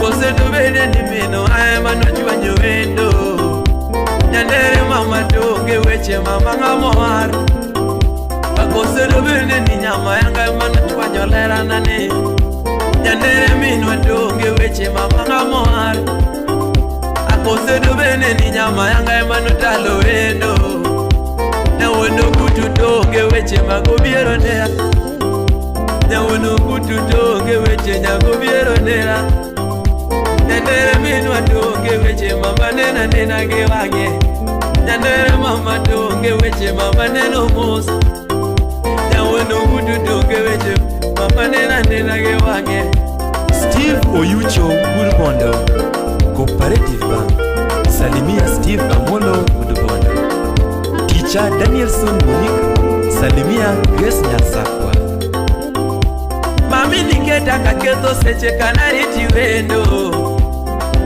Kosedo bende ni minwa emanochwanyo wendo Nyandere mama donge weche mama ng'amo war Akosedo bende ni nyama yanga emanochwanyo lerana ne Nyandere minwa donge weche mama ng'amo war Akosedo bende ni nyama yanga emanotalo wendo Nyawono kutu donge weche magobiero nera Nyawono kutu donge weche nyagobiero nera Nyandere minwa donge weche mama nena nena gi wang'e Nyandere mama donge weche mama neno mos Nyawono kutu donge weche mama nena nena gi wang'e Steve Oyucho Wuod Cooperative Bank. Salimia Steve Amolo Wuod Teacher Danielson Monique. Salimia Grace Nyasakwa. Mami niketa kaketho seche kanariti wendo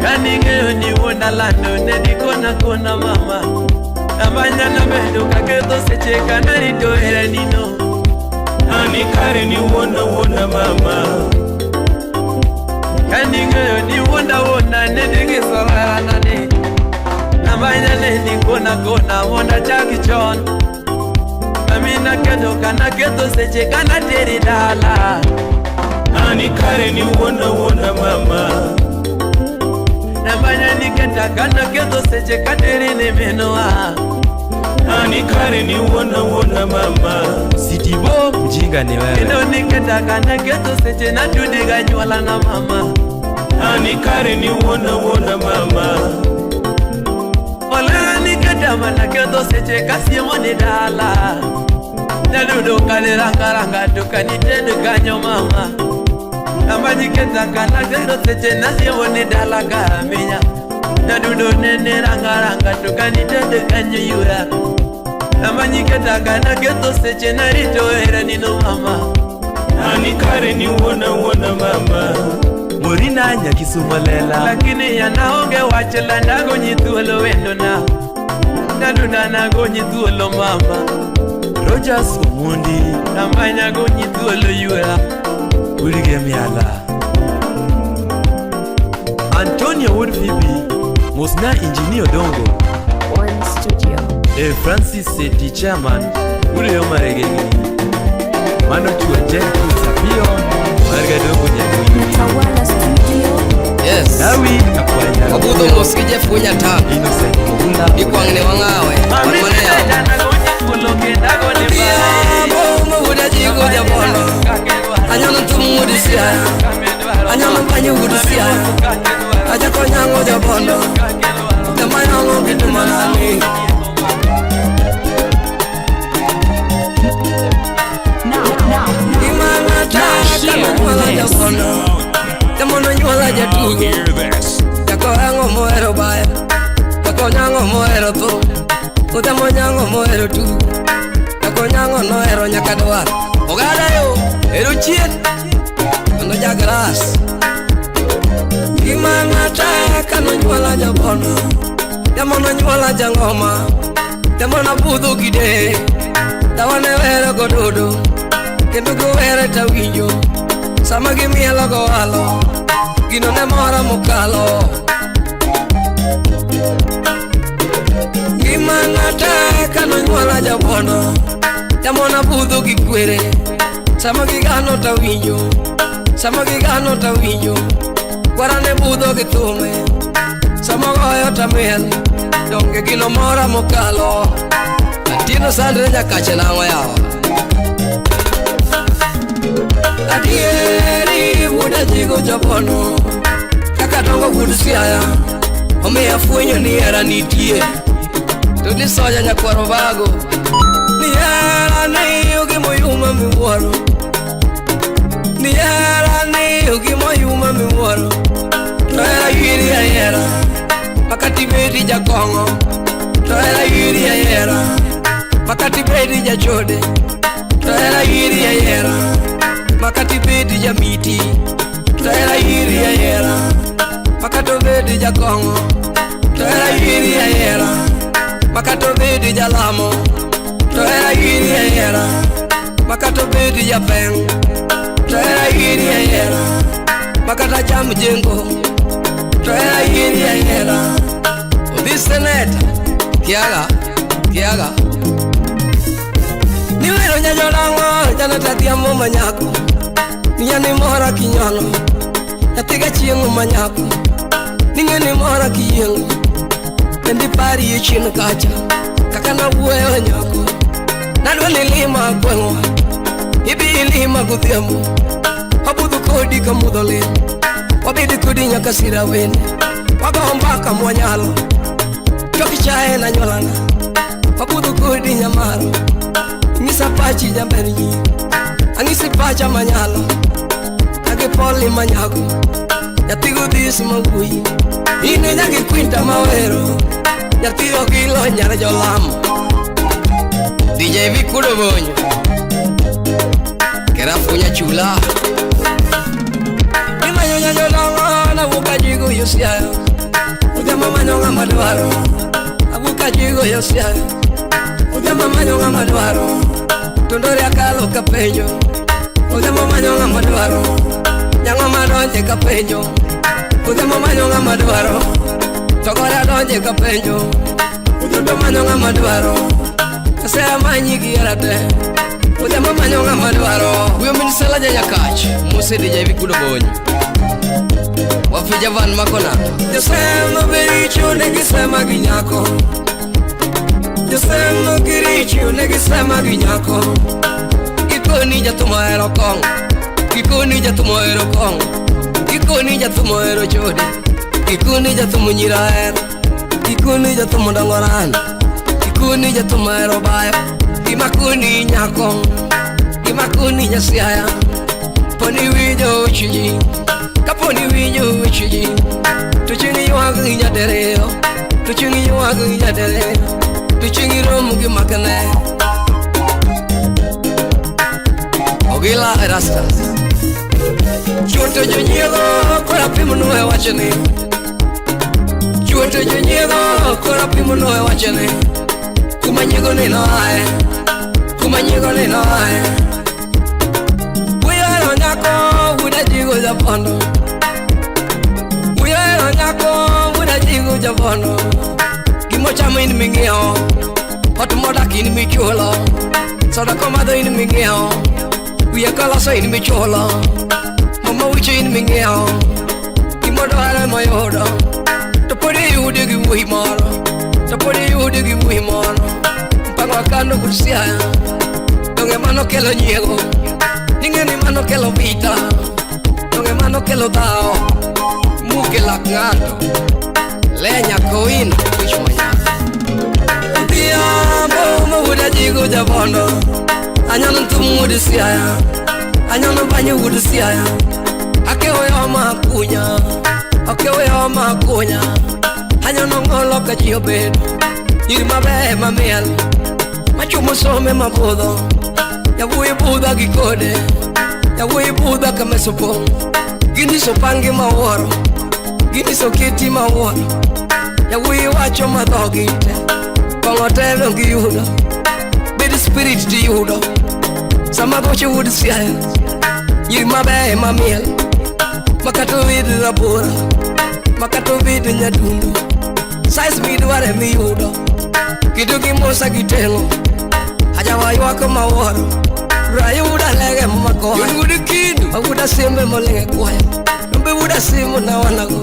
Kaning'eyo ni wuonda lando ne dikona kona mama Namanya nabedo kaketho seche kanarito heranino Ani kare ni wuonda wuonda mama Kaning'eyo ni wuonda wuonda ne digiso lerana ne Namanya ne dikona kona wuonda chaki chon Mami naketo kanaketho seche kanateri dala Ani kare ni wuonda wuonda mama Nambanya niketa kanaketho seche kateri ne minwa Ani kare ni wuonda wuonda mama Sitibo mjinga ni wewe Kendo niketa kanaketho seche natudiga nyuola na mama Ani kare ni wuonda wuonda mama Olera niketa manaketho seche kasiemo ni dala Nyadudo kale ranga ranga to kanitedo kanyo mama. Amanyi keta kana kendo seche nasiemo ni dala ka minya. Nyadudo nene ranga ranga to kanitedo kanyo yura. Amanyi keta kana kendo seche narito era nino mama. Ani kare ni wuona wuona mama. Morina nyakisumo lela. Lakini yanaonge wach landa gonyi thuolo wendo na. Nyadunda na gonyi thuolo mama. Rogers Omondi. Namanya gonyi thuolo yura. Ulige miala. Antonio Wood Phoebe. Mosna Engineer Dongo. One Studio. E Francis Seti Chairman. Ule Omaregegi. Mano chua Jen Kusapio. Margadongo Nyakuyi. Utawala Studio. Yes. Dawi Akwanya. Wabudho moskije funya ta. Innocent Mugula. Ikwang ne wangawe. Wanmane yao. Jigo jabono. Anyono tumu disia. Anyono panyu disia. Aja konyango jabono. Tamayango kitumanani. Now, Imana hear ta this. jabono. Jamono nyuola jatugo. Hear this. Jakorango mohero bayo. Jakonyango mohero tho. Odhiambo mohero tugo. Jakonyango nohero nyaka dwar. Ogada yo, ero chien. Ono jagras. Gima tek nonyuola jabono. Jamono nyuola jangoma. Jamono budho gi deye. Dawa ne wero gododo. Kendo giwere tawinjo. Sama gimielo gowalo. Gino ne mora mokalo. Gima tek nonyuola jabono. Jamono budho gi kwere. Sama gigano tawinjo. Sama gigano tawinjo. Kwara ne budho gi thume. Sama goyo tamiel. Donge gino mora mokalo. Atieno sandre nyakache nang'o yawa. Adieri wuoda jigo jabono. Kaka dongo wuod Siaya. Omiyo afwenyo ni hera nitie. To ni soja nyakwar Obago. Ni hera ni gimoyuma miwuoro. Ni hera ni gimoyuma miwuoro. To hera ywiri ahera. Makati bedi jakong'o. To hera ywiri ahera. Makati bedi jachode. To hera ywiri ahera. Makati bedi jamiti. To hera ywiri ahera. Makato bedi jakong'o. To hera ywiri ahera. Makato bedi jalamo. To hera ywiri ahera. Makato bedi japeng'. To hera ywiri ahera. Makata cham jengo. To hera ywiri ahera. Odhi seneta. Kiaga. Kiaga. Niwero nyajolang'o janata dhiambo manyako. Miya ni mora kinyono. Nyathi gachieng' manyako. Ning'e ni mora kiyieng'o. Kendi pari chien kacha. Kaka nawuoyo nyako. Nadwa ni lima gweng'wa. Ibi ilima godhiambo. Wabudho kodi ka mudho lil. Wabed kodi nyaka sira wene. Wago mbaka mwanyalo. Chok chae na nyuolana. Wabudho kodi nyamaro. Ng'isa pachi jaber nyiri. Ang'isi pacha manyalo. Agi poli manyago. Nyathi godhis mawuoyi. In e nyagi kwinta mawero. Nyathi ogilo nyar jolamo. DJ Vikudo Bonyo. Kera funya chula. Imanyo nyajolang'o nawuok ajigo yo Siaya. Odhiambo manyo ng'ama dwaro. Awuok ajigo yo Siaya. Odhiambo manyo ng'ama dwaro. Tondore akalo kapenjo. Odhiambo manyo ng'ama dwaro. Nyang'o madonje kapenjo. Odhiambo manyo ng'ama dwaro. Togora donje kapenjo. Odhiambo manyo ng'ama dwaro. Aseamanyi gi hera te. Odhiambo manyo ng'ama dwaro. Wuyo min sala ja Nyakach. Mose DJ Vikudo Bonyo. Wafija van makona. Josemo bericho ne gisema gi nyako. Josemo giricho ne gisema gi nyako. Gikoni jathum ohero kong'o. Gikoni jathum ohero kong'o. Gikoni jathum ohero chode. Gikoni jathum nyira ohero. Gikoni jathum dongo ran. Gimakuni jatumero bayo, gimakuni nyako, gimakuni nyasiaya. Poni winjo chiji, kaponi winjo chiji. Tuchingi ywag nyadereo, tuchingi ywag nyadereo, tuchingi rom gimakane. Ogila Erastus. Chuoto jonyiego kora pimo no e wachni. Chuoto jonyiego kora pimo no e wachni. Kuma nyiego ni no ae, kuma nyiego ni no ae. Uyero nyako wuda jigo japondo. Uyero nyako wuda jigo japondo. Gimochamo in ming'iewo, ot modak in michulo, soda komadho in ming'iewo, wiye koloso in michulo. Mama wicho in ming'iewo, gimodwaro moyudo, to pod iyude gi wuoyi moro, to pod iyude gi wuoyi moro. Mpango akano kod Siaya, donge mano kelo nyiego, ning'e ni mano kelo vita, donge mano kelo dhawo, muke lak ng'ato, le nyako in wich manyako. Odhiambo ma wuod Ajigo jabondo, anyono thum wuod Siaya, anyono banyo wuod Siaya. Akewo yoma kunya, akewo yoma kunya. Anyono ng'olo ka ji obedo, nyiri maber mamiel, machumo some mabudho. Yawuoyi budha gi kode, yawuoyi budha ka mesa opong'. Giniso pangi mawuoro, giniso kiti mawuoro. Yawuoyi wacho ma dhogi te, kong'o te dong giyudo, bed spirit tiyudo. Sama gocho wuod Siaya, nyiri maber mamiel, makata obed rabora, makata obed nyadundo. Size midware miyudo, kido gi mosa giteng'o. Ajawa ywak mawuoro, rayuda lege makoya. Yun wuod Kindu, mawuoda simbe moling' e kwaya. Rombe wuoda simo na wanago,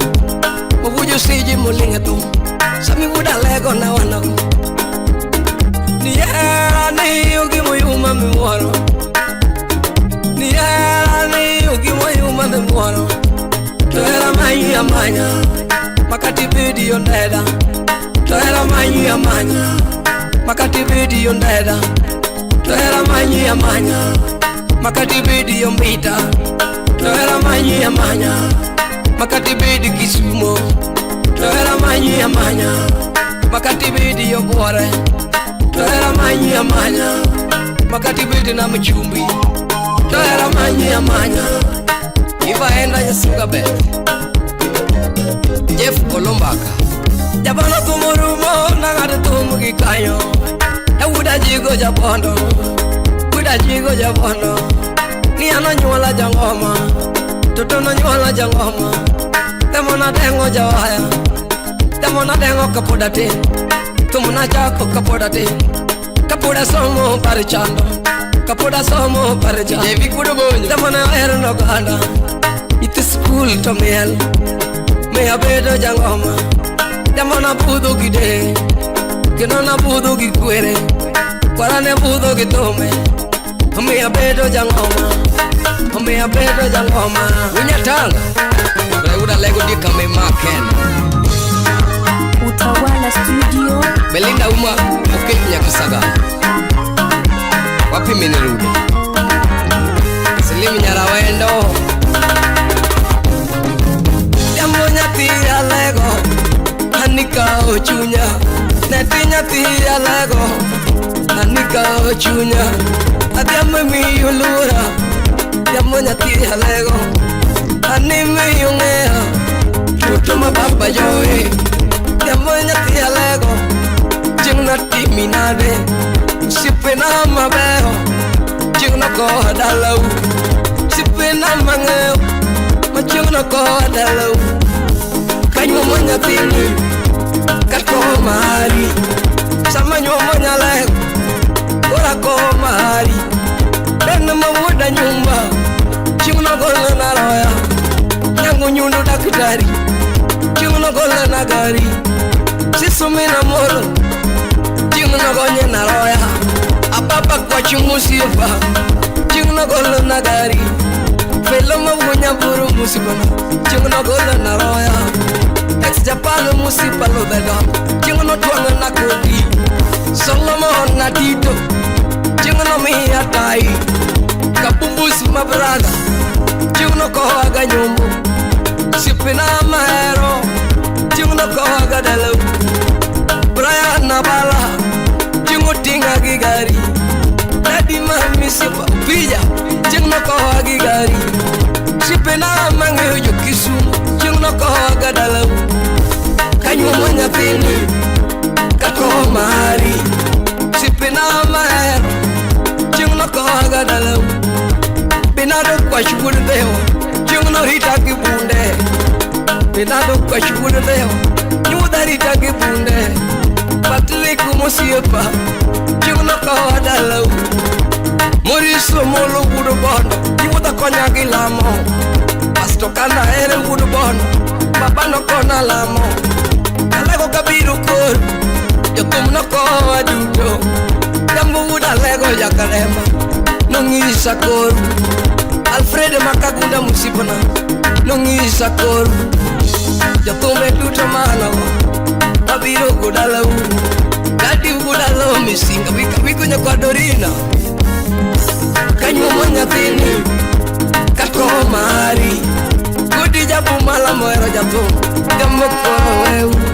mawuojo siji moling' e thum. Sami wuoda lego na wanago. Ni hera ni ogimoyuma miwuoro, ni hera ni ogimoyuma miwuoro. To hera manyi amanya, makati bedi ondeda. To hera manyi amanya, makati bedi ondeda. To hera manyi amanya, makati bedi ombita. To hera manyi amanya, makati bedi Kisumo. To hera manyi amanya, makati bedi Ogwore. To hera manyi amanya, makati bedi Nam Chumbi. To hera manyi amanya, Ivaenda Nyasuga Bet, Jeff Olombaka. Jabondo thum orumo nang'ado thum gi kanyo. Wuoda Jigo jabondo, wuoda Jigo jabondo. Ni an onyuola jang'oma, toto nonyuola jang'oma. Temo nadeng'o jawaya, temo nadeng'o kapod atin. Thum nachako kapod atin, kapod asomo par chando, kapod asomo par chando. Jevi kudo gonyo, temo ne ahero noganda. Nyithi skul to miel, miyo abedo jang'oma. Temo nabudho gi deye, kendo nabudho gi kwere. Kwara ne budho gi thome, omiyo abedo jang'oma, omiyo abedo jang'oma. Unyatanga, Rayuda lego dika me maken. Utawala Studio. Belinda Uma Okech Nyakusaga. Wapi minirudi? Silimu Nyarawendo. Jambo nyathi alego, anika ochunya. Neti nyathi alego, anika ochunya. Adhiambo miyo luora, jambo nyathi alego, ani miyo ng'eyo, chuto ma baba jowi. Jambo nyathi alego, chieng' natimi nade, osiepena mabeyo, chieng' nokowa dalau. Osiepena mang'eyo, ma chieng' nokowa dalau. Kanyuomo nyathini, kakowo mari. Sama nyuomo nyalego, koro akowo mari. Ben ma wuoda nyumba, chieng' nogolo na roya. Nyangu nyundo daktari, chieng' nogolo na gari. Sisumi na molo, chieng' nogonye na roya. Ababa kwach musiepa, chieng' nogolo na gari. Felo ma wuonya buru musipana, chieng' nogolo na roya. Ex Japan musipa lodhega, chieng' notwang'o na kodi. Song Dubai Kabumbusi ma brother Chieng'no kowaga nyombo Osiepena mahero Chieng'no kowaga dalau Brian Abala Chieng' oting'a gi gari Dadi mami siepa Opija Chieng'no kowa gi gari Osiepena mang'eyo jo Kisumu Chieng'no kowaga dalau Kanyuomo nyathini Kakowo mari Osiepena mahero Chieng'no kowaga dalau Binado kwach wuod dhewa Chieng'no rita gi bunde Binado kwach wuod dhewa Nyuodha rita gi bunde Patrick mosiepa Chieng'no kowa dalau Maurice Omolo wuod Bondo Nyuodha konya gi lamo Pasto kana ere wuod Bondo Baba nokona lamo Alego kabiro kor Jothum nokowa duto Jambo wuod Alego jakarema Nong'isa koru Alfred Makagunda mosipna Nong'isa koru Jothumbe duto manago Abiro go dalau Dadi go dalau misinga Wika wiko nyakwa Dorina Kanyuomo nyathini Kakowo mari Gudi jabumala mohero jathum Jamoko weu.